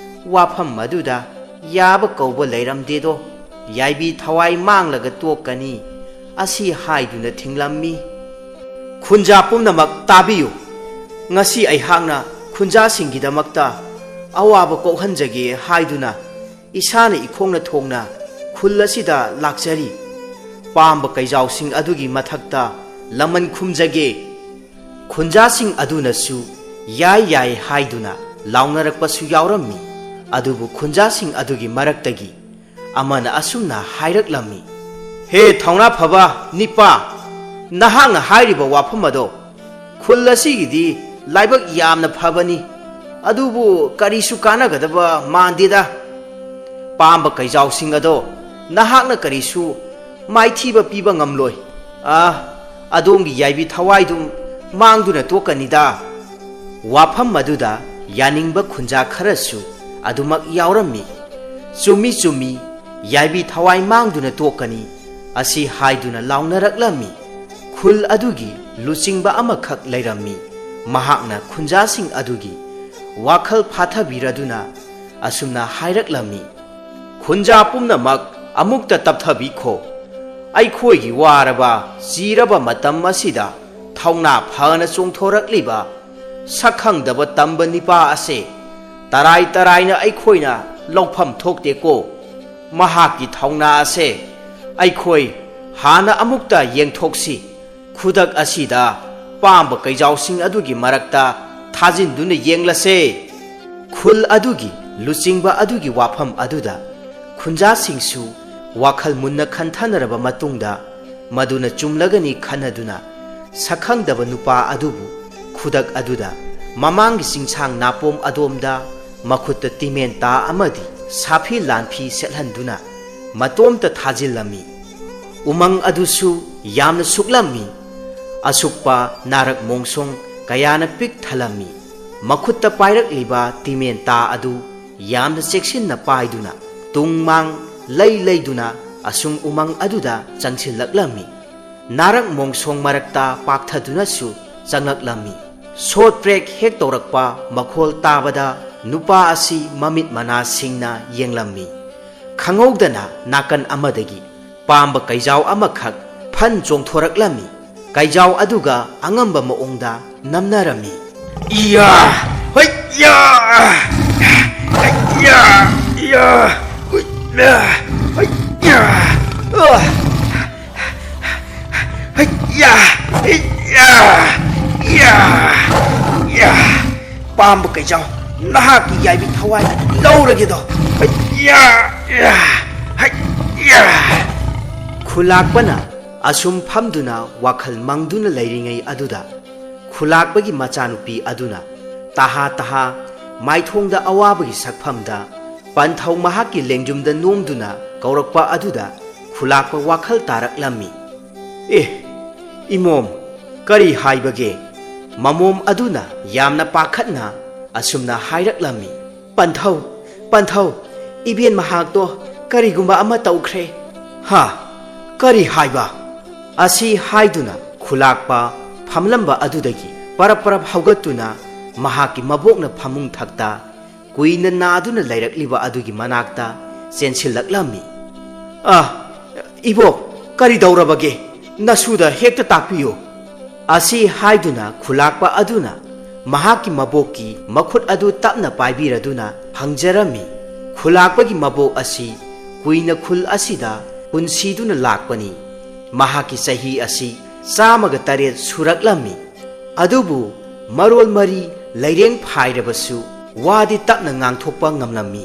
ꯋꯥꯐꯝ ꯑꯗꯨꯗ ꯌꯥꯕ ꯀꯧꯕ ꯂꯩꯔꯝꯗꯦꯗꯣ꯫ ꯌꯥꯏꯕꯤ ꯊꯋꯥꯏ ꯃꯥꯡꯂꯒ ꯇꯣꯛꯀꯅꯤ ꯑꯁꯤ ꯍꯥꯏꯗꯨꯅ ꯊꯤꯡꯂꯝꯃꯤ꯫ ꯈꯨꯟꯖꯥ ꯄꯨꯝꯅꯃꯛ ꯇꯥꯕꯤꯌꯨ꯫ ꯉꯁꯤ ꯑꯩꯍꯥꯛꯅ ꯈꯨꯟꯖꯥꯁꯤꯡꯒꯤꯗꯃꯛꯇ ꯑꯋꯥꯕ ꯀꯣꯛꯍꯟꯖꯒꯦ ꯍꯥꯏꯗꯨꯅ ꯏꯁꯥꯅ ꯏꯈꯣꯡꯅ ꯊꯣꯡꯅ ꯈꯨꯜ ꯑꯁꯤꯗ ꯂꯥꯛꯆꯔꯤ꯫ ꯄꯥꯝꯕ ꯀꯩꯖꯥꯎꯁꯤꯡ ꯑꯗꯨꯒꯤ ꯃꯊꯛꯇ ꯂꯃꯟ ꯈꯨꯝꯖꯒꯦ꯫" ꯈꯨꯟꯖꯥꯁꯤꯡ ꯑꯗꯨꯅꯁꯨ ꯌꯥꯏ ꯌꯥꯏ ꯍꯥꯏꯗꯨꯅ ꯂꯥꯎꯅꯔꯛꯄꯁꯨ ꯌꯥꯎꯔꯝꯃꯤ꯫ ꯑꯗꯨꯕꯨ ꯈꯨꯟꯖꯥꯁꯤꯡ ꯑꯗꯨꯒꯤ ꯃꯔꯛꯇꯒꯤ ꯑꯃꯅ ꯑꯁꯨꯝꯅ ꯍꯥꯏꯔꯛꯂꯝꯃꯤ, "ꯍꯦ ꯊꯧꯅꯥ ꯐꯕ ꯅꯤꯄꯥ, ꯅꯍꯥꯛꯅ ꯍꯥꯏꯔꯤꯕ ꯋꯥꯐꯝ ꯑꯗꯣ ꯈꯨꯜ ꯑꯁꯤꯒꯤꯗꯤ ꯂꯥꯏꯕꯛ ꯌꯥꯝꯅ ꯐꯕꯅꯤ, ꯑꯗꯨꯕꯨ ꯀꯔꯤꯁꯨ ꯀꯥꯟꯅꯒꯗꯕ ꯃꯥꯟꯗꯦꯗ꯫ ꯄꯥꯝꯕ ꯀꯩꯖꯥꯎꯁꯤꯡ ꯑꯗꯣ ꯅꯍꯥꯛꯅ ꯀꯔꯤꯁꯨ ꯃꯥꯏꯊꯤꯕ ꯄꯤꯕ ꯉꯝꯂꯣꯏ꯫ ꯑꯥ, ꯑꯗꯣꯝꯒꯤ ꯌꯥꯏꯕꯤ ꯊꯋꯥꯏꯗꯨ ꯃꯥꯡꯗꯨꯅ ꯇꯣꯛꯀꯅꯤꯗ꯫" ꯋꯥꯐꯝ ꯑꯗꯨꯗ ꯌꯥꯅꯤꯡꯕ ꯈꯨꯟꯖꯥ ꯈꯔꯁꯨ ꯑꯗꯨꯃꯛ ꯌꯥꯎꯔꯝꯃꯤ꯫ "ꯆꯨꯝꯃꯤ, ꯆꯨꯝꯃꯤ, ꯌꯥꯏꯕꯤ ꯊꯋꯥꯏ ꯃꯥꯡꯗꯨꯅ ꯇꯣꯛꯀꯅꯤ" ꯑꯁꯤ ꯍꯥꯏꯗꯨꯅ ꯂꯥꯎꯅꯔꯛꯂꯝꯃꯤ꯫ ꯈꯨꯜ ꯑꯗꯨꯒꯤ ꯂꯨꯆꯤꯡꯕ ꯑꯃꯈꯛ ꯂꯩꯔꯝꯃꯤ꯫ ꯃꯍꯥꯛꯅ ꯈꯨꯟꯖꯥꯁꯤꯡ ꯑꯗꯨꯒꯤ ꯋꯥꯈꯜ ꯐꯥꯊꯕꯤꯔꯗꯨꯅ ꯑꯁꯨꯝꯅ ꯍꯥꯏꯔꯛꯂꯝꯃꯤ, "ꯈꯨꯟꯖꯥ ꯄꯨꯝꯅꯃꯛ ꯑꯃꯨꯛꯇ ꯇꯞꯊꯕꯤꯈꯣ꯫ ꯑꯩꯈꯣꯏꯒꯤ ꯋꯥꯔꯕ, ꯆꯤꯔꯕ ꯃꯇꯝ ꯑꯁꯤꯗ ꯊꯧꯅꯥ ꯐꯅ ꯆꯣꯡꯊꯣꯔꯛꯂꯤꯕ ꯁꯛꯈꯪꯗꯕ ꯇꯝꯕ ꯅꯤꯄꯥ ꯑꯁꯦ ꯇꯔꯥꯏ ꯇꯔꯥꯏꯅ ꯑꯩꯈꯣꯏꯅ ꯂꯧꯐꯝ ꯊꯣꯛꯇꯦꯀꯣ꯫ ꯃꯍꯥꯛꯀꯤ ꯊꯧꯅꯥ ꯑꯁꯦ ꯑꯩꯈꯣꯏ ꯍꯥꯟꯅ ꯑꯃꯨꯛꯇ ꯌꯦꯡꯊꯣꯛꯁꯤ꯫ ꯈꯨꯗꯛ ꯑꯁꯤꯗ ꯄꯥꯝꯕ ꯀꯩꯖꯥꯎꯁꯤꯡ ꯑꯗꯨꯒꯤ ꯃꯔꯛꯇ ꯊꯥꯖꯤꯟꯗꯨꯅ ꯌꯦꯡꯂꯁꯦ꯫" ꯈꯨꯜ ꯑꯗꯨꯒꯤ ꯂꯨꯆꯤꯡꯕ ꯑꯗꯨꯒꯤ ꯋꯥꯐꯝ ꯑꯗꯨꯗ ꯈꯨꯟꯖꯥꯁꯤꯡꯁꯨ ꯋꯥꯈꯜ ꯃꯨꯟꯅ ꯈꯟꯊꯅꯔꯕ ꯃꯇꯨꯡꯗ, ꯃꯗꯨꯅ ꯆꯨꯝꯂꯒꯅꯤ ꯈꯟꯅꯗꯨꯅ, ꯁꯛꯈꯪꯗꯕ ꯅꯨꯄꯥ ꯑꯗꯨꯕꯨ ꯈꯨꯗꯛ ꯑꯗꯨꯗ ꯃꯃꯥꯡꯒꯤ ꯆꯤꯡꯁꯥꯡ ꯅꯥꯄꯣꯝ ꯑꯗꯣꯝꯗ ꯃꯈꯨꯠꯇ ꯇꯤꯃꯦꯟꯇꯥ ꯑꯃꯗꯤ ꯁꯥꯐꯤ ꯂꯥꯟꯐꯤ ꯁꯦꯠꯍꯟꯗꯨꯅ ꯃꯇꯣꯝꯇ ꯊꯥꯖꯤꯜꯂꯝꯃꯤ꯫ ꯎꯃꯪ ꯑꯗꯨꯁꯨ ꯌꯥꯝꯅ ꯁꯨꯛꯂꯝꯃꯤ꯫ ꯑꯁꯨꯛꯄ ꯅꯥꯔꯛ ꯃꯣꯡꯁꯣꯡ ꯀꯌꯥꯅ ꯄꯤꯛ ꯊꯜꯂꯝꯃꯤ꯫ ꯃꯈꯨꯠꯇ ꯄꯥꯏꯔꯛꯂꯤꯕ ꯇꯤꯃꯦꯟꯇꯥ ꯑꯗꯨ ꯌꯥꯝꯅ ꯆꯦꯛꯁꯤꯟꯅ ꯄꯥꯏꯗꯨꯅ, ꯇꯨꯡ ꯃꯥꯡ ꯂꯩ ꯂꯩꯗꯨꯅ ꯑꯁꯨꯝ ꯎꯃꯪ ꯑꯗꯨꯗ ꯆꯪꯁꯤꯜꯂꯛꯂꯝꯃꯤ꯫ ꯅꯥꯔꯛ ꯃꯣꯡꯁꯣꯡ ꯃꯔꯛꯇ ꯄꯥꯛꯊꯗꯨꯅꯁꯨ ꯆꯪꯂꯛꯂꯝꯃꯤ꯫ ꯁꯣꯠ ꯄ꯭ꯔꯦꯛ ꯍꯦꯛ ꯇꯧꯔꯛꯄ ꯃꯈꯣꯜ ꯇꯥꯕꯗ ꯅꯨꯄꯥ ꯑꯁꯤ ꯃꯃꯤꯠ ꯃꯅꯥꯁꯤꯡꯅ ꯌꯦꯡꯂꯝꯃꯤ꯫ ꯈꯪꯍꯧꯗꯅ ꯅꯥꯀꯟ ꯑꯃꯗꯒꯤ ꯄꯥꯝꯕ ꯀꯩꯖꯥꯎ ꯑꯃꯈꯛ ꯐꯟ ꯆꯣꯡꯊꯣꯔꯛꯂꯝꯃꯤ꯫ ꯀꯩꯖꯥꯎ ꯑꯗꯨꯒ ꯑꯉꯝꯕ ꯃꯑꯣꯡꯗ ꯅꯝꯅꯔꯝꯃꯤ꯫ ꯏꯌꯥ! ꯍꯩꯌꯥ! ꯍꯩꯌꯥ! ꯏꯌꯥ! ꯍꯨꯏꯌꯥ! ꯍꯩꯌꯥ! ꯑ! ꯍꯩꯌꯥ! ꯍꯩꯌꯥ! ꯏꯌꯥ! ꯏꯌꯥ! ꯄꯥꯝꯕ ꯀꯩꯖꯥꯎ, ꯅꯍꯥꯛꯀꯤ ꯌꯥꯏꯕꯤ ꯊꯋꯥꯏ ꯂꯧꯔꯒꯦꯗꯣ꯫ ꯍꯩꯌꯥ! ꯏꯌꯥ! ꯍꯩꯌꯥ! ꯈꯨꯂꯥꯛꯄꯅ ꯑꯁꯨꯝ ꯐꯝꯗꯨꯅ ꯋꯥꯈꯜ ꯃꯪꯗꯨꯅ ꯂꯩꯔꯤꯉꯩ ꯑꯗꯨꯗ, ꯈꯨꯂꯥꯛꯄꯒꯤ ꯃꯆꯥꯅꯨꯄꯤ ꯑꯗꯨꯅ ꯇꯍꯥ ꯇꯍꯥ ꯃꯥꯏꯊꯣꯡꯗ ꯑꯋꯥꯕꯒꯤ ꯁꯛꯐꯝꯗ ꯄꯟꯊꯧ ꯃꯍꯥꯛꯀꯤ ꯂꯦꯡꯖꯨꯝꯗ ꯅꯣꯝꯗꯨꯅ ꯀꯧꯔꯛꯄ ꯑꯗꯨꯗ ꯈꯨꯂꯥꯛꯄ ꯋꯥꯈꯜ ꯇꯥꯔꯛꯂꯝꯃꯤ꯫ "ꯑꯦ, ꯏꯃꯣꯝ, ꯀꯔꯤ ꯍꯥꯏꯕꯒꯦ?" ꯃꯃꯣꯝ ꯑꯗꯨꯅ ꯌꯥꯝꯅ ꯄꯥꯈꯠꯅ ꯑꯁꯨꯝꯅ ꯍꯥꯏꯔꯛꯂꯝꯃꯤ, "ꯄꯟꯊꯧ, ꯄꯟꯊꯧ, ꯏꯕꯦꯟ ꯃꯍꯥꯛꯇꯣ ꯀꯔꯤꯒꯨꯝꯕ ꯑꯃ ꯇꯧꯈ꯭ꯔꯦ꯫" "ꯍꯥ? ꯀꯔꯤ ꯍꯥꯏꯕ?" ꯑꯁꯤ ꯍꯥꯏꯗꯨꯅ ꯈꯨꯂꯥꯛꯄ ꯐꯝꯂꯝꯕ ꯑꯗꯨꯗꯒꯤ ꯄꯔꯞ ꯄꯔꯞ ꯍꯧꯒꯠꯇꯨꯅ ꯃꯍꯥꯛꯀꯤ ꯃꯕꯣꯛꯅ ꯐꯃꯨꯡ ꯊꯛꯇ ꯀꯨꯏꯅ ꯅꯥꯗꯨꯅ ꯂꯩꯔꯛꯂꯤꯕ ꯑꯗꯨꯒꯤ ꯃꯅꯥꯛꯇ ꯆꯦꯟꯁꯤꯜꯂꯛꯂꯝꯃꯤ꯫ "ꯑ, ꯏꯕꯣꯛ, ꯀꯔꯤ ꯇꯧꯔꯕꯒꯦ? ꯅꯁꯨꯗ ꯍꯦꯛꯇ ꯇꯥꯛꯄꯤꯌꯨ꯫" ꯑꯁꯤ ꯍꯥꯏꯗꯨꯅ ꯈꯨꯂꯥꯛꯄ ꯑꯗꯨꯅ ꯃꯍꯥꯛꯀꯤ ꯃꯕꯣꯛꯀꯤ ꯃꯈꯨꯠ ꯑꯗꯨ ꯇꯞꯅ ꯄꯥꯏꯕꯤꯔꯗꯨꯅ ꯍꯪꯖꯔꯝꯃꯤ꯫ ꯈꯨꯂꯥꯛꯄꯒꯤ ꯃꯕꯣꯛ ꯑꯁꯤ ꯀꯨꯏꯅ ꯈꯨꯜ ꯑꯁꯤꯗ ꯄꯨꯟꯁꯤꯗꯨꯅ ꯂꯥꯛꯄꯅꯤ꯫ ꯃꯍꯥꯛꯀꯤ ꯆꯍꯤ ꯑꯁꯤ ꯆꯥꯝꯃꯒ ꯇꯔꯦꯠ ꯁꯨꯔꯛꯂꯝꯃꯤ꯫ ꯑꯗꯨꯕꯨ ꯃꯔꯣꯜ ꯃꯔꯤ ꯂꯩꯔꯦꯡ ꯐꯥꯏꯔꯕꯁꯨ ꯋꯥꯗꯤ ꯇꯞꯅ ꯉꯥꯡꯊꯣꯛꯄ ꯉꯝꯂꯝꯃꯤ꯫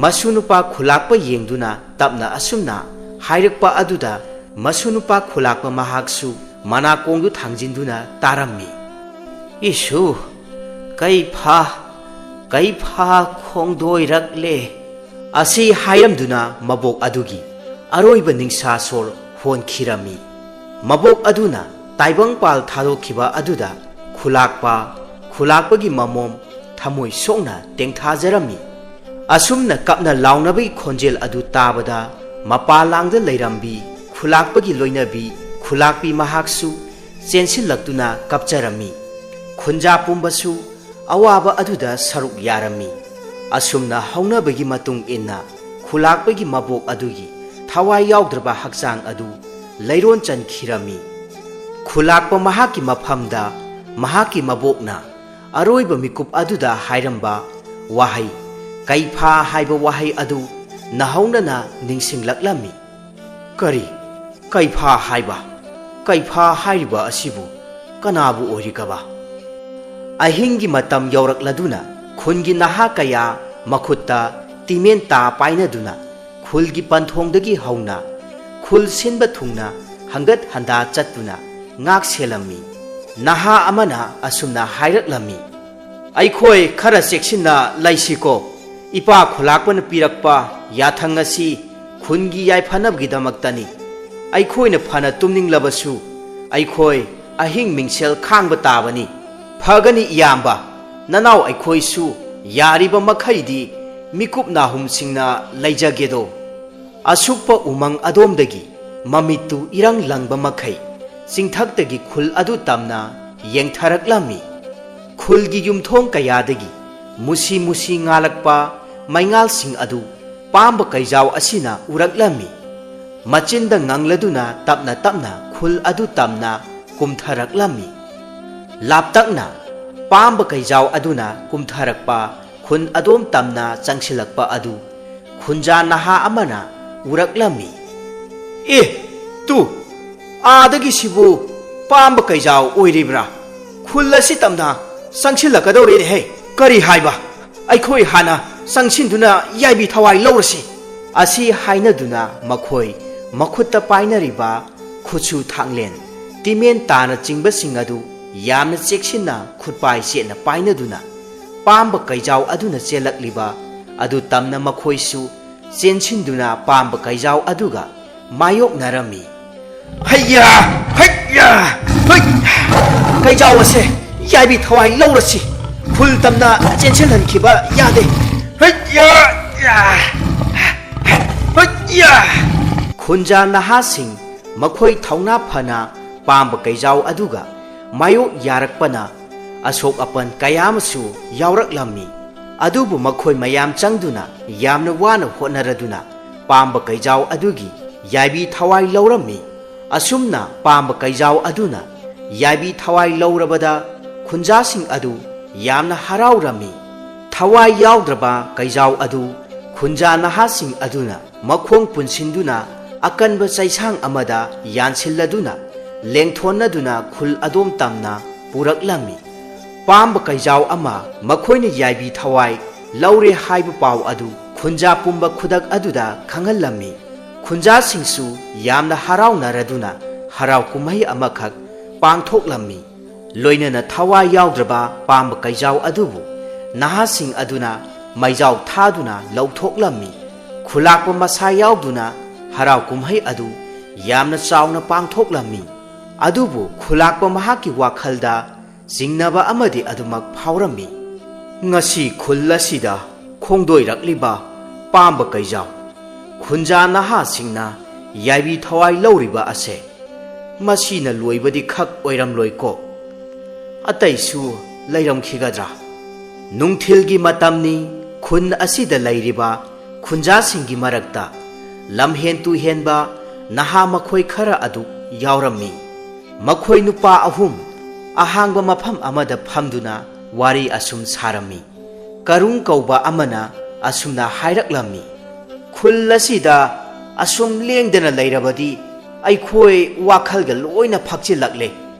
ꯃꯁꯨ ꯅꯨꯄꯥ ꯈꯨꯂꯥꯛꯄ ꯌꯦꯡꯗꯨꯅ ꯇꯞꯅ ꯑꯁꯨꯝꯅ ꯍꯥꯏꯔꯛꯄ ꯑꯗꯨꯗ ꯃꯁꯨ ꯅꯨꯄꯥ ꯈꯨꯂꯥꯛꯄ ꯃꯍꯥꯛꯁꯨ ꯃꯅꯥꯀꯣꯡꯗꯨ ꯊꯥꯡꯖꯤꯟꯗꯨꯅ ꯇꯥꯔꯝꯃꯤ꯫ "ꯏꯁꯨ, ꯀꯩꯐꯥ, ꯀꯩꯐꯥ ꯈꯣꯡꯗꯣꯏꯔꯛꯂꯦ꯫" ꯑꯁꯤ ꯍꯥꯏꯔꯝꯗꯨꯅ ꯃꯕꯣꯛ ꯑꯗꯨꯒꯤ ꯑꯔꯣꯏꯕ ꯅꯤꯡꯁꯥ ꯁꯣꯔ ꯍꯣꯟꯈꯤꯔꯝꯃꯤ꯫ ꯃꯕꯣꯛ ꯑꯗꯨꯅ ꯇꯥꯏꯕꯪꯄꯥꯜ ꯊꯥꯗꯣꯛꯈꯤꯕ ꯑꯗꯨꯗ ꯈꯨꯂꯥꯛꯄ, ꯈꯨꯂꯥꯛꯄꯒꯤ ꯃꯃꯣꯝ ꯊꯃꯣꯏ ꯁꯣꯛꯅ ꯇꯦꯡꯊꯥꯖꯔꯝꯃꯤ꯫ ꯑꯁꯨꯝꯅ ꯀꯞꯅ ꯂꯥꯎꯅꯕꯒꯤ ꯈꯣꯟꯖꯦꯜ ꯑꯗꯨ ꯇꯥꯕꯗ ꯃꯄꯥꯂꯥꯡꯗ ꯂꯩꯔꯝꯕꯤ ꯈꯨꯂꯥꯛꯄꯒꯤ ꯂꯣꯏꯅꯕꯤ ꯈꯨꯂꯥꯛꯄꯤ ꯃꯍꯥꯛꯁꯨ ꯆꯦꯟꯁꯤꯜꯂꯛꯇꯨꯅ ꯀꯞꯆꯔꯝꯃꯤ꯫ ꯈꯨꯟꯖꯥ ꯄꯨꯝꯕꯁꯨ ꯑꯋꯥꯕ ꯑꯗꯨꯗ ꯁꯔꯨꯛ ꯌꯥꯔꯝꯃꯤ꯫ ꯑꯁꯨꯝꯅ ꯍꯧꯅꯕꯒꯤ ꯃꯇꯨꯡ ꯏꯟꯅ ꯈꯨꯂꯥꯛꯄꯒꯤ ꯃꯕꯣꯛ ꯑꯗꯨꯒꯤ ꯊꯋꯥꯏ ꯌꯥꯎꯗ꯭ꯔꯕ ꯍꯛꯆꯥꯡ ꯑꯗꯨ ꯂꯩꯔꯣꯟ ꯆꯟꯈꯤꯔꯝꯃꯤ꯫ ꯈꯨꯂꯥꯛꯄ ꯃꯍꯥꯛꯀꯤ ꯃꯐꯝꯗ ꯃꯍꯥꯛꯀꯤ ꯃꯕꯣꯛꯅ ꯑꯔꯣꯏꯕ ꯃꯤꯀꯨꯞ ꯑꯗꯨꯗ ꯍꯥꯏꯔꯝꯕ ꯋꯥꯍꯩ "ꯀꯩꯐꯥ" ꯍꯥꯏꯕ ꯋꯥꯍꯩ ꯑꯗꯨ ꯅꯧꯍꯧꯅꯅ ꯅꯤꯡꯁꯤꯡꯂꯛꯂꯝꯃꯤ꯫ "ꯀꯔꯤ? ꯀꯩꯐꯥ ꯍꯥꯏꯕ? ꯀꯩꯐꯥ ꯍꯥꯏꯔꯤꯕ ꯑꯁꯤꯕꯨ ꯀꯅꯥꯕꯨ ꯑꯣꯏꯔꯤꯒꯕ?" ꯑꯍꯤꯡꯒꯤ ꯃꯇꯝ ꯌꯧꯔꯛꯂꯗꯨꯅ ꯈꯨꯟꯒꯤ ꯅꯍꯥ ꯀꯌꯥ ꯃꯈꯨꯠꯇ ꯇꯤꯃꯦꯟ ꯇꯥ ꯄꯥꯏꯅꯗꯨꯅ ꯈꯨꯜꯒꯤ ꯄꯟꯊꯣꯡꯗꯒꯤ ꯍꯧꯅ ꯈꯨꯜ ꯁꯤꯟꯕ ꯊꯨꯡꯅ ꯍꯪꯒꯠ ꯍꯟꯗꯥ ꯆꯠꯇꯨꯅ ꯉꯥꯛ ꯁꯦꯜꯂꯝꯃꯤ꯫ ꯅꯍꯥ ꯑꯃꯅ ꯑꯁꯨꯝꯅ ꯍꯥꯏꯔꯛꯂꯝꯃꯤ, "ꯑꯩꯈꯣꯏ ꯈꯔ ꯆꯦꯛꯁꯤꯟꯅ ꯂꯩꯁꯤꯀꯣ꯫ ꯏꯄꯥ ꯈꯨꯂꯥꯛꯄꯅ ꯄꯤꯔꯛꯄ ꯌꯥꯊꯪ ꯑꯁꯤ ꯈꯨꯟꯒꯤ ꯌꯥꯏꯐꯅꯕꯒꯤꯗꯃꯛꯇꯅꯤ꯫ ꯑꯩꯈꯣꯏꯅ ꯐꯅ ꯇꯨꯝꯅꯤꯡꯂꯕꯁꯨ ꯑꯩꯈꯣꯏ ꯑꯍꯤꯡ ꯃꯤꯡꯁꯦꯜ ꯈꯥꯡꯕ ꯇꯥꯕꯅꯤ꯫ ꯐꯒꯅꯤ ꯏꯌꯥꯝꯕ, ꯅꯅꯥꯎ ꯑꯩꯈꯣꯏꯁꯨ ꯌꯥꯔꯤꯕ ꯃꯈꯩꯗꯤ ꯃꯤꯀꯨꯞ ꯅꯥꯍꯨꯝꯁꯤꯡꯅ ꯂꯩꯖꯒꯦꯗꯣ꯫" ꯑꯁꯨꯛꯄ ꯎꯃꯪ ꯑꯗꯣꯝꯗꯒꯤ ꯃꯃꯤꯠꯇꯨ ꯏꯔꯪ ꯂꯪꯕ ꯃꯈꯩ ꯆꯤꯡꯊꯛꯇꯒꯤ ꯈꯨꯜ ꯑꯗꯨ ꯇꯝꯅ ꯌꯦꯡꯊꯔꯛꯂꯝꯃꯤ꯫ ꯈꯨꯜꯒꯤ ꯌꯨꯝꯊꯣꯡ ꯀꯌꯥꯗꯒꯤ ꯃꯨꯁꯤ ꯃꯨꯁꯤ ꯉꯥꯜꯂꯛꯄ ꯃꯩꯉꯥꯜꯁꯤꯡ ꯑꯗꯨ ꯄꯥꯝꯕ ꯀꯩꯖꯥꯎ ꯑꯁꯤꯅ ꯎꯔꯛꯂꯝꯃꯤ꯫ ꯃꯆꯤꯟꯗ ꯉꯪꯂꯗꯨꯅ ꯇꯞꯅ ꯇꯞꯅ ꯈꯨꯜ ꯑꯗꯨ ꯇꯝꯅ ꯀꯨꯝꯊꯔꯛꯂꯝꯃꯤ꯫ ꯂꯥꯞꯇꯛꯅ ꯄꯥꯝꯕ ꯀꯩꯖꯥꯎ ꯑꯗꯨꯅ ꯀꯨꯝꯊꯔꯛꯄ ꯈꯨꯟ ꯑꯗꯣꯝ ꯇꯝꯅ ꯆꯪꯁꯤꯜꯂꯛꯄ ꯑꯗꯨ ꯈꯨꯟꯖꯥ ꯅꯍꯥ ꯑꯃꯅ ꯎꯔꯛꯂꯝꯃꯤ꯫ "ꯑꯦ, ꯇꯨ, ꯑꯥꯗꯒꯤꯁꯤꯕꯨ ꯄꯥꯝꯕ ꯀꯩꯖꯥꯎ ꯑꯣꯏꯔꯤꯕ꯭ꯔꯥ? ꯈꯨꯜ ꯑꯁꯤ ꯇꯝꯅ ꯆꯪꯁꯤꯜꯂꯛꯀꯗꯧꯔꯦꯅꯦꯍꯦ꯫ ꯀꯔꯤ ꯍꯥꯏꯕ? ꯑꯩꯈꯣꯏ ꯍꯥꯟꯅ ꯆꯪꯁꯤꯟꯗꯨꯅ ꯌꯥꯏꯕꯤ ꯊꯋꯥꯏ ꯂꯧꯔꯁꯤ" ꯑꯁꯤ ꯍꯥꯏꯅꯗꯨꯅ ꯃꯈꯣꯏ ꯃꯈꯨꯠꯇ ꯄꯥꯏꯅꯔꯤꯕ ꯈꯨꯠꯁꯨ ꯊꯥꯡꯂꯦꯟ, ꯇꯤꯃꯦꯟ ꯇꯥꯅ ꯆꯤꯡꯕꯁꯤꯡ ꯑꯗꯨ ꯌꯥꯝꯅ ꯆꯦꯛꯁꯤꯟꯅ ꯈꯨꯠꯄꯥꯏ ꯆꯦꯠꯅ ꯄꯥꯏꯅꯗꯨꯅ ꯄꯥꯝꯕ ꯀꯩꯖꯥꯎ ꯑꯗꯨꯅ ꯆꯦꯜꯂꯛꯂꯤꯕ ꯑꯗꯨ ꯇꯝꯅ ꯃꯈꯣꯏꯁꯨ ꯆꯦꯟꯁꯤꯟꯗꯨꯅ ꯄꯥꯝꯕ ꯀꯩꯖꯥꯎ ꯑꯗꯨꯒ ꯃꯥꯌꯣꯛꯅꯔꯝꯃꯤ꯫ "ꯍꯩꯌꯥ! ꯍꯩꯌꯥ! ꯍꯩ! ꯀꯩꯖꯥꯎ ꯑꯁꯦ ꯌꯥꯏꯕꯤ ꯊꯋꯥꯏ ꯂꯧꯔꯁꯤ꯫ ꯈꯨꯜ ꯇꯝꯅ ꯆꯦꯟꯁꯤꯜꯍꯟꯈꯤꯕ ꯌꯥꯗꯦ꯫ ꯍꯩꯌꯥ! ꯌꯥ! ꯍꯩꯌꯥ!" ꯈꯨꯟꯖꯥ ꯅꯍꯥꯁꯤꯡ ꯃꯈꯣꯏ ꯊꯧꯅꯥ ꯐꯅ ꯄꯥꯝꯕ ꯀꯩꯖꯥꯎ ꯑꯗꯨꯒ ꯃꯥꯌꯣꯛ ꯌꯥꯔꯛꯄꯅ ꯑꯁꯣꯛ ꯑꯄꯟ ꯀꯌꯥ ꯑꯃꯁꯨ ꯌꯥꯎꯔꯛꯂꯝꯃꯤ꯫ ꯑꯗꯨꯕꯨ ꯃꯈꯣꯏ ꯃꯌꯥꯝ ꯆꯪꯗꯨꯅ ꯌꯥꯝꯅ ꯋꯥꯅ ꯍꯣꯠꯅꯔꯗꯨꯅ ꯄꯥꯝꯕ ꯀꯩꯖꯥꯎ ꯑꯗꯨꯒꯤ ꯌꯥꯏꯕꯤ ꯊꯋꯥꯏ ꯂꯧꯔꯝꯃꯤ꯫ ꯑꯁꯨꯝꯅ ꯄꯥꯝꯕ ꯀꯩꯖꯥꯎ ꯑꯗꯨꯅ ꯌꯥꯏꯕꯤ ꯊꯋꯥꯏ ꯂꯧꯔꯕꯗ ꯈꯨꯟꯖꯥꯁꯤꯡ ꯑꯗꯨ ꯌꯥꯝꯅ ꯍꯔꯥꯎꯔꯝꯃꯤ꯫ ꯊꯋꯥꯏ ꯌꯥꯎꯗ꯭ꯔꯕ ꯀꯩꯖꯥꯎ ꯑꯗꯨ ꯈꯨꯟꯖꯥ ꯅꯍꯥꯁꯤꯡ ꯑꯗꯨꯅ ꯃꯈꯣꯡ ꯄꯨꯟꯁꯤꯟꯗꯨꯅ ꯑꯀꯟꯕ ꯆꯩꯁꯥꯡ ꯑꯃꯗ ꯌꯥꯟꯁꯤꯜꯂꯗꯨꯅ ꯂꯦꯡꯊꯣꯟꯅꯗꯨꯅ ꯈꯨꯜ ꯑꯗꯣꯝ ꯇꯝꯅ ꯄꯨꯔꯛꯂꯝꯃꯤ꯫ ꯄꯥꯝꯕ ꯀꯩꯖꯥꯎ ꯑꯃ ꯃꯈꯣꯏꯅ ꯌꯥꯏꯕꯤ ꯊꯋꯥꯏ ꯂꯧꯔꯦ ꯍꯥꯏꯕ ꯄꯥꯎ ꯑꯗꯨ ꯈꯨꯟꯖꯥ ꯄꯨꯝꯕ ꯈꯨꯗꯛ ꯑꯗꯨꯗ ꯈꯪꯍꯜꯂꯝꯃꯤ꯫ ꯈꯨꯟꯖꯥꯁꯤꯡꯁꯨ ꯌꯥꯝꯅ ꯍꯔꯥꯎꯅꯔꯗꯨꯅ ꯍꯔꯥꯎ ꯀꯨꯝꯍꯩ ꯑꯃꯈꯛ ꯄꯥꯡꯊꯣꯛꯂꯝꯃꯤ꯫ ꯂꯣꯏꯅꯅ ꯊꯋꯥꯏ ꯌꯥꯎꯗ꯭ꯔꯕ ꯄꯥꯝꯕ ꯀꯩꯖꯥꯎ ꯑꯗꯨꯕꯨ ꯅꯍꯥꯁꯤꯡ ꯑꯗꯨꯅ ꯃꯩꯖꯥꯎ ꯊꯥꯗꯨꯅ ꯂꯧꯊꯣꯛꯂꯝꯃꯤ꯫ ꯈꯨꯂꯥꯛꯄ ꯃꯁꯥ ꯌꯥꯎꯗꯨꯅ ꯍꯔꯥꯎ ꯀꯨꯝꯍꯩ ꯑꯗꯨ ꯌꯥꯝꯅ ꯆꯥꯎꯅ ꯄꯥꯡꯊꯣꯛꯂꯝꯃꯤ꯫ ꯑꯗꯨꯕꯨ ꯈꯨꯂꯥꯛꯄ ꯃꯍꯥꯛꯀꯤ ꯋꯥꯈꯜꯗ ꯆꯤꯡꯅꯕ ꯑꯃꯗꯤ ꯑꯗꯨꯃꯛ ꯐꯥꯎꯔꯝꯃꯤ꯫ "ꯉꯁꯤ ꯈꯨꯜ ꯑꯁꯤꯗ ꯈꯣꯡꯗꯣꯏꯔꯛꯂꯤꯕ ꯄꯥꯝꯕ ꯀꯩꯖꯥꯎ, ꯈꯨꯟꯖꯥ ꯅꯍꯥꯁꯤꯡꯅ ꯌꯥꯏꯕꯤ ꯊꯋꯥꯏ ꯂꯧꯔꯤꯕ ꯑꯁꯦ ꯃꯁꯤꯅ ꯂꯣꯏꯕꯗꯤ ꯈꯛ ꯑꯣꯏꯔꯝꯂꯣꯏꯀꯣ꯫ ꯑꯇꯩꯁꯨ ꯂꯩꯔꯝꯈꯤꯒꯗ꯭ꯔꯥ? ꯅꯨꯡꯊꯤꯜꯒꯤ ꯃꯇꯝꯅꯤ꯫ ꯈꯨꯟ ꯑꯁꯤꯗ ꯂꯩꯔꯤꯕ ꯈꯨꯟꯖꯥꯁꯤꯡꯒꯤ ꯃꯔꯛꯇ ꯂꯝꯍꯦꯟ ꯇꯨꯍꯦꯟꯕ ꯅꯍꯥ ꯃꯈꯣꯏ ꯈꯔ ꯑꯗꯨ ꯌꯥꯎꯔꯝꯃꯤ꯫ ꯃꯈꯣꯏ ꯅꯨꯄꯥ ꯑꯍꯨꯝ ꯑꯍꯥꯡꯕ ꯃꯐꯝ ꯑꯃꯗ ꯐꯝꯗꯨꯅ ꯋꯥꯔꯤ ꯑꯁꯨꯝ ꯁꯥꯔꯝꯃꯤ꯫ ꯀꯔꯨꯡ ꯀꯧꯕ ꯑꯃꯅ ꯑꯁꯨꯝꯅ ꯍꯥꯏꯔꯛꯂꯝꯃꯤ, "ꯈꯨꯜ ꯑꯁꯤꯗ ꯑꯁꯨꯝ ꯂꯦꯡꯗꯅ ꯂꯩꯔꯕꯗꯤ ꯑꯩꯈꯣꯏ ꯋꯥꯈꯜꯒ ꯂꯣꯏꯅ ꯐꯛꯆꯤꯜꯂꯛꯂꯦ꯫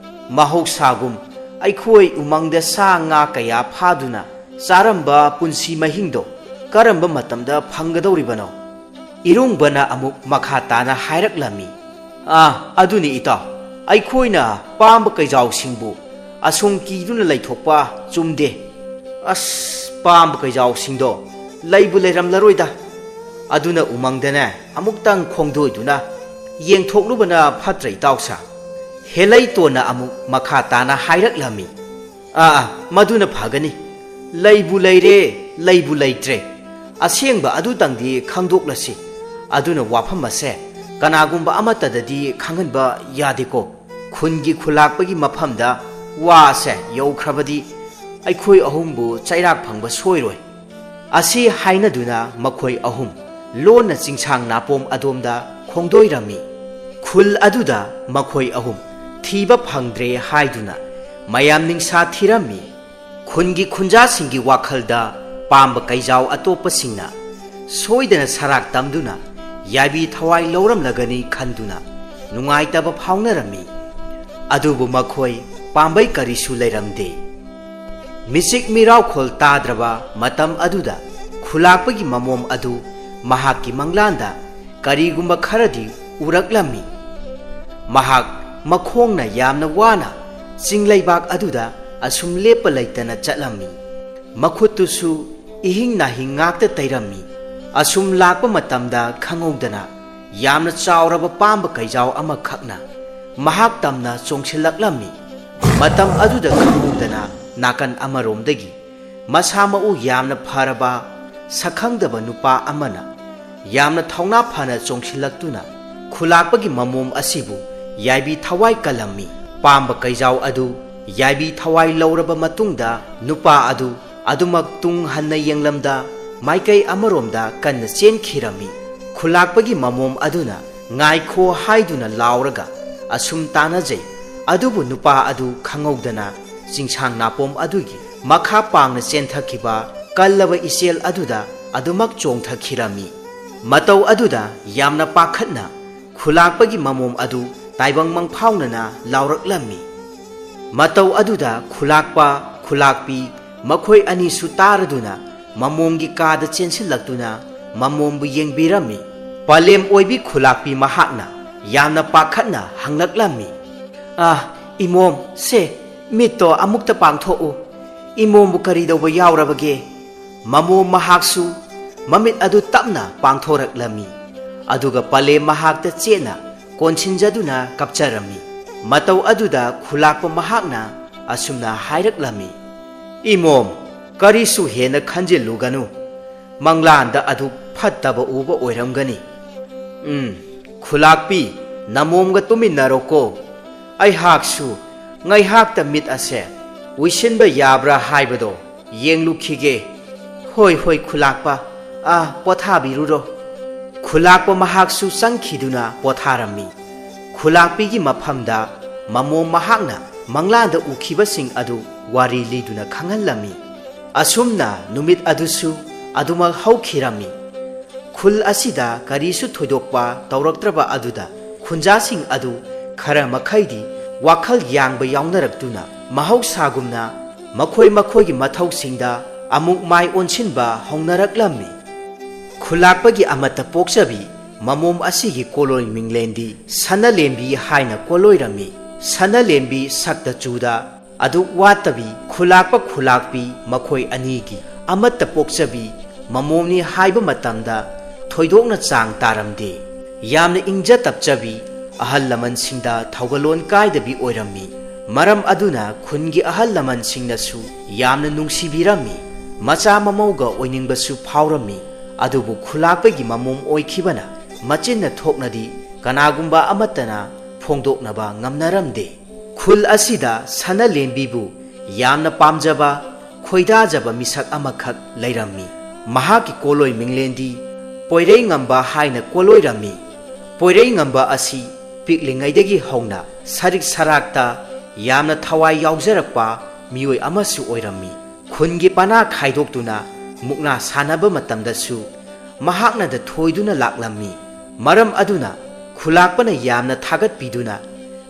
ꯃꯍꯧꯁꯥꯒꯨꯝ ꯑꯩꯈꯣꯏ ꯎꯃꯪꯗ ꯁꯥ ꯉꯥ ꯀꯌꯥ ꯐꯥꯗꯨꯅ ꯆꯥꯔꯝꯕ ꯄꯨꯟꯁꯤ ꯃꯍꯤꯡꯗꯣ ꯀꯔꯝꯕ ꯃꯇꯝꯗ ꯐꯪꯒꯗꯧꯔꯤꯕꯅꯣ?" ꯏꯔꯨꯡꯕꯅ ꯑꯃꯨꯛ ꯃꯈꯥ ꯇꯥꯅ ꯍꯥꯏꯔꯛꯂꯝꯃꯤ, "ꯑꯥ, ꯑꯗꯨꯅꯤ ꯏꯇꯥꯎ, ꯑꯩꯈꯣꯏꯅ ꯄꯥꯝꯕ ꯀꯩꯖꯥꯎꯁꯤꯡꯕꯨ ꯑꯁꯨꯝ ꯀꯤꯗꯨꯅ ꯂꯩꯊꯣꯛꯄ ꯆꯨꯝꯗꯦ꯫ ꯑꯁ, ꯄꯥꯝꯕ ꯀꯩꯖꯥꯎꯁꯤꯡꯗꯣ ꯂꯩꯕꯨ ꯂꯩꯔꯝꯂꯔꯣꯏꯗ꯫ ꯑꯗꯨꯅ ꯎꯃꯪꯗꯅꯦ ꯑꯃꯨꯛꯇꯪ ꯈꯣꯡꯗꯣꯏꯗꯨꯅ ꯌꯦꯡꯊꯣꯛꯂꯨꯕꯅ ꯐꯠꯇ꯭ꯔ ꯏꯇꯥꯎꯁꯥ?" ꯍꯦꯂꯩꯇꯣꯟꯅ ꯑꯃꯨꯛ ꯃꯈꯥ ꯇꯥꯅ ꯍꯥꯏꯔꯛꯂꯝꯃꯤ, "ꯑꯥ, ꯑꯥ, ꯃꯗꯨꯅ ꯐꯒꯅꯤ꯫ ꯂꯩꯕꯨ ꯂꯩꯔꯦ, ꯂꯩꯕꯨ ꯂꯩꯇ꯭ꯔꯦ, ꯑꯁꯦꯡꯕ ꯑꯗꯨꯇꯪꯗꯤ ꯈꯪꯗꯣꯛꯂꯁꯤ꯫ ꯑꯗꯨꯅ ꯋꯥꯐꯝ ꯑꯁꯦ ꯀꯅꯥꯒꯨꯝꯕ ꯑꯃꯠꯇꯗꯗꯤ ꯈꯪꯍꯟꯕ ꯌꯥꯗꯦꯀꯣ꯫ ꯈꯨꯟꯒꯤ ꯈꯨꯂꯥꯛꯄꯒꯤ ꯃꯐꯝꯗ ꯋꯥ ꯑꯁꯦ ꯌꯧꯈ꯭ꯔꯕꯗꯤ ꯑꯩꯈꯣꯏ ꯑꯍꯨꯝꯕꯨ ꯆꯩꯔꯥꯛ ꯐꯪꯕ ꯁꯣꯏꯔꯣꯏ꯫" ꯑꯁꯤ ꯍꯥꯏꯅꯗꯨꯅ ꯃꯈꯣꯏ ꯑꯍꯨꯝ ꯂꯣꯟꯅ ꯆꯤꯡꯁꯥꯡ ꯅꯥꯄꯣꯝ ꯑꯗꯣꯝꯗ ꯈꯣꯡꯗꯣꯏꯔꯝꯃꯤ꯫ ꯈꯨꯜ ꯑꯗꯨꯗ ꯃꯈꯣꯏ ꯑꯍꯨꯝ ꯊꯤꯕ ꯐꯪꯗ꯭ꯔꯦ ꯍꯥꯏꯗꯨꯅ ꯃꯌꯥꯝ ꯅꯤꯡꯁꯥ ꯊꯤꯔꯝꯃꯤ꯫ ꯈꯨꯟꯒꯤ ꯈꯨꯟꯖꯥꯁꯤꯡꯒꯤ ꯋꯥꯈꯜꯗ ꯄꯥꯝꯕ ꯀꯩꯖꯥꯎ ꯑꯇꯣꯞꯄꯁꯤꯡꯅ ꯁꯣꯏꯗꯅ ꯁꯔꯥꯛ ꯇꯝꯗꯨꯅ ꯌꯥꯏꯕꯤ ꯊꯋꯥꯏ ꯂꯧꯔꯝꯂꯒꯅꯤ ꯈꯟꯗꯨꯅ ꯅꯨꯡꯉꯥꯏꯇꯕ ꯐꯥꯎꯅꯔꯝꯃꯤ꯫ ꯑꯗꯨꯕꯨ ꯃꯈꯣꯏ ꯄꯥꯝꯕꯩ ꯀꯔꯤꯁꯨ ꯂꯩꯔꯝꯗꯦ꯫ ꯃꯤꯆꯤꯛ ꯃꯤꯔꯥꯎꯈꯣꯜ ꯇꯥꯗ꯭ꯔꯕ ꯃꯇꯝ ꯑꯗꯨꯗ ꯈꯨꯂꯥꯛꯄꯒꯤ ꯃꯃꯣꯝ ꯑꯗꯨ ꯃꯍꯥꯛꯀꯤ ꯃꯪꯂꯥꯟꯗ ꯀꯔꯤꯒꯨꯝꯕ ꯈꯔꯗꯤ ꯎꯔꯛꯂꯝꯃꯤ꯫ ꯃꯍꯥꯛ ꯃꯈꯣꯡꯅ ꯌꯥꯝꯅ ꯋꯥꯅ ꯆꯤꯡ ꯂꯩꯕꯥꯛ ꯑꯗꯨꯗ ꯑꯁꯨꯝ ꯂꯦꯞꯄ ꯂꯩꯇꯅ ꯆꯠꯂꯝꯃꯤ꯫ ꯃꯈꯨꯠꯇꯨꯁꯨ ꯏꯍꯤꯡ ꯅꯥꯍꯤꯡ ꯉꯥꯛꯇ ꯇꯩꯔꯝꯃꯤ꯫ ꯑꯁꯨꯝ ꯂꯥꯛꯄ ꯃꯇꯝꯗ ꯈꯪꯍꯧꯗꯅ ꯌꯥꯝꯅ ꯆꯥꯎꯔꯕ ꯄꯥꯝꯕ ꯀꯩꯖꯥꯎ ꯑꯃꯈꯛꯅ ꯃꯍꯥꯛ ꯇꯝꯅ ꯆꯣꯡꯁꯤꯜꯂꯛꯂꯝꯃꯤ꯫ ꯃꯇꯝ ꯑꯗꯨꯗ ꯈꯪꯍꯧꯗꯅ ꯅꯥꯀꯟ ꯑꯃꯔꯣꯝꯗꯒꯤ ꯃꯁꯥ ꯃꯎ ꯌꯥꯝꯅ ꯐꯔꯕ ꯁꯛꯈꯪꯗꯕ ꯅꯨꯄꯥ ꯑꯃꯅ ꯌꯥꯝꯅ ꯊꯧꯅꯥ ꯐꯅ ꯆꯣꯡꯁꯤꯜꯂꯛꯇꯨꯅ ꯈꯨꯂꯥꯛꯄꯒꯤ ꯃꯃꯣꯝ ꯑꯁꯤꯕꯨ ꯌꯥꯏꯕꯤ ꯊꯋꯥꯏ ꯀꯜꯂꯝꯃꯤ꯫ ꯄꯥꯝꯕ ꯀꯩꯖꯥꯎ ꯑꯗꯨ ꯌꯥꯏꯕꯤ ꯊꯋꯥꯏ ꯂꯧꯔꯕ ꯃꯇꯨꯡꯗ ꯅꯨꯄꯥ ꯑꯗꯨ ꯑꯗꯨꯃꯛ ꯇꯨꯡ ꯍꯟꯅ ꯌꯦꯡꯂꯝꯗ ꯃꯥꯏꯀꯩ ꯑꯃꯔꯣꯝꯗ ꯀꯟꯅ ꯆꯦꯟꯈꯤꯔꯝꯃꯤ꯫ ꯈꯨꯂꯥꯛꯄꯒꯤ ꯃꯃꯣꯝ ꯑꯗꯨꯅ "ꯉꯥꯏꯈꯣ" ꯍꯥꯏꯗꯨꯅ ꯂꯥꯎꯔꯒ ꯑꯁꯨꯝ ꯇꯥꯟꯅꯖꯩ꯫ ꯑꯗꯨꯕꯨ ꯅꯨꯄꯥ ꯑꯗꯨ ꯈꯪꯍꯧꯗꯅ ꯆꯤꯡꯁꯥꯡ ꯅꯥꯄꯣꯝ ꯑꯗꯨꯒꯤ ꯃꯈꯥ ꯄꯥꯡꯅ ꯆꯦꯟꯊꯈꯤꯕ ꯀꯜꯂꯕ ꯏꯆꯦꯜ ꯑꯗꯨꯗ ꯑꯗꯨꯃꯛ ꯆꯣꯡꯊꯈꯤꯔꯝꯃꯤ꯫ ꯃꯇꯧ ꯑꯗꯨꯗ ꯌꯥꯝꯅ ꯄꯥꯈꯠꯅ ꯈꯨꯂꯥꯛꯄꯒꯤ ꯃꯃꯣꯝ ꯑꯗꯨ ꯇꯥꯏꯕꯪ ꯃꯪꯐꯥꯎꯅꯅ ꯂꯥꯎꯔꯛꯂꯝꯃꯤ꯫ ꯃꯇꯧ ꯑꯗꯨꯗ ꯈꯨꯂꯥꯛꯄ, ꯈꯨꯂꯥꯛꯄꯤ ꯃꯈꯣꯏ ꯑꯅꯤꯁꯨ ꯇꯥꯔꯗꯨꯅ ꯃꯃꯣꯝꯒꯤ ꯀꯥꯗ ꯆꯦꯟꯁꯤꯜꯂꯛꯇꯨꯅ ꯃꯃꯣꯝꯕꯨ ꯌꯦꯡꯕꯤꯔꯝꯃꯤ꯫ ꯄꯂꯦꯝ ꯑꯣꯏꯕꯤ ꯈꯨꯂꯥꯛꯄꯤ ꯃꯍꯥꯛꯅ ꯌꯥꯝꯅ ꯄꯥꯈꯠꯅ ꯍꯪꯂꯛꯂꯝꯃꯤ, "ꯑꯥ, ꯏꯃꯣꯝ, ꯁꯦ, ꯃꯤꯠꯇꯣ ꯑꯃꯨꯛꯇ ꯄꯥꯡꯊꯣꯛꯎ꯫ ꯏꯃꯣꯝꯕꯨ ꯀꯔꯤꯗꯧꯕ ꯌꯥꯎꯔꯕꯒꯦ?" ꯃꯃꯣꯝ ꯃꯍꯥꯛꯁꯨ ꯃꯃꯤꯠ ꯑꯗꯨ ꯇꯞꯅ ꯄꯥꯡꯊꯣꯔꯛꯂꯝꯃꯤ꯫ ꯑꯗꯨꯒ ꯄꯂꯦꯝ ꯃꯍꯥꯛꯇ ꯆꯦꯠꯅ ꯀꯣꯟꯁꯤꯟꯖꯗꯨꯅ ꯀꯞꯆꯔꯝꯃꯤ꯫ ꯃꯇꯧ ꯑꯗꯨꯗ ꯈꯨꯂꯥꯛꯄ ꯃꯍꯥꯛꯅ ꯑꯁꯨꯝꯅ ꯍꯥꯏꯔꯛꯂꯝꯃꯤ, "ꯏꯃꯣꯝ, ꯀꯔꯤꯁꯨ ꯍꯦꯟꯅ ꯈꯟꯖꯤꯜꯂꯨꯒꯅꯨ꯫ ꯃꯪꯂꯥꯟꯗ ꯑꯗꯨꯛ ꯐꯠꯇꯕ ꯎꯕ ꯑꯣꯏꯔꯝꯒꯅꯤ꯫ ꯎꯝ, ꯈꯨꯂꯥꯛꯄꯤ, ꯅꯃꯣꯝꯒ ꯇꯨꯃꯤꯟꯅꯔꯣꯀꯣ꯫ ꯑꯩꯍꯥꯛꯁꯨ ꯉꯩꯍꯥꯛꯇ ꯃꯤꯠ ꯑꯁꯦ ꯎꯏꯁꯤꯟꯕ ꯌꯥꯕ꯭ꯔꯥ ꯍꯥꯏꯕꯗꯣ ꯌꯦꯡꯂꯨꯈꯤꯒꯦ꯫" "ꯍꯣꯏ, ꯍꯣꯏ, ꯈꯨꯂꯥꯛꯄ, ꯑꯥ, ꯄꯣꯊꯥꯕꯤꯔꯨꯔꯣ꯫" ꯈꯨꯂꯥꯛꯄ ꯃꯍꯥꯛꯁꯨ ꯆꯪꯈꯤꯗꯨꯅ ꯄꯣꯊꯥꯔꯝꯃꯤ꯫ ꯈꯨꯂꯥꯛꯄꯤꯒꯤ ꯃꯐꯝꯗ ꯃꯃꯣꯝ ꯃꯍꯥꯛꯅ ꯃꯪꯂꯥꯟꯗ ꯎꯈꯤꯕꯁꯤꯡ ꯑꯗꯨ ꯋꯥꯔꯤ ꯂꯤꯗꯨꯅ ꯈꯪꯍꯜꯂꯝꯃꯤ꯫ ꯑꯁꯨꯝꯅ ꯅꯨꯃꯤꯠ ꯑꯗꯨꯁꯨ ꯑꯗꯨꯃꯛ ꯍꯧꯈꯤꯔꯝꯃꯤ꯫ ꯈꯨꯜ ꯑꯁꯤꯗ ꯀꯔꯤꯁꯨ ꯊꯣꯏꯗꯣꯛꯄ ꯇꯧꯔꯛꯇ꯭ꯔꯕ ꯑꯗꯨꯗ ꯈꯨꯟꯖꯥꯁꯤꯡ ꯑꯗꯨ ꯈꯔ ꯃꯈꯩꯗꯤ ꯋꯥꯈꯜ ꯌꯥꯡꯕ ꯌꯥꯎꯅꯔꯛꯇꯨꯅ ꯃꯍꯧꯁꯥꯒꯨꯝꯅ ꯃꯈꯣꯏ ꯃꯈꯣꯏꯒꯤ ꯃꯊꯧꯁꯤꯡꯗ ꯑꯃꯨꯛ ꯃꯥꯏ ꯑꯣꯟꯁꯤꯟꯕ ꯍꯧꯅꯔꯛꯂꯝꯃꯤ꯫ ꯈꯨꯂꯥꯛꯄꯒꯤ ꯑꯃꯠꯇ ꯄꯣꯛꯆꯕꯤ ꯃꯃꯣꯝ ꯑꯁꯤꯒꯤ ꯀꯣꯂꯣꯏ ꯃꯤꯡꯂꯦꯟꯗꯤ ꯁꯅꯂꯦꯝꯕꯤ ꯍꯥꯏꯅ ꯀꯣꯂꯣꯏꯔꯝꯃꯤ꯫ ꯁꯅꯂꯦꯝꯕꯤ ꯁꯛꯇ ꯆꯨꯗ ꯑꯗꯨꯛ ꯋꯥꯠꯇꯕꯤ ꯈꯨꯂꯥꯛꯄ ꯈꯨꯂꯥꯛꯄꯤ ꯃꯈꯣꯏ ꯑꯅꯤꯒꯤ ꯑꯃꯠꯇ ꯄꯣꯛꯆꯕꯤ ꯃꯃꯣꯝꯅꯤ ꯍꯥꯏꯕ ꯃꯇꯝꯗ ꯊꯣꯏꯗꯣꯛꯅ ꯆꯥꯡ ꯇꯥꯔꯝꯗꯦ꯫ ꯌꯥꯝꯅ ꯏꯪꯖ ꯇꯞꯆꯕꯤ, ꯑꯍꯜ ꯂꯃꯟꯁꯤꯡꯗ ꯊꯧꯒꯜꯂꯣꯟ ꯀꯥꯏꯗꯕꯤ ꯑꯣꯏꯔꯝꯃꯤ꯫ ꯃꯔꯝ ꯑꯗꯨꯅ ꯈꯨꯟꯒꯤ ꯑꯍꯜ ꯂꯃꯟꯁꯤꯡꯅꯁꯨ ꯌꯥꯝꯅ ꯅꯨꯡꯁꯤꯕꯤꯔꯝꯃꯤ꯫ ꯃꯆꯥ ꯃꯃꯧꯒ ꯑꯣꯏꯅꯤꯡꯕꯁꯨ ꯐꯥꯎꯔꯝꯃꯤ꯫ ꯑꯗꯨꯕꯨ ꯈꯨꯂꯥꯛꯄꯒꯤ ꯃꯃꯣꯝ ꯑꯣꯏꯈꯤꯕꯅ ꯃꯆꯤꯟꯅ ꯊꯣꯛꯅꯗꯤ ꯀꯅꯥꯒꯨꯝꯕ ꯑꯃꯠꯇꯅ ꯐꯣꯡꯗꯣꯛꯅꯕ ꯉꯝꯅꯔꯝꯗꯦ꯫ ꯈꯨꯜ ꯑꯁꯤꯗ ꯁꯅꯥꯂꯦꯝꯕꯤꯕꯨ ꯌꯥꯝꯅ ꯄꯥꯝꯖꯕ, ꯈꯣꯏꯗꯥꯖꯕ ꯃꯤꯁꯛ ꯑꯃꯈꯛ ꯂꯩꯔꯝꯃꯤ꯫ ꯃꯍꯥꯛꯀꯤ ꯀꯣꯂꯣꯏ ꯃꯤꯡꯂꯦꯟꯗꯤ ꯄꯣꯏꯔꯩꯉꯝꯕ ꯍꯥꯏꯅ ꯀꯣꯂꯣꯏꯔꯝꯃꯤ꯫ ꯄꯣꯏꯔꯩꯉꯝꯕ ꯑꯁꯤ ꯄꯤꯛꯂꯤꯉꯩꯗꯒꯤ ꯍꯧꯅ ꯁꯔꯤꯛ ꯁꯔꯥꯛꯇ ꯌꯥꯝꯅ ꯊꯋꯥꯏ ꯌꯥꯎꯖꯔꯛꯄ ꯃꯤꯑꯣꯏ ꯑꯃꯁꯨ ꯑꯣꯏꯔꯝꯃꯤ꯫ ꯈꯨꯟꯒꯤ ꯄꯅꯥ ꯈꯥꯏꯗꯣꯛꯇꯨꯅ ꯃꯨꯛꯅꯥ ꯁꯥꯟꯅꯕ ꯃꯇꯝꯗꯁꯨ ꯃꯍꯥꯛꯅꯗ ꯊꯣꯏꯗꯨꯅ ꯂꯥꯛꯂꯝꯃꯤ꯫ ꯃꯔꯝ ꯑꯗꯨꯅ ꯈꯨꯂꯥꯛꯄꯅ ꯌꯥꯝꯅ ꯊꯥꯒꯠꯄꯤꯗꯨꯅ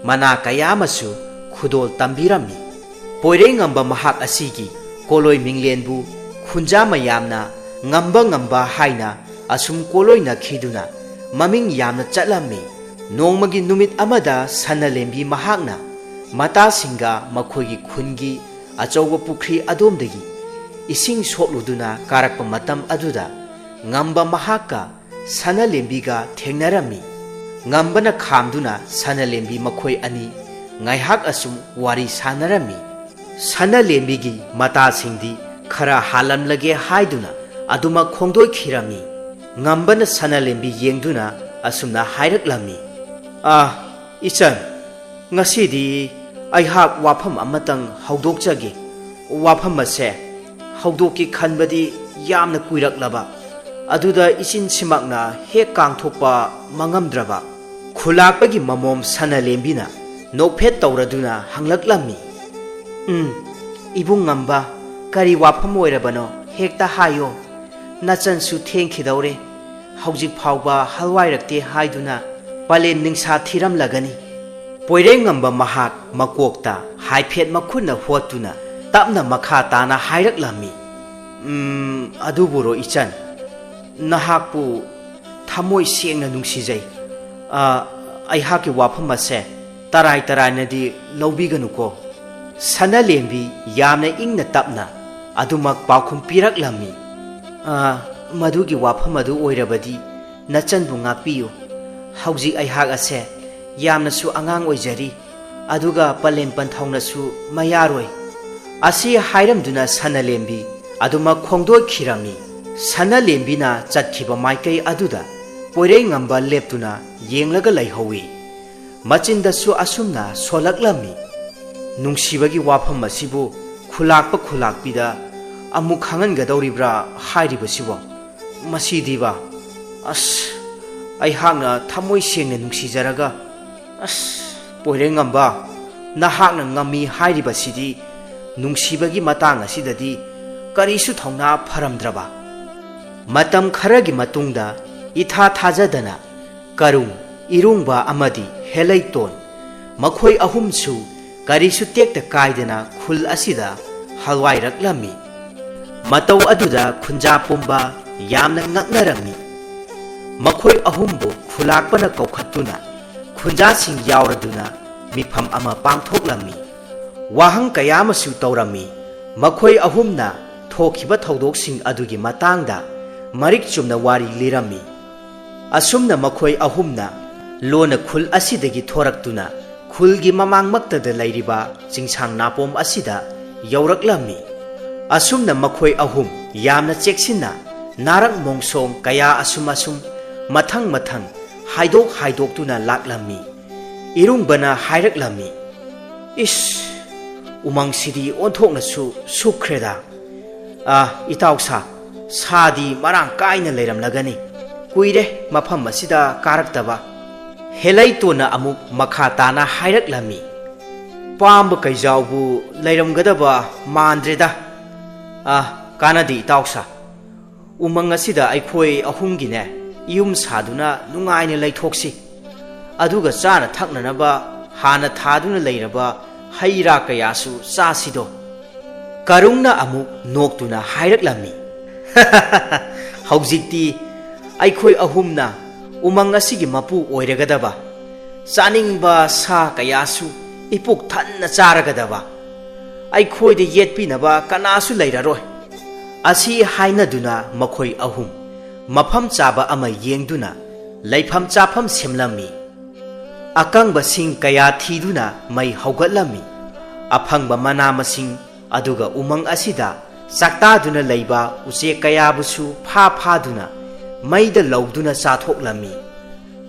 ꯃꯅꯥ ꯀꯌꯥ ꯑꯃꯁꯨ ꯈꯨꯗꯣꯜ ꯇꯝꯕꯤꯔꯝꯃꯤ꯫ ꯄꯣꯏꯔꯩꯉꯝꯕ ꯃꯍꯥꯛ ꯑꯁꯤꯒꯤ ꯀꯣꯂꯣꯏ ꯃꯤꯡꯂꯦꯟꯕꯨ ꯈꯨꯟꯖꯥ ꯃꯌꯥꯝꯅ ꯉꯝꯕ ꯉꯝꯕ ꯍꯥꯏꯅ ꯑꯁꯨꯝ ꯀꯣꯂꯣꯏꯅꯈꯤꯗꯨꯅ ꯃꯃꯤꯡ ꯌꯥꯝꯅ ꯆꯠꯂꯝꯃꯤ꯫ ꯅꯣꯡꯃꯒꯤ ꯅꯨꯃꯤꯠ ꯑꯃꯗ ꯁꯅꯥꯂꯦꯝꯕꯤ ꯃꯍꯥꯛꯅ ꯃꯇꯥꯁꯤꯡꯒ ꯃꯈꯣꯏꯒꯤ ꯈꯨꯟꯒꯤ ꯑꯆꯧꯕ ꯄꯨꯈ꯭ꯔꯤ ꯑꯗꯣꯝꯗꯒꯤ ꯏꯁꯤꯡ ꯁꯣꯛꯂꯨꯗꯨꯅ ꯀꯥꯔꯛꯄ ꯃꯇꯝ ꯑꯗꯨꯗ ꯉꯝꯕ ꯃꯍꯥꯛꯀ ꯁꯅꯥꯂꯦꯝꯕꯤꯒ ꯊꯦꯡꯅꯔꯝꯃꯤ꯫ ꯉꯝꯕꯅ ꯈꯥꯝꯗꯨꯅ ꯁꯅꯥꯂꯦꯝꯕꯤ ꯃꯈꯣꯏ ꯑꯅꯤ ꯉꯥꯏꯍꯥꯛ ꯑꯁꯨꯝ ꯋꯥꯔꯤ ꯁꯥꯟꯅꯔꯝꯃꯤ꯫ ꯁꯅꯥꯂꯦꯝꯕꯤꯒꯤ ꯃꯇꯥꯁꯤꯡꯗꯤ ꯈꯔ ꯍꯥꯜꯂꯝꯂꯒꯦ ꯍꯥꯏꯗꯨꯅ ꯑꯗꯨꯃꯛ ꯈꯣꯡꯗꯣꯛꯈꯤꯔꯝꯃꯤ꯫ ꯉꯝꯕꯅ ꯁꯅꯥꯂꯦꯝꯕꯤ ꯌꯦꯡꯗꯨꯅ ꯑꯁꯨꯝꯅ ꯍꯥꯏꯔꯛꯂꯝꯃꯤ, "ꯑꯥ, ꯏꯆꯟ, ꯉꯁꯤꯗꯤ ꯑꯩꯍꯥꯛ ꯋꯥꯐꯝ ꯑꯃꯇꯪ ꯍꯧꯗꯣꯛꯆꯒꯦ꯫ ꯋꯥꯐꯝ ꯑꯁꯦ ꯍꯧꯗꯣꯛꯀꯦ ꯈꯟꯕꯗꯤ ꯌꯥꯝꯅ ꯀꯨꯏꯔꯛꯂꯕ, ꯑꯗꯨꯗ ꯏꯆꯤꯟꯁꯤꯃꯛꯅ ꯍꯦꯛ ꯀꯥꯡꯊꯣꯛꯄ ꯃꯉꯝꯗ꯭ꯔꯕ꯫" ꯈꯨꯂꯥꯛꯄꯒꯤ ꯃꯃꯣꯝ ꯁꯅꯥꯂꯦꯝꯕꯤꯅ ꯅꯣꯛꯐꯦꯠ ꯇꯧꯔꯗꯨꯅ ꯍꯪꯂꯛꯂꯝꯃꯤ, "ꯎꯝ, ꯏꯕꯨꯡ ꯉꯝꯕ, ꯀꯔꯤ ꯋꯥꯐꯝ ꯑꯣꯏꯔꯕꯅꯣ? ꯍꯦꯛꯇ ꯍꯥꯏꯌꯣ꯫ ꯅꯆꯟꯁꯨ ꯊꯦꯡꯈꯤꯗꯧꯔꯦ꯫ ꯍꯧꯖꯤꯛ ꯐꯥꯎꯕ ꯍꯜꯋꯥꯏꯔꯛꯇꯦ ꯍꯥꯏꯗꯨꯅ ꯄꯂꯦꯝ ꯅꯤꯡꯁꯥ ꯊꯤꯔꯝꯂꯒꯅꯤ꯫" ꯄꯣꯏꯔꯩꯉꯝꯕ ꯃꯍꯥꯛ ꯃꯀꯣꯛꯇ ꯍꯥꯏꯐꯦꯠ ꯃꯈꯨꯠꯅ ꯍꯣꯠꯇꯨꯅ ꯇꯞꯅ ꯃꯈꯥ ꯇꯥꯅ ꯍꯥꯏꯔꯛꯂꯝꯃꯤ, "ꯎꯝ, ꯑꯗꯨꯕꯨꯔꯣ ꯏꯆꯟ, ꯅꯍꯥꯛꯄꯨ ꯊꯃꯣꯏ ꯁꯦꯡꯅ ꯅꯨꯡꯁꯤꯖꯩ꯫ ꯑ, ꯑꯩꯍꯥꯛꯀꯤ ꯋꯥꯐꯝ ꯑꯁꯦ ꯇꯔꯥꯏ ꯇꯔꯥꯏꯅꯗꯤ ꯂꯧꯕꯤꯒꯅꯨꯀꯣ꯫" ꯁꯅꯥꯂꯦꯝꯕꯤ ꯌꯥꯝꯅ ꯏꯪꯅ ꯇꯞꯅ ꯑꯗꯨꯃꯛ ꯄꯥꯎꯈꯨꯝ ꯄꯤꯔꯛꯂꯝꯃꯤ, "ꯑ, ꯃꯗꯨꯒꯤ ꯋꯥꯐꯝ ꯑꯗꯨ ꯑꯣꯏꯔꯕꯗꯤ ꯅꯆꯟꯕꯨ ꯉꯥꯛꯄꯤꯌꯨ꯫ ꯍꯧꯖꯤꯛ ꯑꯩꯍꯥꯛ ꯑꯁꯦ ꯌꯥꯝꯅꯁꯨ ꯑꯉꯥꯡ ꯑꯣꯏꯖꯔꯤ, ꯑꯗꯨꯒ ꯄꯂꯦꯝ ꯄꯟꯊꯧꯅꯁꯨ ꯃꯌꯥꯔꯣꯏ꯫" ꯑꯁꯤ ꯍꯥꯏꯔꯝꯗꯨꯅ ꯁꯅꯥꯂꯦꯝꯕꯤ ꯑꯗꯨꯃꯛ ꯈꯣꯡꯗꯣꯛꯈꯤꯔꯝꯃꯤ꯫ ꯁꯅꯥꯂꯦꯝꯕꯤꯅ ꯆꯠꯈꯤꯕ ꯃꯥꯏꯀꯩ ꯑꯗꯨꯗ ꯄꯣꯏꯔꯩꯉꯝꯕ ꯂꯦꯞꯇꯨꯅ ꯌꯦꯡꯂꯒ ꯂꯩꯍꯧꯏ꯫ ꯃꯆꯤꯟꯗꯁꯨ ꯑꯁꯨꯝꯅ ꯁꯣꯜꯂꯛꯂꯝꯃꯤ, "ꯅꯨꯡꯁꯤꯕꯒꯤ ꯋꯥꯐꯝ ꯑꯁꯤꯕꯨ ꯈꯨꯂꯥꯛꯄ ꯈꯨꯂꯥꯛꯄꯤꯗ ꯑꯃꯨꯛ ꯈꯪꯍꯟꯒꯗꯧꯔꯤꯕ꯭ꯔꯥ ꯍꯥꯏꯔꯤꯕꯁꯤꯕꯣ? ꯃꯁꯤꯗꯤꯕ, ꯑꯁ, ꯑꯩꯍꯥꯛꯅ ꯊꯃꯣꯏ ꯁꯦꯡꯅ ꯅꯨꯡꯁꯤꯖꯔꯒ, ꯑꯁ, ꯄꯣꯏꯔꯦꯡꯉꯝꯕ, ꯅꯍꯥꯛꯅ ꯉꯝꯃꯤ ꯍꯥꯏꯔꯤꯕꯁꯤꯗꯤ ꯅꯨꯡꯁꯤꯕꯒꯤ ꯃꯇꯥꯡ ꯑꯁꯤꯗꯗꯤ ꯀꯔꯤꯁꯨ ꯊꯧꯅꯥ ꯐꯔꯝꯗ꯭ꯔꯕ?" ꯃꯇꯝ ꯈꯔꯒꯤ ꯃꯇꯨꯡꯗ ꯏꯊꯥ ꯊꯥꯖꯗꯅ ꯀꯔꯨꯡ, ꯏꯔꯨꯡꯕ ꯑꯃꯗꯤ ꯍꯦꯂꯩꯇꯣꯟ, ꯃꯈꯣꯏ ꯑꯍꯨꯝꯁꯨ ꯀꯔꯤꯁꯨ ꯇꯦꯛꯇ ꯀꯥꯏꯗꯅ ꯈꯨꯜ ꯑꯁꯤꯗ ꯍꯜꯋꯥꯏꯔꯛꯂꯝꯃꯤ꯫ ꯃꯇꯧ ꯑꯗꯨꯗ ꯈꯨꯟꯖꯥ ꯄꯨꯝꯕ ꯌꯥꯝꯅ ꯉꯛꯅꯔꯝꯃꯤ꯫ ꯃꯈꯣꯏ ꯑꯍꯨꯝꯕꯨ ꯈꯨꯂꯥꯛꯄꯅ ꯀꯧꯈꯠꯇꯨꯅ ꯈꯨꯟꯖꯥꯁꯤꯡ ꯌꯥꯎꯔꯗꯨꯅ ꯃꯤꯐꯝ ꯑꯃ ꯄꯥꯡꯊꯣꯛꯂꯝꯃꯤ꯫ ꯋꯥꯍꯪ ꯀꯌꯥ ꯑꯃꯁꯨ ꯇꯧꯔꯝꯃꯤ꯫ ꯃꯈꯣꯏ ꯑꯍꯨꯝꯅ ꯊꯣꯛꯈꯤꯕ ꯊꯧꯗꯣꯛꯁꯤꯡ ꯑꯗꯨꯒꯤ ꯃꯇꯥꯡꯗ ꯃꯔꯤꯛ ꯆꯨꯝꯅ ꯋꯥꯔꯤ ꯂꯤꯔꯝꯃꯤ꯫ ꯑꯁꯨꯝꯅ ꯃꯈꯣꯏ ꯑꯍꯨꯝꯅ ꯂꯣꯟꯅ ꯈꯨꯜ ꯑꯁꯤꯗꯒꯤ ꯊꯣꯔꯛꯇꯨꯅ ꯈꯨꯜꯒꯤ ꯃꯃꯥꯡꯃꯛꯇꯗ ꯂꯩꯔꯤꯕ ꯆꯤꯡꯁꯥꯡ ꯅꯥꯄꯣꯝ ꯑꯁꯤꯗ ꯌꯧꯔꯛꯂꯝꯃꯤ꯫ ꯑꯁꯨꯝꯅ ꯃꯈꯣꯏ ꯑꯍꯨꯝ ꯌꯥꯝꯅ ꯆꯦꯛꯁꯤꯟꯅ ꯅꯥꯔꯛ ꯃꯣꯡꯁꯣꯡ ꯀꯌꯥ ꯑꯁꯨꯝ ꯑꯁꯨꯝ ꯃꯊꯪ ꯃꯊꯪ ꯍꯥꯏꯗꯣꯛ ꯍꯥꯏꯗꯣꯛꯇꯨꯅ ꯂꯥꯛꯂꯝꯃꯤ꯫ ꯏꯔꯨꯡꯕꯅ ꯍꯥꯏꯔꯛꯂꯝꯃꯤ, "ꯏꯁ, ꯎꯃꯪꯁꯤꯗꯤ ꯑꯣꯟꯊꯣꯛꯅꯁꯨ ꯁꯨꯛꯈ꯭ꯔꯦꯗ꯫ ꯑꯥ, ꯏꯇꯥꯎ ꯁꯥ, ꯁꯥꯗꯤ ꯃꯔꯥꯡ ꯀꯥꯏꯅ ꯂꯩꯔꯝꯂꯒꯅꯤ꯫ ꯀꯨꯏꯔꯦ ꯃꯐꯝ ꯑꯁꯤꯗ ꯀꯥꯔꯛꯇꯕ꯫" ꯍꯦꯂꯩꯇꯣꯟꯅ ꯑꯃꯨꯛ ꯃꯈꯥ ꯇꯥꯅ ꯍꯥꯏꯔꯛꯂꯝꯃꯤ, "ꯄꯥꯝꯕ ꯀꯩꯖꯥꯎꯕꯨ ꯂꯩꯔꯝꯒꯗꯕ ꯃꯥꯟꯗ꯭ꯔꯦꯗ꯫ ꯑꯥ, ꯀꯥꯟꯅꯗꯦ ꯏꯇꯥꯎ ꯁꯥ꯫ ꯎꯃꯪ ꯑꯁꯤꯗ ꯑꯩꯈꯣꯏ ꯑꯍꯨꯝꯒꯤꯅꯦ, ꯌꯨꯝ ꯁꯥꯗꯨꯅ ꯅꯨꯡꯉꯥꯏꯅ ꯂꯩꯊꯣꯛꯁꯤ꯫ ꯑꯗꯨꯒ ꯆꯥꯅ ꯊꯛꯅꯅꯕ ꯍꯥꯟꯅ ꯊꯥꯗꯨꯅ ꯂꯩꯔꯕ ꯍꯩ ꯔꯥ ꯀꯌꯥꯁꯨ ꯆꯥꯁꯤꯗꯣ꯫" ꯀꯔꯨꯡꯅ ꯑꯃꯨꯛ ꯅꯣꯛꯇꯨꯅ ꯍꯥꯏꯔꯛꯂꯝꯃꯤ, "ꯍꯧꯖꯤꯛꯇꯤ ꯑꯩꯈꯣꯏ ꯑꯍꯨꯝꯅ ꯎꯃꯪ ꯑꯁꯤꯒꯤ ꯃꯄꯨ ꯑꯣꯏꯔꯒꯗꯕ, ꯆꯥꯅꯤꯡꯕ ꯁꯥ ꯀꯌꯥꯁꯨ ꯏꯄꯨꯛ ꯊꯟꯅ ꯆꯥꯔꯒꯗꯕ, ꯑꯩꯈꯣꯏꯗ ꯌꯦꯠꯄꯤꯅꯕ ꯀꯅꯥꯁꯨ ꯂꯩꯔꯔꯣꯏ꯫" ꯑꯁꯤ ꯍꯥꯏꯅꯗꯨꯅ ꯃꯈꯣꯏ ꯑꯍꯨꯝ ꯃꯐꯝ ꯆꯥꯕ ꯑꯃ ꯌꯦꯡꯗꯨꯅ ꯂꯩꯐꯝ ꯆꯥꯐꯝ ꯁꯦꯝꯂꯝꯃꯤ꯫ ꯑꯀꯪꯕꯁꯤꯡ ꯀꯌꯥ ꯊꯤꯗꯨꯅ ꯃꯩ ꯍꯧꯒꯠꯂꯝꯃꯤ꯫ ꯑꯐꯪꯕ ꯃꯅꯥ ꯃꯁꯤꯡ ꯑꯗꯨꯒ ꯎꯃꯪ ꯑꯁꯤꯗ ꯆꯥꯛꯇꯥꯗꯨꯅ ꯂꯩꯕ ꯎꯆꯦꯛ ꯀꯌꯥꯕꯨꯁꯨ ꯐꯥ ꯐꯥꯗꯨꯅ ꯃꯩꯗ ꯂꯧꯗꯨꯅ ꯆꯥꯊꯣꯛꯂꯝꯃꯤ꯫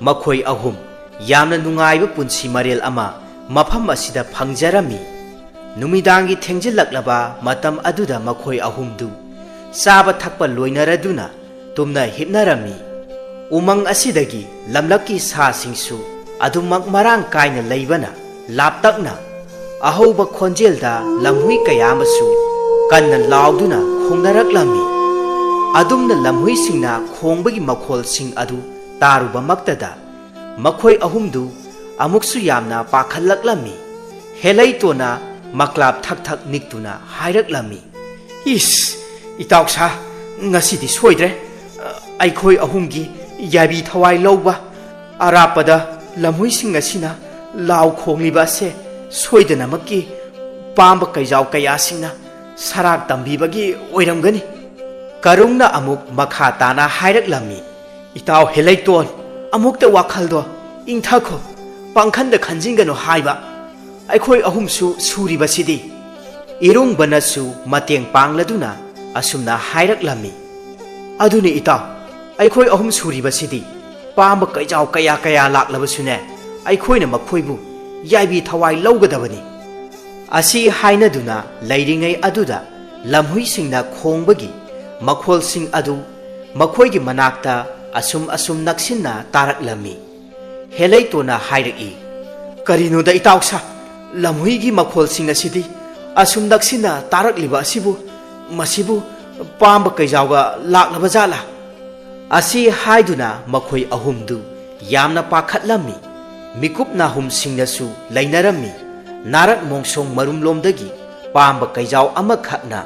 ꯃꯈꯣꯏ ꯑꯍꯨꯝ ꯌꯥꯝꯅ ꯅꯨꯡꯉꯥꯏꯕ ꯄꯨꯟꯁꯤ ꯃꯔꯦꯜ ꯑꯃ ꯃꯐꯝ ꯑꯁꯤꯗ ꯐꯪꯖꯔꯝꯃꯤ꯫ ꯅꯨꯃꯤꯗꯥꯡꯒꯤ ꯊꯦꯡꯖꯤꯜꯂꯛꯂꯕ ꯃꯇꯝ ꯑꯗꯨꯗ ꯃꯈꯣꯏ ꯑꯍꯨꯝꯗꯨ ꯆꯥꯕ ꯊꯛꯄ ꯂꯣꯏꯅꯔꯗꯨꯅ ꯇꯨꯝꯅ ꯍꯤꯞꯅꯔꯝꯃꯤ꯫ ꯎꯃꯪ ꯑꯁꯤꯗꯒꯤ ꯂꯝꯂꯛꯀꯤ ꯁꯥꯁꯤꯡꯁꯨ ꯑꯗꯨꯃꯛ ꯃꯔꯥꯡ ꯀꯥꯏꯅ ꯂꯩꯕꯅ ꯂꯥꯞꯇꯛꯅ ꯑꯍꯧꯕ ꯈꯣꯟꯖꯦꯜꯗ ꯂꯝꯍꯨꯏ ꯀꯌꯥ ꯑꯃꯁꯨ ꯀꯟꯅ ꯂꯥꯎꯗꯨꯅ ꯈꯣꯡꯅꯔꯛꯂꯝꯃꯤ꯫ ꯑꯗꯨꯝꯅ ꯂꯝꯍꯨꯏꯁꯤꯡꯅ ꯈꯣꯡꯕꯒꯤ ꯃꯈꯣꯜꯁꯤꯡ ꯑꯗꯨ ꯇꯥꯔꯨꯕꯃꯛꯇꯗ ꯃꯈꯣꯏ ꯑꯍꯨꯝꯗꯨ ꯑꯃꯨꯛꯁꯨ ꯌꯥꯝꯅ ꯄꯥꯈꯠꯂꯛꯂꯝꯃꯤ꯫ ꯍꯦꯂꯩꯇꯣꯅ ꯃꯀ꯭ꯂꯥꯞ ꯊꯛ ꯊꯛ ꯅꯤꯛꯇꯨꯅ ꯍꯥꯏꯔꯛꯂꯝꯃꯤ, "ꯏꯁ, ꯏꯇꯥꯎꯁꯥ, ꯉꯁꯤꯗꯤ ꯁꯣꯏꯗ꯭ꯔꯦ꯫ ꯑꯩꯈꯣꯏ ꯑꯍꯨꯝꯒꯤ ꯌꯥꯏꯕꯤ ꯊꯋꯥꯏ ꯂꯧꯕ ꯑꯔꯥꯞꯄꯗ ꯂꯝꯍꯨꯏꯁꯤꯡ ꯑꯁꯤꯅ ꯂꯥꯎ ꯈꯣꯡꯂꯤꯕ ꯑꯁꯦ ꯁꯣꯏꯗꯅꯃꯛꯀꯤ ꯄꯥꯝꯕ ꯀꯩꯖꯥꯎ ꯀꯌꯥꯁꯤꯡꯅ ꯁꯔꯥꯛ ꯇꯝꯕꯤꯕꯒꯤ ꯑꯣꯏꯔꯝꯒꯅꯤ꯫" ꯀꯔꯨꯡꯅ ꯑꯃꯨꯛ ꯃꯈꯥ ꯇꯥꯅ ꯍꯥꯏꯔꯛꯂꯝꯃꯤ, "ꯏꯇꯥꯎ ꯍꯦꯂꯩꯇꯣꯟ, ꯑꯃꯨꯛꯇ ꯋꯥꯈꯜꯗꯣ ꯏꯪꯊꯈꯣ, ꯄꯥꯡꯈꯟꯗ ꯈꯟꯖꯤꯟꯒꯅꯨ ꯍꯥꯏꯕ꯫ ꯑꯩꯈꯣꯏ ꯑꯍꯨꯝꯁꯨ ꯁꯨꯔꯤꯕꯁꯤꯗꯤ꯫" ꯏꯔꯨꯡꯕꯅꯁꯨ ꯃꯇꯦꯡ ꯄꯥꯡꯂꯗꯨꯅ ꯑꯁꯨꯝꯅ ꯍꯥꯏꯔꯛꯂꯝꯃꯤ, "ꯑꯗꯨꯅꯤ ꯏꯇꯥꯎ, ꯑꯩꯈꯣꯏ ꯑꯍꯨꯝ ꯁꯨꯔꯤꯕꯁꯤꯗꯤ ꯄꯥꯝꯕ ꯀꯩꯖꯥꯎ ꯀꯌꯥ ꯀꯌꯥ ꯂꯥꯛꯂꯕꯁꯨꯅꯦ, ꯑꯩꯈꯣꯏꯅ ꯃꯈꯣꯏꯕꯨ ꯌꯥꯏꯕꯤ ꯊꯋꯥꯏ ꯂꯧꯒꯗꯕꯅꯤ꯫" ꯑꯁꯤ ꯍꯥꯏꯅꯗꯨꯅ ꯂꯩꯔꯤꯉꯩ ꯑꯗꯨꯗ ꯂꯝꯍꯨꯏꯁꯤꯡꯅ ꯈꯣꯡꯕꯒꯤ ꯃꯈꯣꯜꯁꯤꯡ ꯑꯗꯨ ꯃꯈꯣꯏꯒꯤ ꯃꯅꯥꯛꯇ ꯑꯁꯨꯝ ꯑꯁꯨꯝ ꯅꯛꯁꯤꯟꯅ ꯇꯥꯔꯛꯂꯝꯃꯤ꯫ ꯍꯦꯂꯩꯇꯣꯅ ꯍꯥꯏꯔꯛꯏ, "ꯀꯔꯤꯅꯣꯗ ꯏꯇꯥꯎꯁꯥ, ꯂꯝꯍꯨꯏꯒꯤ ꯃꯈꯣꯜꯁꯤꯡ ꯑꯁꯤꯗꯤ ꯑꯁꯨꯝ ꯅꯛꯁꯤꯟꯅ ꯇꯥꯔꯛꯂꯤꯕ ꯑꯁꯤꯕꯨ, ꯃꯁꯤꯕꯨ ꯄꯥꯝꯕ ꯀꯩꯖꯥꯎꯒ ꯂꯥꯛꯂꯕ ꯖꯥꯠꯂꯥ?" ꯑꯁꯤ ꯍꯥꯏꯗꯨꯅ ꯃꯈꯣꯏ ꯑꯍꯨꯝꯗꯨ ꯌꯥꯝꯅ ꯄꯥꯈꯠꯂꯝꯃꯤ꯫ ꯃꯤꯀꯨꯞ ꯅꯥꯍꯨꯝꯁꯤꯡꯅꯁꯨ ꯂꯩꯅꯔꯝꯃꯤ꯫ ꯅꯥꯔꯛ ꯃꯣꯡꯁꯣꯡ ꯃꯔꯨꯝꯂꯣꯝꯗꯒꯤ ꯄꯥꯝꯕ ꯀꯩꯖꯥꯎ ꯑꯃꯈꯛꯅ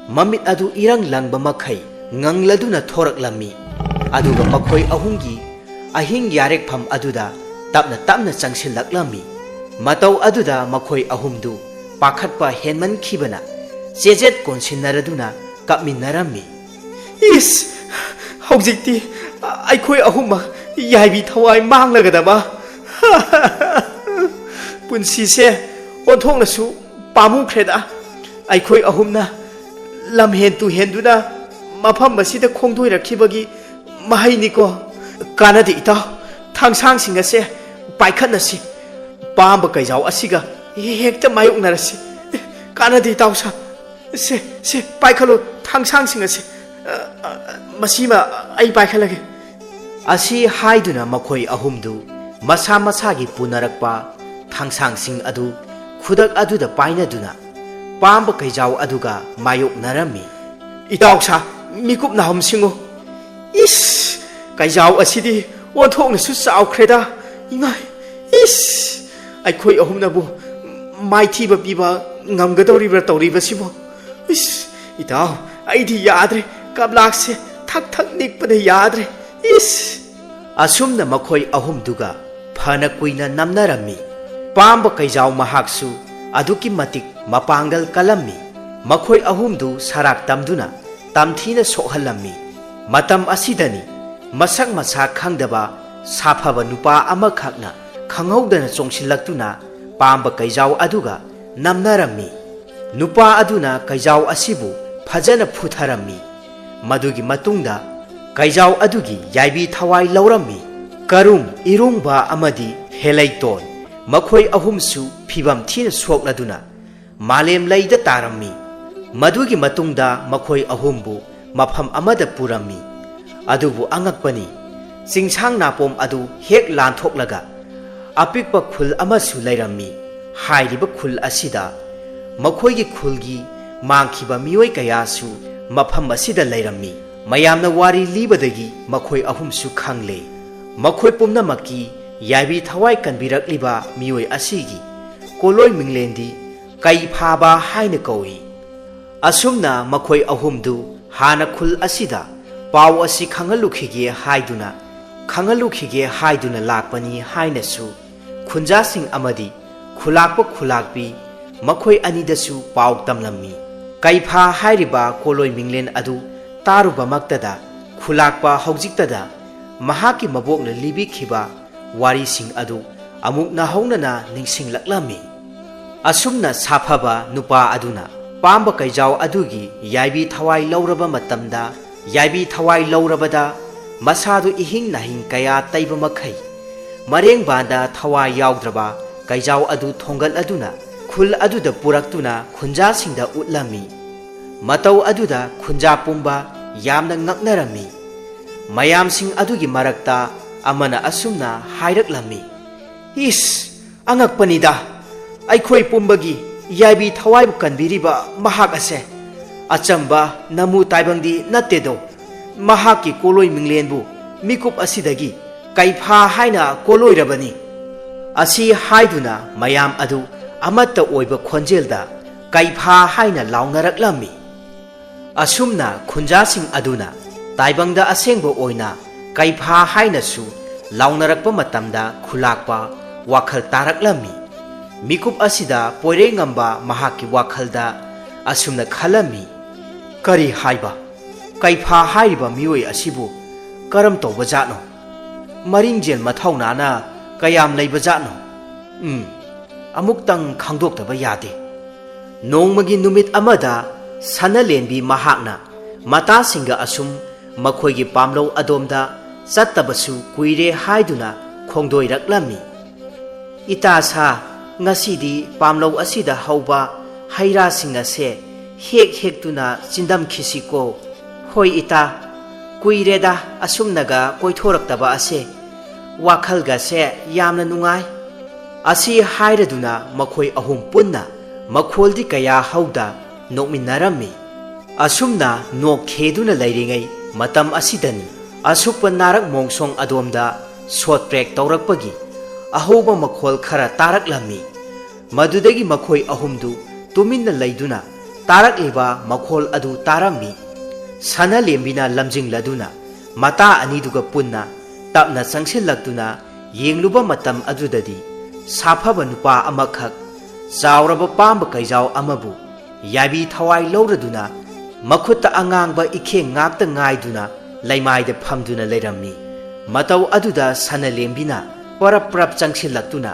ꯃꯃꯤꯠ ꯑꯗꯨ ꯏꯔꯪ ꯂꯪꯕ ꯃꯈꯩ ꯉꯪꯂꯗꯨꯅ ꯊꯣꯔꯛꯂꯝꯃꯤ꯫ ꯑꯗꯨꯒ ꯃꯈꯣꯏ ꯑꯍꯨꯝꯒꯤ ꯑꯍꯤꯡ ꯌꯥꯔꯦꯛꯐꯝ ꯑꯗꯨꯗ ꯇꯞꯅ ꯇꯞꯅ ꯆꯪꯁꯤꯜꯂꯛꯂꯝꯃꯤ꯫ ꯃꯇꯧ ꯑꯗꯨꯗ ꯃꯈꯣꯏ ꯑꯍꯨꯝꯗꯨ ꯄꯥꯈꯠꯄ ꯍꯦꯟꯃꯟꯈꯤꯕꯅ ꯆꯦꯖꯦꯠ ꯀꯣꯟꯁꯤꯟꯅꯔꯗꯨꯅ ꯀꯞꯃꯤꯟꯅꯔꯝꯃꯤ꯫ "ꯏꯁ! ꯍꯧꯖꯤꯛꯇꯤ ꯑꯩꯈꯣꯏ ꯑꯍꯨꯝꯃꯛ ꯌꯥꯏꯕꯤ ꯊꯋꯥꯏ ꯃꯥꯡꯂꯒꯗꯕ꯫ ꯄꯨꯟꯁꯤꯁꯦ ꯑꯣꯟꯊꯣꯛꯅꯁꯨ ꯄꯥꯝꯃꯨꯈ꯭ꯔꯦꯗ꯫ ꯑꯩꯈꯣꯏ ꯑꯍꯨꯝꯅ ꯂꯝꯍꯦꯟ ꯇꯨꯍꯦꯟꯗꯨꯅ ꯃꯐꯝ ꯑꯁꯤꯗ ꯈꯣꯡꯗꯣꯏꯔꯛꯈꯤꯕꯒꯤ ꯃꯍꯩꯅꯤꯀꯣ꯫ ꯀꯥꯟꯅꯗꯦ ꯏꯇꯥꯎ, ꯊꯥꯡꯁꯥꯡꯁꯤꯡ ꯑꯁꯦ ꯄꯥꯏꯈꯠꯅꯁꯤ꯫ ꯄꯥꯝꯕ ꯀꯩꯖꯥꯎ ꯑꯁꯤꯒ ꯍꯦꯛꯇ ꯃꯥꯌꯣꯛꯅꯔꯁꯤ꯫ ꯀꯥꯟꯅꯗꯦ ꯏꯇꯥꯎꯁꯥ꯫ ꯁꯦ, ꯁꯦ, ꯄꯥꯏꯈꯠꯂꯣ ꯊꯥꯡꯁꯥꯡꯁꯤꯡ ꯑꯁꯦ꯫ ꯑ, ꯑ, ꯃꯁꯤꯃ ꯑꯩ ꯄꯥꯏꯈꯠꯂꯒꯦ꯫ ꯑꯁꯤ ꯍꯥꯏꯗꯨꯅ ꯃꯈꯣꯏ ꯑꯍꯨꯝꯗꯨ ꯃꯁꯥ ꯃꯁꯥꯒꯤ ꯄꯨꯅꯔꯛꯄ ꯊꯥꯡꯁꯥꯡꯁꯤꯡ ꯑꯗꯨ ꯈꯨꯗꯛ ꯑꯗꯨꯗ ꯄꯥꯏꯅꯗꯨꯅ ꯄꯥꯝꯕ ꯀꯩꯖꯥꯎ ꯑꯗꯨꯒ ꯃꯥꯌꯣꯛꯅꯔꯝꯃꯤ꯫ ꯏꯇꯥꯎꯁꯥ, ꯃꯤꯀꯨꯞ ꯅꯥꯍꯨꯝꯁꯤꯡꯉꯨ꯫ ꯏꯁ! ꯀꯩꯖꯥꯎ ꯑꯁꯤꯗꯤ ꯑꯣꯟꯊꯣꯛꯅꯁꯨ ꯆꯥꯎꯈ꯭ꯔꯦꯗ꯫ ꯏꯃꯥꯏ! ꯏꯁ! ꯑꯩꯈꯣꯏ ꯑꯍꯨꯝꯅꯕꯨ ꯃꯥꯏꯊꯤꯕ ꯄꯤꯕ ꯉꯝꯒꯗꯧꯔꯤꯕ꯭ꯔꯥ ꯇꯧꯔꯤꯕꯁꯤꯕꯨ? ꯏꯁ! ꯏꯇꯥꯎ, ꯑꯩꯗꯤ ꯌꯥꯗ꯭ꯔꯦ꯫ ꯀꯞꯂꯥꯛꯁꯦ ꯊꯛ ꯊꯛ ꯅꯤꯛꯄꯅ ꯌꯥꯗ꯭ꯔꯦ꯫ ꯏꯁ! ꯑꯁꯨꯝꯅ ꯃꯈꯣꯏ ꯑꯍꯨꯝꯗꯨꯒ ꯐꯅ ꯀꯨꯏꯅ ꯅꯝꯅꯔꯝꯃꯤ꯫ ꯄꯥꯝꯕ ꯀꯩꯖꯥꯎ ꯃꯍꯥꯛꯁꯨ ꯑꯗꯨꯛꯀꯤ ꯃꯇꯤꯛ ꯃꯄꯥꯡꯒꯜ ꯀꯜꯂꯝꯃꯤ꯫ ꯃꯈꯣꯏ ꯑꯍꯨꯝꯗꯨ ꯁꯔꯥꯛ ꯇꯝꯗꯨꯅ ꯇꯝꯊꯤꯅ ꯁꯣꯛꯍꯜꯂꯝꯃꯤ꯫ ꯃꯇꯝ ꯑꯁꯤꯗꯅꯤ ꯃꯁꯛ ꯃꯁꯥ ꯈꯪꯗꯕ ꯁꯥꯐꯕ ꯅꯨꯄꯥ ꯑꯃꯈꯛꯅ ꯈꯪꯍꯧꯗꯅ ꯆꯣꯡꯁꯤꯜꯂꯛꯇꯨꯅ ꯄꯥꯝꯕ ꯀꯩꯖꯥꯎ ꯑꯗꯨꯒ ꯅꯝꯅꯔꯝꯃꯤ꯫ ꯅꯨꯄꯥ ꯑꯗꯨꯅ ꯀꯩꯖꯥꯎ ꯑꯁꯤꯕꯨ ꯐꯖꯅ ꯐꯨꯊꯔꯝꯃꯤ꯫ ꯃꯗꯨꯒꯤ ꯃꯇꯨꯡꯗ ꯀꯩꯖꯥꯎ ꯑꯗꯨꯒꯤ ꯌꯥꯏꯕꯤ ꯊꯋꯥꯏ ꯂꯧꯔꯝꯃꯤ꯫ ꯀꯔꯨꯝ, ꯏꯔꯨꯡꯕ ꯑꯃꯗꯤ ꯍꯦꯂꯩꯇꯣꯟ, ꯃꯈꯣꯏ ꯑꯍꯨꯝꯁꯨ ꯐꯤꯚꯝ ꯊꯤꯅ ꯁꯣꯛꯂꯗꯨꯅ ꯃꯥꯂꯦꯝ ꯂꯩꯗ ꯇꯥꯔꯝꯃꯤ꯫ ꯃꯗꯨꯒꯤ ꯃꯇꯨꯡꯗ ꯃꯈꯣꯏ ꯑꯍꯨꯝꯕꯨ ꯃꯐꯝ ꯑꯃꯗ ꯄꯨꯔꯝꯃꯤ꯫ ꯑꯗꯨꯕꯨ ꯑꯉꯛꯄꯅꯤ, ꯆꯤꯡꯁꯥꯡ ꯅꯥꯄꯣꯝ ꯑꯗꯨ ꯍꯦꯛ ꯂꯥꯟꯊꯣꯛꯂꯒ ꯑꯄꯤꯛꯄ ꯈꯨꯜ ꯑꯃꯁꯨ ꯂꯩꯔꯝꯃꯤ꯫ ꯍꯥꯏꯔꯤꯕ ꯈꯨꯜ ꯑꯁꯤꯗ ꯃꯈꯣꯏꯒꯤ ꯈꯨꯜꯒꯤ ꯃꯥꯡꯈꯤꯕ ꯃꯤꯑꯣꯏ ꯀꯌꯥꯁꯨ ꯃꯐꯝ ꯑꯁꯤꯗ ꯂꯩꯔꯝꯃꯤ꯫ ꯃꯌꯥꯝꯅ ꯋꯥꯔꯤ ꯂꯤꯕꯗꯒꯤ ꯃꯈꯣꯏ ꯑꯍꯨꯝꯁꯨ ꯈꯪꯂꯦ꯫ ꯃꯈꯣꯏ ꯄꯨꯝꯅꯃꯛꯀꯤ ꯌꯥꯏꯕꯤ ꯊꯋꯥꯏ ꯀꯟꯕꯤꯔꯛꯂꯤꯕ ꯃꯤꯑꯣꯏ ꯑꯁꯤꯒꯤ ꯀꯣꯂꯣꯏ ꯃꯤꯡꯂꯦꯟꯗꯤ ꯀꯩ ꯐꯥꯕ ꯍꯥꯏꯅ ꯀꯧꯏ꯫ ꯑꯁꯨꯝꯅ ꯃꯈꯣꯏ ꯑꯍꯨꯝꯗꯨ ꯍꯥꯟꯅ ꯈꯨꯜ ꯑꯁꯤꯗ ꯄꯥꯎ ꯑꯁꯤ ꯈꯪꯍꯜꯂꯨꯈꯤꯒꯦ ꯍꯥꯏꯗꯨꯅ, ꯈꯪꯍꯜꯂꯨꯈꯤꯒꯦ ꯍꯥꯏꯗꯨꯅ ꯂꯥꯛꯄꯅꯤ ꯍꯥꯏꯅꯁꯨ ꯈꯨꯟꯖꯥꯁꯤꯡ ꯑꯃꯗꯤ ꯈꯨꯂꯥꯛꯄ ꯈꯨꯂꯥꯛꯄꯤ ꯃꯈꯣꯏ ꯑꯅꯤꯗꯁꯨ ꯄꯥꯎ ꯇꯝꯂꯝꯃꯤ꯫ ꯀꯩꯐꯥ ꯍꯥꯏꯔꯤꯕ ꯀꯣꯂꯣꯏ ꯃꯤꯡꯂꯦꯟ ꯑꯗꯨ ꯇꯥꯔꯨꯕꯃꯛꯇꯗ ꯈꯨꯂꯥꯛꯄ ꯍꯧꯖꯤꯛꯇꯗ ꯃꯍꯥꯛꯀꯤ ꯃꯕꯣꯛꯅ ꯂꯤꯕꯤꯈꯤꯕ ꯋꯥꯔꯤꯁꯤꯡ ꯑꯗꯨ ꯑꯃꯨꯛ ꯅꯧꯍꯧꯅꯅ ꯅꯤꯡꯁꯤꯡꯂꯛꯂꯝꯃꯤ꯫ ꯑꯁꯨꯝꯅ ꯁꯥꯐꯕ ꯅꯨꯄꯥ ꯑꯗꯨꯅ ꯄꯥꯝꯕ ꯀꯩꯖꯥꯎ ꯑꯗꯨꯒꯤ ꯌꯥꯏꯕꯤ ꯊꯋꯥꯏ ꯂꯧꯔꯕ ꯃꯇꯝꯗ, ꯌꯥꯏꯕꯤ ꯊꯋꯥꯏ ꯂꯧꯔꯕꯗ ꯃꯁꯥꯗꯨ ꯏꯍꯤꯡ ꯅꯥꯍꯤꯡ ꯀꯌꯥ ꯇꯩꯕ ꯃꯈꯩ ꯃꯔꯦꯡꯕꯥꯟꯗ ꯊꯋꯥꯏ ꯌꯥꯎꯗ꯭ꯔꯕ ꯀꯩꯖꯥꯎ ꯑꯗꯨ ꯊꯣꯡꯒꯠꯂꯗꯨꯅ ꯈꯨꯜ ꯑꯗꯨꯗ ꯄꯨꯔꯛꯇꯨꯅ ꯈꯨꯟꯖꯥꯁꯤꯡꯗ ꯎꯠꯂꯝꯃꯤ꯫ ꯃꯇꯧ ꯑꯗꯨꯗ ꯈꯨꯟꯖꯥ ꯄꯨꯝꯕ ꯌꯥꯝꯅ ꯉꯛꯅꯔꯝꯃꯤ꯫ ꯃꯌꯥꯝꯁꯤꯡ ꯑꯗꯨꯒꯤ ꯃꯔꯛꯇ ꯑꯃꯅ ꯑꯁꯨꯝꯅ ꯍꯥꯏꯔꯛꯂꯝꯃꯤ, "ꯏꯁ, ꯑꯉꯛꯄꯅꯤꯗ! ꯑꯩꯈꯣꯏ ꯄꯨꯝꯕꯒꯤ ꯌꯥꯏꯕꯤ ꯊꯋꯥꯏꯕꯨ ꯀꯟꯕꯤꯔꯤꯕ ꯃꯍꯥꯛ ꯑꯁꯦ ꯑꯆꯝꯕ ꯅꯃꯨ ꯇꯥꯏꯕꯪꯗꯤ ꯅꯠꯇꯦꯗꯣ꯫ ꯃꯍꯥꯛꯀꯤ ꯀꯣꯂꯣꯏ ꯃꯤꯡꯂꯦꯟꯕꯨ ꯃꯤꯀꯨꯞ ꯑꯁꯤꯗꯒꯤ ꯀꯩꯐꯥ ꯍꯥꯏꯅ ꯀꯣꯂꯣꯏꯔꯕꯅꯤ"꯫ ꯑꯁꯤ ꯍꯥꯏꯗꯨꯅ ꯃꯌꯥꯝ ꯑꯗꯨ ꯑꯃꯠꯇ ꯑꯣꯏꯕ ꯈꯣꯟꯖꯦꯜꯗ "ꯀꯩꯐꯥ" ꯍꯥꯏꯅ ꯂꯥꯎꯅꯔꯛꯂꯝꯃꯤ꯫ ꯑꯁꯨꯝꯅ ꯈꯨꯟꯖꯥꯁꯤꯡ ꯑꯗꯨꯅ ꯇꯥꯏꯕꯪꯗ ꯑꯁꯦꯡꯕ ꯑꯣꯏꯅ "ꯀꯩꯐꯥ" ꯍꯥꯏꯅꯁꯨ ꯂꯥꯎꯅꯔꯛꯄ ꯃꯇꯝꯗ ꯈꯨꯂꯥꯛꯄ ꯋꯥꯈꯜ ꯇꯥꯔꯛꯂꯝꯃꯤ꯫ ꯃꯤꯀꯨꯞ ꯑꯁꯤꯗ ꯄꯣꯏꯔꯩꯉꯝꯕ ꯃꯍꯥꯛꯀꯤ ꯋꯥꯈꯜꯗ ꯑꯁꯨꯝꯅ ꯈꯜꯂꯝꯃꯤ, "ꯀꯔꯤ ꯍꯥꯏꯕ? ꯀꯩꯐꯥ ꯍꯥꯏꯔꯤꯕ ꯃꯤꯑꯣꯏ ꯑꯁꯤꯕꯨ ꯀꯔꯝ ꯇꯧꯕ ꯖꯥꯠꯅꯣ? ꯃꯔꯤꯡꯖꯦꯜ ꯃꯊꯧꯅꯥꯅ ꯀꯌꯥꯝ ꯂꯩꯕ ꯖꯥꯠꯅꯣ? ꯎꯝ, ꯑꯃꯨꯛꯇꯪ ꯈꯪꯗꯣꯛꯇꯕ ꯌꯥꯗꯦ"꯫ ꯅꯣꯡꯃꯒꯤ ꯅꯨꯃꯤꯠ ꯑꯃꯗ ꯁꯅꯂꯦꯟꯕꯤ ꯃꯍꯥꯛꯅ ꯃꯇꯥꯁꯤꯡꯒ ꯑꯁꯨꯝ ꯃꯈꯣꯏꯒꯤ ꯄꯥꯝꯂꯧ ꯑꯗꯣꯝꯗ ꯆꯠꯇꯕꯁꯨ ꯀꯨꯏꯔꯦ ꯍꯥꯏꯗꯨꯅ ꯈꯣꯡꯗꯣꯏꯔꯛꯂꯝꯃꯤ꯫ "ꯏꯇꯥ ꯁꯥ, ꯉꯁꯤꯗꯤ ꯄꯥꯝꯂꯧ ꯑꯁꯤꯗ ꯍꯧꯕ ꯍꯩ ꯔꯥꯁꯤꯡ ꯑꯁꯦ ꯍꯦꯛ ꯍꯦꯛꯇꯨꯅ ꯆꯤꯟꯗꯝꯈꯤꯁꯤꯀꯣ"꯫ "ꯍꯣꯏ ꯏꯇꯥ, ꯀꯨꯏꯔꯦꯗ ꯑꯁꯨꯝꯅꯒ ꯀꯣꯏꯊꯣꯔꯛꯇꯕ ꯑꯁꯦ꯫ ꯋꯥꯈꯜꯒꯁꯦ ꯌꯥꯝꯅ ꯅꯨꯡꯉꯥꯏ"꯫ ꯑꯁꯤ ꯍꯥꯏꯔꯗꯨꯅ ꯃꯈꯣꯏ ꯑꯍꯨꯝ ꯄꯨꯟꯅ ꯃꯈꯣꯜꯗꯤ ꯀꯌꯥ ꯍꯧꯗ ꯅꯣꯛꯃꯤꯟꯅꯔꯝꯃꯤ꯫ ꯑꯁꯨꯝꯅ ꯅꯣꯛ ꯈꯦꯗꯨꯅ ꯂꯩꯔꯤꯉꯩ ꯃꯇꯝ ꯑꯁꯤꯗꯅꯤ ꯑꯁꯨꯛꯄ ꯅꯥꯔꯛ ꯃꯣꯡꯁꯣꯡ ꯑꯗꯣꯝꯗ ꯁꯣꯠ ꯄ꯭ꯔꯦꯛ ꯇꯧꯔꯛꯄꯒꯤ ꯑꯍꯧꯕ ꯃꯈꯣꯜ ꯈꯔ ꯇꯥꯔꯛꯂꯝꯃꯤ꯫ ꯃꯗꯨꯗꯒꯤ ꯃꯈꯣꯏ ꯑꯍꯨꯝꯗꯨ ꯇꯨꯃꯤꯟꯅ ꯂꯩꯗꯨꯅ ꯇꯥꯔꯛꯂꯤꯕ ꯃꯈꯣꯜ ꯑꯗꯨ ꯇꯥꯔꯝꯃꯤ꯫ ꯁꯅꯂꯦꯝꯕꯤꯅ ꯂꯝꯖꯤꯡꯂꯗꯨꯅ ꯃꯇꯥ ꯑꯅꯤꯗꯨꯒ ꯄꯨꯟꯅ ꯇꯞꯅ ꯆꯪꯁꯤꯜꯂꯛꯇꯨꯅ ꯌꯦꯡꯂꯨꯕ ꯃꯇꯝ ꯑꯗꯨꯗꯗꯤ ꯁꯥꯐꯕ ꯅꯨꯄꯥ ꯑꯃꯈꯛ ꯆꯥꯎꯔꯕ ꯄꯥꯝꯕ ꯀꯩꯖꯥꯎ ꯑꯃꯕꯨ ꯌꯥꯏꯕꯤ ꯊꯋꯥꯏ ꯂꯧꯔꯗꯨꯅ ꯃꯈꯨꯠꯇ ꯑꯉꯥꯡꯕ ꯏꯈꯦꯡ ꯉꯥꯛꯇ ꯉꯥꯏꯗꯨꯅ ꯂꯩꯃꯥꯏꯗ ꯐꯝꯗꯨꯅ ꯂꯩꯔꯝꯃꯤ꯫ ꯃꯇꯧ ꯑꯗꯨꯗ ꯁꯅꯂꯦꯝꯕꯤꯅ ꯄꯔꯞ ꯄꯔꯞ ꯆꯪꯁꯤꯜꯂꯛꯇꯨꯅ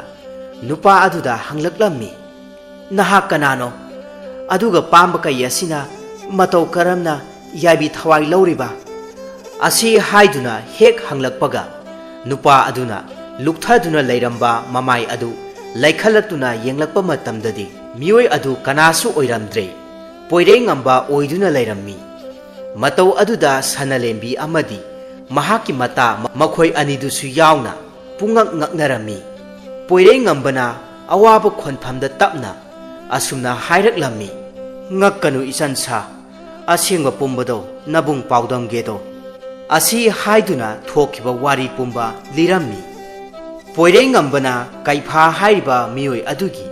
ꯅꯨꯄꯥ ꯑꯗꯨꯗ ꯍꯪꯂꯛꯂꯝꯃꯤ, "ꯅꯍꯥꯛ ꯀꯅꯥꯅꯣ? ꯑꯗꯨꯒ ꯄꯥꯝꯕ ꯀꯩ ꯑꯁꯤꯅ ꯃꯇꯧ ꯀꯔꯝꯅ ꯌꯥꯏꯕꯤ ꯊꯋꯥꯏ ꯂꯧꯔꯤꯕ?" ꯑꯁꯤ ꯍꯥꯏꯗꯨꯅ ꯍꯦꯛ ꯍꯪꯂꯛꯄꯒ ꯅꯨꯄꯥ ꯑꯗꯨꯅ ꯂꯨꯞꯊꯗꯨꯅ ꯂꯩꯔꯝꯕ ꯃꯃꯥꯏ ꯑꯗꯨ ꯂꯩꯈꯠꯂꯛꯇꯨꯅ ꯌꯦꯡꯂꯛꯄ ꯃꯇꯝꯗꯗꯤ, ꯃꯤꯑꯣꯏ ꯑꯗꯨ ꯀꯅꯥꯁꯨ ꯑꯣꯏꯔꯝꯗ꯭ꯔꯦ, ꯄꯣꯏꯔꯩꯉꯝꯕ ꯑꯣꯏꯗꯨꯅ ꯂꯩꯔꯝꯃꯤ꯫ ꯃꯇꯧ ꯑꯗꯨꯗ ꯁꯅꯥꯂꯦꯝꯕꯤ ꯑꯃꯗꯤ ꯃꯍꯥꯛꯀꯤ ꯃꯇꯥ ꯃꯈꯣꯏ ꯑꯅꯤꯗꯨꯁꯨ ꯌꯥꯎꯅ ꯄꯨꯡꯉꯛ ꯉꯛꯅꯔꯝꯃꯤ꯫ ꯄꯣꯏꯔꯩꯉꯝꯕꯅ ꯑꯋꯥꯕ ꯈꯣꯟꯐꯝꯗ ꯇꯞꯅ ꯑꯁꯨꯝꯅ ꯍꯥꯏꯔꯛꯂꯝꯃꯤ, "ꯉꯛꯀꯅꯨ ꯏꯆꯟꯁꯥ, ꯑꯁꯦꯡꯕ ꯄꯨꯝꯕꯗꯣ ꯅꯕꯨꯡ ꯄꯥꯎꯗꯝꯒꯦꯗꯣ" ꯑꯁꯤ ꯍꯥꯏꯗꯨꯅ ꯊꯣꯛꯈꯤꯕ ꯋꯥꯔꯤ ꯄꯨꯝꯕ ꯂꯤꯔꯝꯃꯤ꯫ ꯄꯣꯏꯔꯩꯉꯝꯕꯅ ꯀꯩꯐꯥ ꯍꯥꯏꯔꯤꯕ ꯃꯤꯑꯣꯏ ꯑꯗꯨꯒꯤ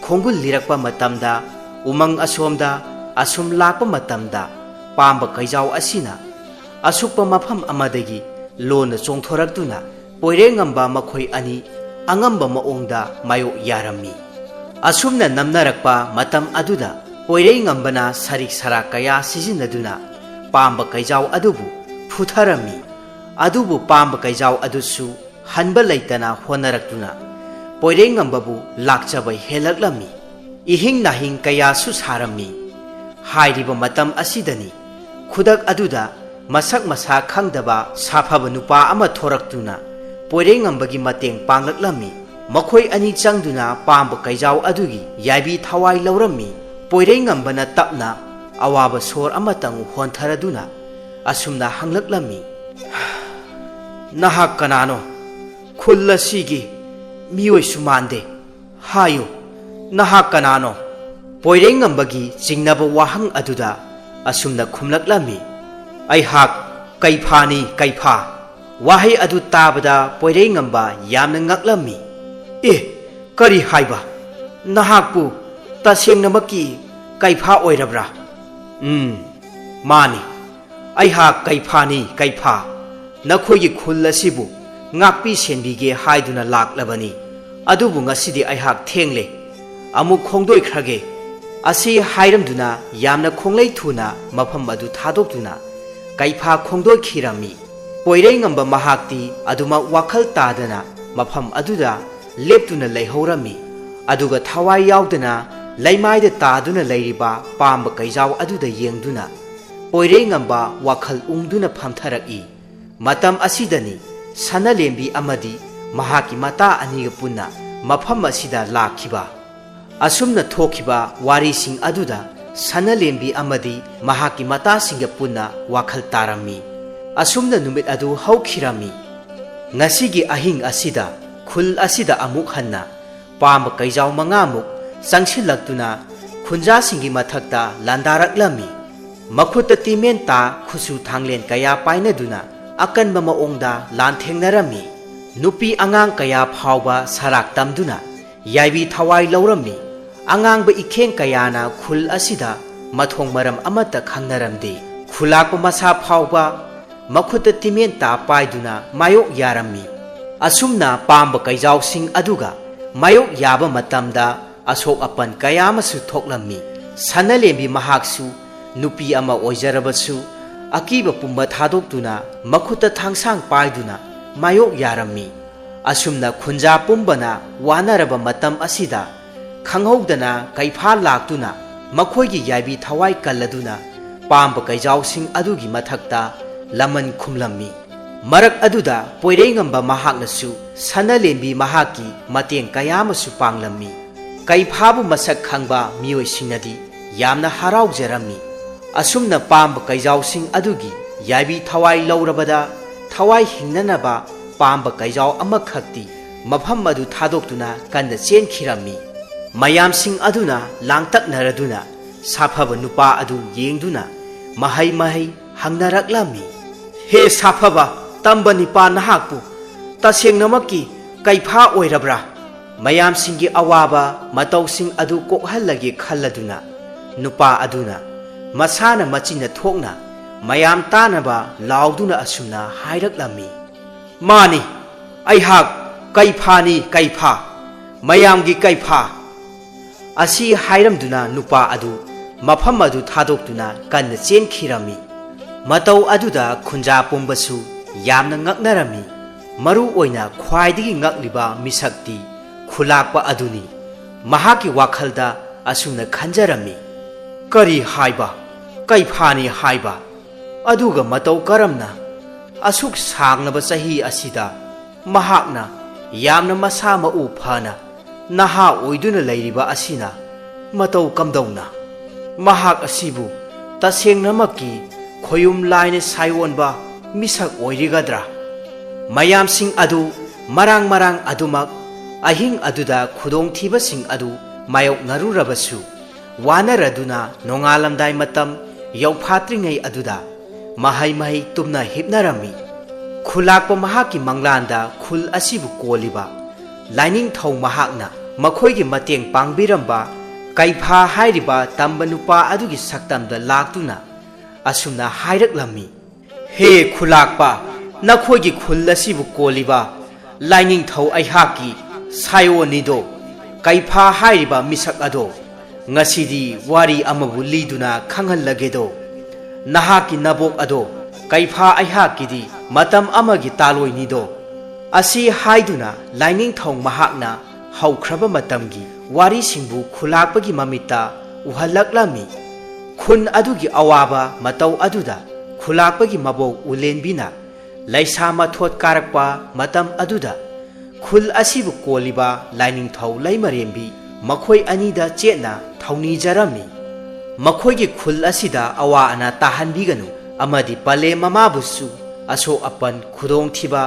ꯈꯣꯡꯒꯨꯜ ꯂꯤꯔꯛꯄ ꯃꯇꯝꯗ, ꯎꯃꯪ ꯑꯁꯣꯝꯗ ꯑꯁꯨꯝ ꯂꯥꯛꯄ ꯃꯇꯝꯗ, ꯄꯥꯝꯕ ꯀꯩꯖꯥꯎ ꯑꯁꯤꯅ ꯑꯁꯨꯛꯄ ꯃꯐꯝ ꯑꯃꯗꯒꯤ ꯂꯣꯟꯅ ꯆꯣꯡꯊꯣꯔꯛꯇꯨꯅ ꯄꯣꯏꯔꯩꯉꯝꯕ ꯃꯈꯣꯏ ꯑꯅꯤ ꯑꯉꯝꯕ ꯃꯑꯣꯡꯗ ꯃꯥꯌꯣꯛ ꯌꯥꯔꯝꯃꯤ꯫ ꯑꯁꯨꯝꯅ ꯅꯝꯅꯔꯛꯄ ꯃꯇꯝ ꯑꯗꯨꯗ ꯄꯣꯏꯔꯩꯉꯝꯕꯅ ꯁꯔꯤꯛ ꯁꯔꯥꯛ ꯀꯌꯥ ꯁꯤꯖꯤꯟꯅꯗꯨꯅ ꯄꯥꯝꯕ ꯀꯩꯖꯥꯎ ꯑꯗꯨꯕꯨ ꯐꯨꯊꯔꯝꯃꯤ꯫ ꯑꯗꯨꯕꯨ ꯄꯥꯝꯕ ꯀꯩꯖꯥꯎ ꯑꯗꯨꯁꯨ ꯍꯟꯕ ꯂꯩꯇꯅ ꯍꯣꯠꯅꯔꯛꯇꯨꯅ ꯄꯣꯏꯔꯩꯉꯝꯕꯕꯨ ꯂꯥꯛꯆꯕ ꯍꯦꯜꯂꯛꯂꯝꯃꯤ꯫ ꯏꯍꯤꯡ ꯅꯥꯍꯤꯡ ꯀꯌꯥꯁꯨ ꯁꯥꯔꯝꯃꯤ꯫ ꯍꯥꯏꯔꯤꯕ ꯃꯇꯝ ꯑꯁꯤꯗꯅꯤ ꯈꯨꯗꯛ ꯑꯗꯨꯗ ꯃꯁꯛ ꯃꯁꯥ ꯈꯪꯗꯕ ꯁꯥꯐꯕ ꯅꯨꯄꯥ ꯑꯃ ꯊꯣꯔꯛꯇꯨꯅ ꯄꯣꯏꯔꯩꯉꯝꯕꯒꯤ ꯃꯇꯦꯡ ꯄꯥꯡꯂꯛꯂꯝꯃꯤ꯫ ꯃꯈꯣꯏ ꯑꯅꯤ ꯆꯪꯗꯨꯅ ꯄꯥꯝꯕ ꯀꯩꯖꯥꯎ ꯑꯗꯨꯒꯤ ꯌꯥꯏꯕꯤ ꯊꯋꯥꯏ ꯂꯧꯔꯝꯃꯤ꯫ ꯄꯣꯏꯔꯩꯉꯝꯕꯅ ꯇꯞꯅ ꯑꯋꯥꯕ ꯁꯣꯔ ꯑꯃꯇꯪ ꯍꯣꯟꯊꯔꯗꯨꯅ ꯑꯁꯨꯝꯅ ꯍꯪꯂꯛꯂꯝꯃꯤ, "ꯅꯍꯥꯛ ꯀꯅꯥꯅꯣ? ꯈꯨꯜ ꯑꯁꯤꯒꯤ ꯃꯤꯑꯣꯏꯁꯨ ꯃꯥꯟꯗꯦ꯫ ꯍꯥꯏꯌꯨ, ꯅꯍꯥꯛ ꯀꯅꯥꯅꯣ?" ꯄꯣꯏꯔꯩꯉꯝꯕꯒꯤ ꯆꯤꯡꯅꯕ ꯋꯥꯍꯪ ꯑꯗꯨꯗ ꯑꯁꯨꯝꯅ ꯈꯨꯝꯂꯛꯂꯝꯃꯤ, "ꯑꯩꯍꯥꯛ ꯀꯩꯐꯥꯅꯤ, ꯀꯩꯐꯥ"꯫ ꯋꯥꯍꯩ ꯑꯗꯨ ꯇꯥꯕꯗ ꯄꯣꯏꯔꯩꯉꯝꯕ ꯌꯥꯝꯅ ꯉꯛꯂꯝꯃꯤ꯫ "ꯑꯦ, ꯀꯔꯤ ꯍꯥꯏꯕ? ꯅꯍꯥꯛꯄꯨ ꯇꯁꯦꯡꯅꯃꯛꯀꯤ ꯀꯩꯐꯥ ꯑꯣꯏꯔꯕ꯭ꯔꯥ?" "ꯎꯝ, ꯃꯥꯅꯤ꯫ ꯑꯩꯍꯥꯛ ꯀꯩꯐꯥꯅꯤ, ꯀꯩꯐꯥ꯫ ꯅꯈꯣꯏꯒꯤ ꯈꯨꯜ ꯑꯁꯤꯕꯨ ꯉꯥꯛꯄꯤ ꯁꯦꯟꯕꯤꯒꯦ ꯍꯥꯏꯗꯨꯅ ꯂꯥꯛꯂꯕꯅꯤ꯫ ꯑꯗꯨꯕꯨ ꯉꯁꯤꯗꯤ ꯑꯩꯍꯥꯛ ꯊꯦꯡꯂꯦ꯫ ꯑꯃꯨꯛ ꯈꯣꯡꯗꯣꯏꯈ꯭ꯔꯒꯦ"꯫ ꯑꯁꯤ ꯍꯥꯏꯔꯝꯗꯨꯅ ꯌꯥꯝꯅ ꯈꯣꯡꯂꯩ ꯊꯨꯅ ꯃꯐꯝ ꯑꯗꯨ ꯊꯥꯗꯣꯛꯇꯨꯅ ꯀꯩꯐꯥ ꯈꯣꯡꯗꯣꯏꯈꯤꯔꯝꯃꯤ꯫ ꯄꯣꯏꯔꯩꯉꯝꯕ ꯃꯍꯥꯛꯇꯤ ꯑꯗꯨꯃꯛ ꯋꯥꯈꯜ ꯇꯥꯗꯅ ꯃꯐꯝ ꯑꯗꯨꯗ ꯂꯦꯞꯇꯨꯅ ꯂꯩꯍꯧꯔꯝꯃꯤ꯫ ꯑꯗꯨꯒ ꯊꯋꯥꯏ ꯌꯥꯎꯗꯅ ꯂꯩꯃꯥꯏꯗ ꯇꯥꯗꯨꯅ ꯂꯩꯔꯤꯕ ꯄꯥꯝꯕ ꯀꯩꯖꯥꯎ ꯑꯗꯨꯗ ꯌꯦꯡꯗꯨꯅ ꯄꯣꯏꯔꯩꯉꯝꯕ ꯋꯥꯈꯜ ꯎꯪꯗꯨꯅ ꯐꯝꯊꯔꯛꯏ꯫ ꯃꯇꯝ ꯑꯁꯤꯗꯅꯤ ꯁꯅꯥꯂꯦꯝꯕꯤ ꯑꯃꯗꯤ ꯃꯍꯥꯛꯀꯤ ꯃꯇꯥ ꯑꯅꯤꯒ ꯄꯨꯟꯅ ꯃꯐꯝ ꯑꯁꯤꯗ ꯂꯥꯛꯈꯤꯕ꯫ ꯑꯁꯨꯝꯅ ꯊꯣꯛꯈꯤꯕ ꯋꯥꯔꯤꯁꯤꯡ ꯑꯗꯨꯗ ꯁꯅꯥꯂꯦꯝꯕꯤ ꯑꯃꯗꯤ ꯃꯍꯥꯛꯀꯤ ꯃꯇꯥꯁꯤꯡꯒ ꯄꯨꯟꯅ ꯋꯥꯈꯜ ꯇꯥꯔꯝꯃꯤ꯫ ꯑꯁꯨꯝꯅ ꯅꯨꯃꯤꯠ ꯑꯗꯨ ꯍꯧꯈꯤꯔꯝꯃꯤ꯫ ꯉꯁꯤꯒꯤ ꯑꯍꯤꯡ ꯑꯁꯤꯗ ꯈꯨꯜ ꯑꯁꯤꯗ ꯑꯃꯨꯛ ꯍꯟꯅ ꯄꯥꯝꯕ ꯀꯩꯖꯥꯎ ꯃꯉꯥꯃꯨꯛ ꯆꯪꯁꯤꯜꯂꯛꯇꯨꯅ ꯈꯨꯟꯖꯥꯁꯤꯡꯒꯤ ꯃꯊꯛꯇ ꯂꯥꯟꯗꯥꯔꯛꯂꯝꯃꯤ꯫ ꯃꯈꯨꯠꯇ ꯇꯤꯃꯦꯟꯇꯥ, ꯈꯨꯠꯁꯨ ꯊꯥꯡꯂꯦꯟ ꯀꯌꯥ ꯄꯥꯏꯅꯗꯨꯅ ꯑꯀꯟꯕ ꯃꯑꯣꯡꯗ ꯂꯥꯟꯊꯦꯡꯅꯔꯝꯃꯤ꯫ ꯅꯨꯄꯤ ꯑꯉꯥꯡ ꯀꯌꯥ ꯐꯥꯎꯕ ꯁꯔꯥꯛ ꯇꯝꯗꯨꯅ ꯌꯥꯏꯕꯤ ꯊꯋꯥꯏ ꯂꯧꯔꯝꯃꯤ꯫ ꯑꯉꯥꯡꯕ ꯏꯈꯦꯡ ꯀꯌꯥꯅ ꯈꯨꯜ ꯑꯁꯤꯗ ꯃꯊꯣꯡ ꯃꯔꯝ ꯑꯃꯠꯇ ꯈꯪꯅꯔꯝꯗꯦ꯫ ꯈꯨꯂꯥꯛꯄ ꯃꯁꯥ ꯐꯥꯎꯕ ꯃꯈꯨꯠꯇ ꯇꯤꯃꯦꯟꯇꯥ ꯄꯥꯏꯗꯨꯅ ꯃꯥꯌꯣꯛ ꯌꯥꯔꯝꯃꯤ꯫ ꯑꯁꯨꯝꯅ ꯄꯥꯝꯕ ꯀꯩꯖꯥꯎꯁꯤꯡ ꯑꯗꯨꯒ ꯃꯥꯌꯣꯛ ꯌꯥꯕ ꯃꯇꯝꯗ ꯑꯁꯣꯛ ꯑꯄꯟ ꯀꯌꯥ ꯑꯃꯁꯨ ꯊꯣꯛꯂꯝꯃꯤ꯫ ꯁꯅꯥꯂꯦꯝꯕꯤ ꯃꯍꯥꯛꯁꯨ ꯅꯨꯄꯤ ꯑꯃ ꯑꯣꯏꯖꯔꯕꯁꯨ ꯑꯀꯤꯕ ꯄꯨꯝꯕ ꯊꯥꯗꯣꯛꯇꯨꯅ ꯃꯈꯨꯠꯇ ꯊꯥꯡꯁꯥꯡ ꯄꯥꯏꯗꯨꯅ ꯃꯥꯌꯣꯛ ꯌꯥꯔꯝꯃꯤ꯫ ꯑꯁꯨꯝꯅ ꯈꯨꯟꯖꯥ ꯄꯨꯝꯕꯅ ꯋꯥꯅꯔꯕ ꯃꯇꯝ ꯑꯁꯤꯗ ꯈꯪꯍꯧꯗꯅ ꯀꯩꯐꯥ ꯂꯥꯛꯇꯨꯅ ꯃꯈꯣꯏꯒꯤ ꯌꯥꯏꯕꯤ ꯊꯋꯥꯏ ꯀꯜꯂꯗꯨꯅ ꯄꯥꯝꯕ ꯀꯩꯖꯥꯎꯁꯤꯡ ꯑꯗꯨꯒꯤ ꯃꯊꯛꯇ ꯂꯃꯟ ꯈꯨꯝꯂꯝꯃꯤ꯫ ꯃꯔꯛ ꯑꯗꯨꯗ ꯄꯣꯏꯔꯩꯉꯝꯕ ꯃꯍꯥꯛꯅꯁꯨ ꯁꯅꯥꯂꯦꯝꯕꯤ ꯃꯍꯥꯛꯀꯤ ꯃꯇꯦꯡ ꯀꯌꯥ ꯑꯃꯁꯨ ꯄꯥꯡꯂꯝꯃꯤ꯫ ꯀꯩꯐꯥꯕꯨ ꯃꯁꯛ ꯈꯪꯕ ꯃꯤꯑꯣꯏꯁꯤꯡꯅꯗꯤ ꯌꯥꯝꯅ ꯍꯔꯥꯎꯖꯔꯝꯃꯤ꯫ ꯑꯁꯨꯝꯅ ꯄꯥꯝꯕ ꯀꯩꯖꯥꯎꯁꯤꯡ ꯑꯗꯨꯒꯤ ꯌꯥꯏꯕꯤ ꯊꯋꯥꯏ ꯂꯧꯔꯕꯗ ꯊꯋꯥꯏ ꯍꯤꯡꯅꯅꯕ ꯄꯥꯝꯕ ꯀꯩꯖꯥꯎ ꯑꯃꯈꯛꯇꯤ ꯃꯐꯝ ꯑꯗꯨ ꯊꯥꯗꯣꯛꯇꯨꯅ ꯀꯟꯅ ꯆꯦꯟꯈꯤꯔꯝꯃꯤ꯫ ꯃꯌꯥꯝꯁꯤꯡ ꯑꯗꯨꯅ ꯂꯥꯡꯇꯛꯅꯔꯗꯨꯅ ꯁꯥꯐꯕ ꯅꯨꯄꯥ ꯑꯗꯨ ꯌꯦꯡꯗꯨꯅ ꯃꯍꯩ ꯃꯍꯩ ꯍꯪꯅꯔꯛꯂꯝꯃꯤ꯫ "ꯍꯦ ꯁꯥꯐꯕ, ꯇꯝꯕ ꯅꯤꯄꯥ ꯅꯍꯥꯛꯄꯨ ꯇꯁꯦꯡꯅꯃꯛꯀꯤ ꯀꯩꯐꯥ ꯑꯣꯏꯔꯕ꯭ꯔꯥ? ꯃꯌꯥꯝꯁꯤꯡꯒꯤ ꯑꯋꯥꯕ ꯃꯇꯧꯁꯤꯡ ꯑꯗꯨ ꯀꯣꯛꯍꯜꯂꯒꯦ ꯈꯜꯂꯗꯨꯅ" ꯅꯨꯄꯥ ꯑꯗꯨꯅ ꯃꯁꯥꯅ ꯃꯆꯤꯟꯅ ꯊꯣꯛꯅ ꯃꯌꯥꯝ ꯇꯥꯅꯕ ꯂꯥꯎꯗꯨꯅ ꯑꯁꯨꯝꯅ ꯍꯥꯏꯔꯛꯂꯝꯃꯤ꯫ "ꯃꯥꯅꯤ, ꯑꯩꯍꯥꯛ ꯀꯩꯐꯥꯅꯤ, ꯀꯩꯐꯥ, ꯃꯌꯥꯝꯒꯤ ꯀꯩꯐꯥ!" ꯑꯁꯤ ꯍꯥꯏꯔꯝꯗꯨꯅ ꯅꯨꯄꯥ ꯑꯗꯨ ꯃꯐꯝ ꯑꯗꯨ ꯊꯥꯗꯣꯛꯇꯨꯅ ꯀꯟꯅ ꯆꯦꯟꯈꯤꯔꯝꯃꯤ꯫ ꯃꯇꯧ ꯑꯗꯨꯗ ꯈꯨꯟꯖꯥ ꯄꯨꯝꯕꯁꯨ ꯌꯥꯝꯅ ꯉꯛꯅꯔꯝꯃꯤ꯫ ꯃꯔꯨ ꯑꯣꯏꯅ ꯈ꯭ꯋꯥꯏꯗꯒꯤ ꯉꯛꯂꯤꯕ ꯃꯤꯁꯛꯇꯤ ꯈꯨꯂꯥꯛꯄ ꯑꯗꯨꯅꯤ꯫ ꯃꯍꯥꯛꯀꯤ ꯋꯥꯈꯜꯗ ꯑꯁꯨꯝꯅ ꯈꯟꯖꯔꯝꯃꯤ, "ꯀꯔꯤ ꯍꯥꯏꯕ? ꯀꯩꯐꯥꯅꯤ ꯍꯥꯏꯕ? ꯑꯗꯨꯒ ꯃꯇꯧ ꯀꯔꯝꯅ ꯑꯁꯨꯛ ꯁꯥꯡꯂꯕ ꯆꯍꯤ ꯑꯁꯤꯗ ꯃꯍꯥꯛꯅ ꯌꯥꯝꯅ ꯃꯁꯥ ꯃꯎ ꯐꯅ ꯅꯍꯥ ꯑꯣꯏꯗꯨꯅ ꯂꯩꯔꯤꯕ ꯑꯁꯤꯅ ꯃꯇꯧ ꯀꯝꯗꯧꯅ? ꯃꯍꯥꯛ ꯑꯁꯤꯕꯨ ꯇꯁꯦꯡꯅꯃꯛꯀꯤ ꯈꯣꯌꯨꯝ ꯂꯥꯏꯅ ꯁꯥꯏꯑꯣꯟꯕ ꯃꯤꯁꯛ ꯑꯣꯏꯔꯤꯒꯗ꯭ꯔꯥ? ꯃꯌꯥꯝꯁꯤꯡ ꯑꯗꯨ ꯃꯔꯥꯡ ꯃꯔꯥꯡ ꯑꯗꯨꯃꯛ ꯑꯍꯤꯡ ꯑꯗꯨꯗ ꯈꯨꯗꯣꯡꯊꯤꯕꯁꯤꯡ ꯑꯗꯨ ꯃꯥꯌꯣꯛꯅꯔꯨꯔꯕꯁꯨ, ꯋꯥꯅꯔꯗꯨꯅ ꯅꯣꯡꯉꯥꯜꯂꯝꯗꯥꯏ ꯃꯇꯝ ꯌꯧꯐꯥꯠꯇ꯭ꯔꯤꯉꯩ ꯑꯗꯨꯗ ꯃꯍꯩ ꯃꯍꯩ ꯇꯨꯝꯅ ꯍꯤꯞꯅꯔꯝꯃꯤ꯫ ꯈꯨꯂꯥꯛꯄ ꯃꯍꯥꯛꯀꯤ ꯃꯪꯂꯥꯟꯗ ꯈꯨꯜ ꯑꯁꯤꯕꯨ ꯀꯣꯜꯂꯤꯕ ꯂꯥꯏꯅꯤꯡꯊꯧ ꯃꯍꯥꯛꯅ ꯃꯈꯣꯏꯒꯤ ꯃꯇꯦꯡ ꯄꯥꯡꯕꯤꯔꯝꯕ ꯀꯩꯐꯥ ꯍꯥꯏꯔꯤꯕ ꯇꯝꯕ ꯅꯨꯄꯥ ꯑꯗꯨꯒꯤ ꯁꯛꯇꯝꯗ ꯂꯥꯛꯇꯨꯅ ꯑꯁꯨꯝꯅ ꯍꯥꯏꯔꯛꯂꯝꯃꯤ, "ꯍꯦ ꯈꯨꯂꯥꯛꯄ, ꯅꯈꯣꯏꯒꯤ ꯈꯨꯜ ꯑꯁꯤꯕꯨ ꯀꯣꯜꯂꯤꯕ ꯂꯥꯏꯅꯤꯡꯊꯧ ꯑꯩꯍꯥꯛꯀꯤ ꯁꯥꯏꯑꯣꯟꯅꯤꯗꯣ, ꯀꯩꯐꯥ ꯍꯥꯏꯔꯤꯕ ꯃꯤꯁꯛ ꯑꯗꯣ, ꯉꯁꯤꯗꯤ ꯋꯥꯔꯤ ꯑꯃꯕꯨ ꯂꯤꯗꯨꯅ ꯈꯪꯍꯜꯂꯒꯦꯗꯣ꯫ ꯅꯍꯥꯛꯀꯤ ꯅꯕꯣꯛ ꯑꯗꯣ ꯀꯩꯐꯥ ꯑꯩꯍꯥꯛꯀꯤꯗꯤ ꯃꯇꯝ ꯑꯃꯒꯤ ꯇꯥꯂꯣꯏꯅꯤꯗꯣ꯫" ꯑꯁꯤ ꯍꯥꯏꯗꯨꯅ ꯂꯥꯏꯅꯤꯡꯊꯧ ꯃꯍꯥꯛꯅ ꯍꯧꯈ꯭ꯔꯕ ꯃꯇꯝꯒꯤ ꯋꯥꯔꯤꯁꯤꯡꯕꯨ ꯈꯨꯂꯥꯛꯄꯒꯤ ꯃꯃꯤꯠꯇ ꯎꯍꯜꯂꯛꯂꯝꯃꯤ꯫ ꯈꯨꯟ ꯑꯗꯨꯒꯤ ꯑꯋꯥꯕ ꯃꯇꯧ ꯑꯗꯨꯗ ꯈꯨꯂꯥꯛꯄꯒꯤ ꯃꯕꯣꯛ ꯎꯂꯦꯟꯕꯤꯅ ꯂꯩꯁꯥ ꯃꯊꯣꯠ ꯀꯥꯔꯛꯄ ꯃꯇꯝ ꯑꯗꯨꯗ ꯈꯨꯜ ꯑꯁꯤꯕꯨ ꯀꯣꯜꯂꯤꯕ ꯂꯥꯏꯅꯤꯡꯊꯧ ꯂꯩꯃꯔꯦꯝꯕꯤ ꯃꯈꯣꯏ ꯑꯅꯤꯗ ꯆꯦꯠꯅ ꯊꯧꯅꯤꯖꯔꯝꯃꯤ꯫ ꯃꯈꯣꯏꯒꯤ ꯈꯨꯜ ꯑꯁꯤꯗ ꯑꯋꯥ ꯑꯅꯥ ꯇꯥꯍꯟꯕꯤꯒꯅꯨ ꯑꯃꯗꯤ ꯄꯂꯦꯝ ꯃꯃꯥꯕꯨꯁꯨ ꯑꯁꯣꯛ ꯑꯄꯟ ꯈꯨꯗꯣꯡꯊꯤꯕ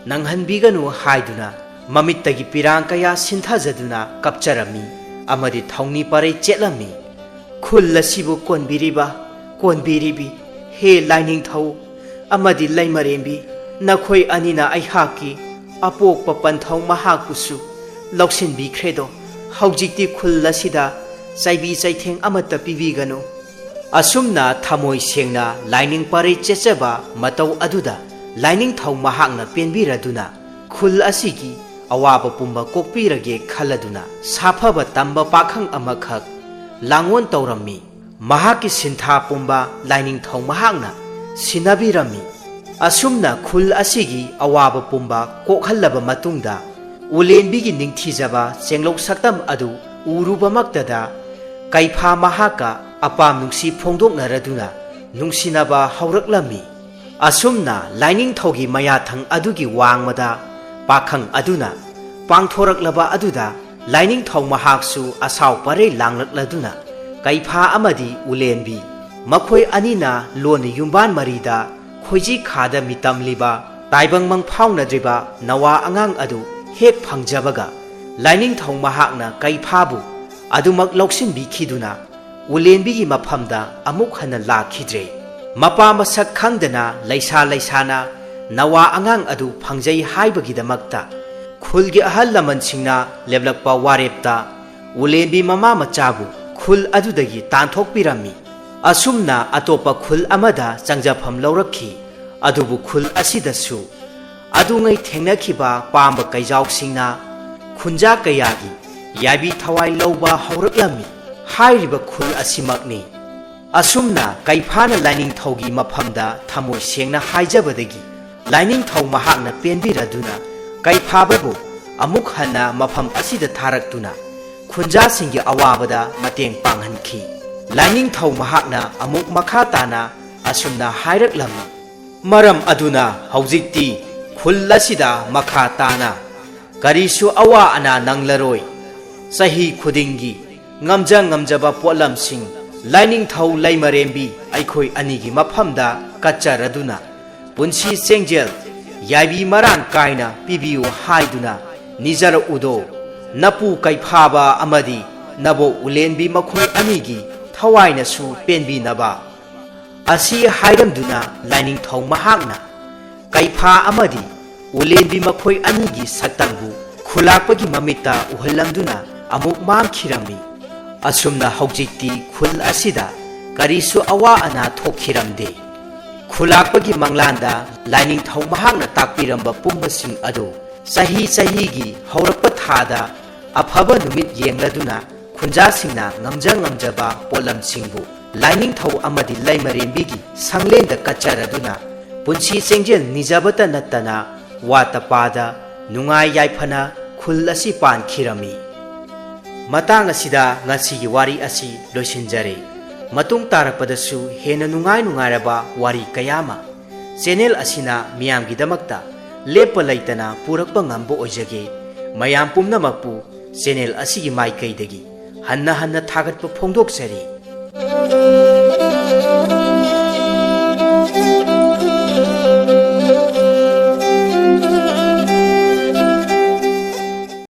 ꯅꯪꯍꯟꯕꯤꯒꯅꯨ ꯍꯥꯏꯗꯨꯅ ꯃꯃꯤꯠꯇꯒꯤ ꯄꯤꯔꯥꯡ ꯀꯌꯥ ꯁꯤꯟꯊꯖꯗꯨꯅ ꯀꯞꯆꯔꯝꯃꯤ ꯑꯃꯗꯤ ꯊꯧꯅꯤ ꯄꯔꯩ ꯆꯦꯠꯂꯝꯃꯤ꯫ ꯈꯨꯜ ꯑꯁꯤꯕꯨ ꯀꯣꯟꯕꯤꯔꯤꯕ, ꯀꯣꯟꯕꯤꯔꯤꯕꯤ ꯍꯦ ꯂꯥꯏꯅꯤꯡꯊꯧ ꯑꯃꯗꯤ ꯂꯩꯃꯔꯦꯝꯕꯤ, ꯅꯈꯣꯏ ꯑꯅꯤꯅ ꯑꯩꯍꯥꯛꯀꯤ ꯑꯄꯣꯛꯄ ꯄꯟꯊꯧ ꯃꯍꯥꯛꯄꯨꯁꯨ ꯂꯧꯁꯤꯟꯕꯤꯈ꯭ꯔꯦꯗꯣ꯫ ꯍꯧꯖꯤꯛꯇꯤ ꯈꯨꯜ ꯑꯁꯤꯗ ꯆꯩꯕꯤ ꯆꯩꯊꯦꯡ ꯑꯃꯠꯇ ꯄꯤꯕꯤꯒꯅꯨ꯫ ꯑꯁꯨꯝꯅ ꯊꯃꯣꯏ ꯁꯦꯡꯅ ꯂꯥꯏꯅꯤꯡ ꯄꯔꯩ ꯆꯦꯠꯆꯕ ꯃꯇꯧ ꯑꯗꯨꯗ ꯂꯥꯏꯅꯤꯡꯊꯧ ꯃꯍꯥꯛꯅ ꯄꯦꯟꯕꯤꯔꯗꯨꯅ ꯈꯨꯜ ꯑꯁꯤꯒꯤ ꯑꯋꯥꯕ ꯄꯨꯝꯕ ꯀꯣꯛꯄꯤꯔꯒꯦ ꯈꯜꯂꯗꯨꯅ ꯁꯥꯐꯕ ꯇꯝꯕ ꯄꯥꯈꯪ ꯑꯃꯈꯛ ꯂꯥꯡꯑꯣꯟ ꯇꯧꯔꯝꯃꯤ꯫ ꯃꯍꯥꯛꯀꯤ ꯁꯤꯟꯊꯥ ꯄꯨꯝꯕ ꯂꯥꯏꯅꯤꯡꯊꯧ ꯃꯍꯥꯛꯅ ꯁꯤꯟꯅꯕꯤꯔꯝꯃꯤ꯫ ꯑꯁꯨꯝꯅ ꯈꯨꯜ ꯑꯁꯤꯒꯤ ꯑꯋꯥꯕ ꯄꯨꯝꯕ ꯀꯣꯛꯍꯜꯂꯕ ꯃꯇꯨꯡꯗ ꯎꯂꯦꯟꯕꯤꯒꯤ ꯅꯤꯡꯊꯤꯖꯕ ꯆꯦꯡꯂꯧ ꯁꯛꯇꯝ ꯑꯗꯨ ꯎꯔꯨꯕꯃꯛꯇꯗ ꯀꯩꯐꯥ ꯃꯍꯥꯛꯀ ꯑꯄꯥꯝ ꯅꯨꯡꯁꯤ ꯐꯣꯡꯗꯣꯛꯅꯔꯗꯨꯅ ꯅꯨꯡꯁꯤꯅꯕ ꯍꯧꯔꯛꯂꯝꯃꯤ꯫ ꯑꯁꯨꯝꯅ ꯂꯥꯏꯅꯤꯡꯊꯧꯒꯤ ꯃꯌꯥꯊꯪ ꯑꯗꯨꯒꯤ ꯋꯥꯡꯃꯗ ꯄꯥꯈꯪ ꯑꯗꯨꯅ ꯄꯥꯡꯊꯣꯔꯛꯂꯕ ꯑꯗꯨꯗ ꯂꯥꯏꯅꯤꯡꯊꯧ ꯃꯍꯥꯛꯁꯨ ꯑꯁꯥꯎ ꯄꯔꯩ ꯂꯥꯡꯂꯛꯂꯗꯨꯅ ꯀꯩꯐꯥ ꯑꯃꯗꯤ ꯎꯂꯦꯟꯕꯤ ꯃꯈꯣꯏ ꯑꯅꯤꯅ ꯂꯣꯟꯅ ꯌꯨꯝꯕꯥꯟ ꯃꯔꯤꯗ ꯈꯣꯏꯖꯤ ꯈꯥꯗ ꯃꯤꯇꯝꯂꯤꯕ ꯇꯥꯏꯕꯪ ꯃꯪ ꯐꯥꯎꯅꯗ꯭ꯔꯤꯕ ꯅꯋꯥ ꯑꯉꯥꯡ ꯑꯗꯨ ꯍꯦꯛ ꯐꯪꯖꯕꯒ ꯂꯥꯏꯅꯤꯡꯊꯧ ꯃꯍꯥꯛꯅ ꯀꯩꯐꯥꯕꯨ ꯑꯗꯨꯃꯛ ꯂꯧꯁꯤꯟꯕꯤꯈꯤꯗꯨꯅ ꯎꯂꯦꯟꯕꯤꯒꯤ ꯃꯐꯝꯗ ꯑꯃꯨꯛ ꯍꯟꯅ ꯂꯥꯛꯈꯤꯗ꯭ꯔꯦ꯫ ꯃꯄꯥ ꯃꯁꯛ ꯈꯪꯗꯅ ꯂꯩꯁꯥ ꯂꯩꯁꯥꯅ ꯅꯋꯥ ꯑꯉꯥꯡ ꯑꯗꯨ ꯐꯪꯖꯩ ꯍꯥꯏꯕꯒꯤꯗꯃꯛꯇ ꯈꯨꯜꯒꯤ ꯑꯍꯜ ꯂꯃꯟꯁꯤꯡꯅ ꯂꯦꯞꯂꯛꯄ ꯋꯥꯔꯦꯞꯇ ꯎꯂꯦꯟꯕꯤ ꯃꯃꯥ ꯃꯆꯥꯕꯨ ꯈꯨꯜ ꯑꯗꯨꯗꯒꯤ ꯇꯥꯟꯊꯣꯛꯄꯤꯔꯝꯃꯤ꯫ ꯑꯁꯨꯝꯅ ꯑꯇꯣꯞꯄ ꯈꯨꯜ ꯑꯃꯗ ꯆꯪꯖꯐꯝ ꯂꯧꯔꯛꯈꯤ꯫ ꯑꯗꯨꯕꯨ ꯈꯨꯜ ꯑꯁꯤꯗꯁꯨ ꯑꯗꯨꯉꯩ ꯊꯦꯡꯅꯈꯤꯕ ꯄꯥꯝꯕ ꯀꯩꯖꯥꯎꯁꯤꯡꯅ ꯈꯨꯟꯖꯥ ꯀꯌꯥꯒꯤ ꯌꯥꯏꯕꯤ ꯊꯋꯥꯏ ꯂꯧꯕ ꯍꯧꯔꯛꯂꯝꯃꯤ꯫ ꯍꯥꯏꯔꯤꯕ ꯈꯨꯜ ꯑꯁꯤꯃꯛꯅꯤ꯫ ꯑꯁꯨꯝꯅ ꯀꯩꯐꯥꯅ ꯂꯥꯏꯅꯤꯡꯊꯧꯒꯤ ꯃꯐꯝꯗ ꯊꯃꯣꯏ ꯁꯦꯡꯅ ꯍꯥꯏꯖꯕꯗꯒꯤ ꯂꯥꯏꯅꯤꯡꯊꯧ ꯃꯍꯥꯛꯅ ꯄꯦꯟꯕꯤꯔꯗꯨꯅ ꯀꯩꯐꯥꯕꯕꯨ ꯑꯃꯨꯛ ꯍꯟꯅ ꯃꯐꯝ ꯑꯁꯤꯗ ꯊꯥꯔꯛꯇꯨꯅ ꯈꯨꯟꯖꯥꯁꯤꯡꯒꯤ ꯑꯋꯥꯕꯗ ꯃꯇꯦꯡ ꯄꯥꯡꯍꯟꯈꯤ꯫ ꯂꯥꯏꯅꯤꯡꯊꯧ ꯃꯍꯥꯛꯅ ꯑꯃꯨꯛ ꯃꯈꯥ ꯇꯥꯅ ꯑꯁꯨꯝꯅ ꯍꯥꯏꯔꯛꯂꯝꯃꯤ, "ꯃꯔꯝ ꯑꯗꯨꯅ ꯍꯧꯖꯤꯛꯇꯤ ꯈꯨꯜ ꯑꯁꯤꯗ ꯃꯈꯥ ꯇꯥꯅ ꯀꯔꯤꯁꯨ ꯑꯋꯥ ꯑꯅꯥ ꯅꯪꯂꯔꯣꯏ꯫ ꯆꯍꯤ ꯈꯨꯗꯤꯡꯒꯤ ꯉꯝꯖ ꯉꯝꯖꯕ ꯄꯣꯠꯂꯝꯁꯤꯡ ꯂꯥꯏꯅꯤꯡꯊꯧ ꯂꯩꯃꯔꯦꯝꯕꯤ ꯑꯩꯈꯣꯏ ꯑꯅꯤꯒꯤ ꯃꯐꯝꯗ ꯀꯠꯆꯔꯗꯨꯅ ꯄꯨꯟꯁꯤ ꯆꯦꯡꯖꯦꯜ ꯌꯥꯏꯕꯤ ꯃꯔꯥꯡ ꯀꯥꯏꯅ ꯄꯤꯕꯤꯌꯨ ꯍꯥꯏꯗꯨꯅ ꯅꯤꯖꯔꯛꯎꯗꯣ꯫ ꯅꯄꯨ ꯀꯩꯐꯥꯕ ꯑꯃꯗꯤ ꯅꯕꯣꯛ ꯎꯂꯦꯟꯕꯤ ꯃꯈꯣꯏ ꯑꯅꯤꯒꯤ ꯊꯋꯥꯏꯅꯁꯨ ꯄꯦꯟꯕꯤꯅꯕ"꯫ ꯑꯁꯤ ꯍꯥꯏꯔꯝꯗꯨꯅ ꯂꯥꯏꯅꯤꯡꯊꯧ ꯃꯍꯥꯛꯅ ꯀꯩꯐꯥ ꯑꯃꯗꯤ ꯎꯂꯦꯟꯕꯤ ꯃꯈꯣꯏ ꯑꯅꯤꯒꯤ ꯁꯛꯇꯝꯕꯨ ꯈꯨꯂꯥꯛꯄꯒꯤ ꯃꯃꯤꯠꯇ ꯎꯍꯜꯂꯝꯗꯨꯅ ꯑꯃꯨꯛ ꯃꯥꯡꯈꯤꯔꯝꯃꯤ꯫ ꯑꯁꯨꯝꯅ ꯍꯧꯖꯤꯛꯇꯤ ꯈꯨꯜ ꯑꯁꯤꯗ ꯀꯔꯤꯁꯨ ꯑꯋꯥ ꯑꯅꯥ ꯊꯣꯛꯈꯤꯔꯝꯗꯦ꯫ ꯈꯨꯂꯥꯛꯄꯒꯤ ꯃꯪꯂꯥꯟꯗ ꯂꯥꯏꯅꯤꯡꯊꯧ ꯃꯍꯥꯛꯅ ꯇꯥꯛꯄꯤꯔꯝꯕ ꯄꯨꯝꯕꯁꯤꯡ ꯑꯗꯨ ꯆꯍꯤ ꯆꯍꯤꯒꯤ ꯍꯧꯔꯛꯄ ꯊꯥꯗ ꯑꯐꯕ ꯅꯨꯃꯤꯠ ꯌꯦꯡꯂꯗꯨꯅ ꯈꯨꯟꯖꯥꯁꯤꯡꯅ ꯉꯝꯖ ꯉꯝꯖꯕ ꯄꯣꯠꯂꯝꯁꯤꯡꯕꯨ ꯂꯥꯏꯅꯤꯡꯊꯧ ꯑꯃꯗꯤ ꯂꯩꯃꯔꯦꯝꯕꯤꯒꯤ ꯁꯪꯂꯦꯟꯗ ꯀꯠꯆꯔꯗꯨꯅ ꯄꯨꯟꯁꯤ ꯆꯦꯡꯖꯦꯜ ꯅꯤꯖꯕꯇ ꯅꯠꯇꯅ ꯋꯥꯠꯇ ꯄꯥꯗ ꯅꯨꯡꯉꯥꯏ ꯌꯥꯏꯐꯅ ꯈꯨꯜ ꯑꯁꯤ ꯄꯥꯟꯈꯤꯔꯝꯃꯤ꯫ ꯃꯇꯥꯡ ꯑꯁꯤꯗ ꯉꯁꯤꯒꯤ ꯋꯥꯔꯤ ꯑꯁꯤ ꯂꯣꯏꯁꯤꯟꯖꯔꯦ꯫ ꯃꯇꯨꯡ ꯇꯥꯔꯛꯄꯗꯁꯨ ꯍꯦꯟꯅ ꯅꯨꯡꯉꯥꯏ ꯅꯨꯡꯉꯥꯏꯔꯕ ꯋꯥꯔꯤ ꯀꯌꯥ ꯑꯃ ꯆꯦꯅꯦꯜ ꯑꯁꯤꯅ ꯃꯤꯌꯥꯝꯒꯤꯗꯃꯛꯇ ꯂꯦꯞꯄ ꯂꯩꯇꯅ ꯄꯨꯔꯛꯄ ꯉꯝꯕ ꯑꯣꯏꯖꯒꯦ꯫ ꯃꯌꯥꯝ ꯄꯨꯝꯅꯃꯛꯄꯨ ꯆꯦꯅꯦꯜ ꯑꯁꯤꯒꯤ ꯃꯥꯏꯀꯩꯗꯒꯤ ꯍꯟꯅ ꯍꯟꯅ ꯊꯥꯒꯠꯄ ꯐꯣꯡꯗꯣꯛꯆꯔꯤ꯫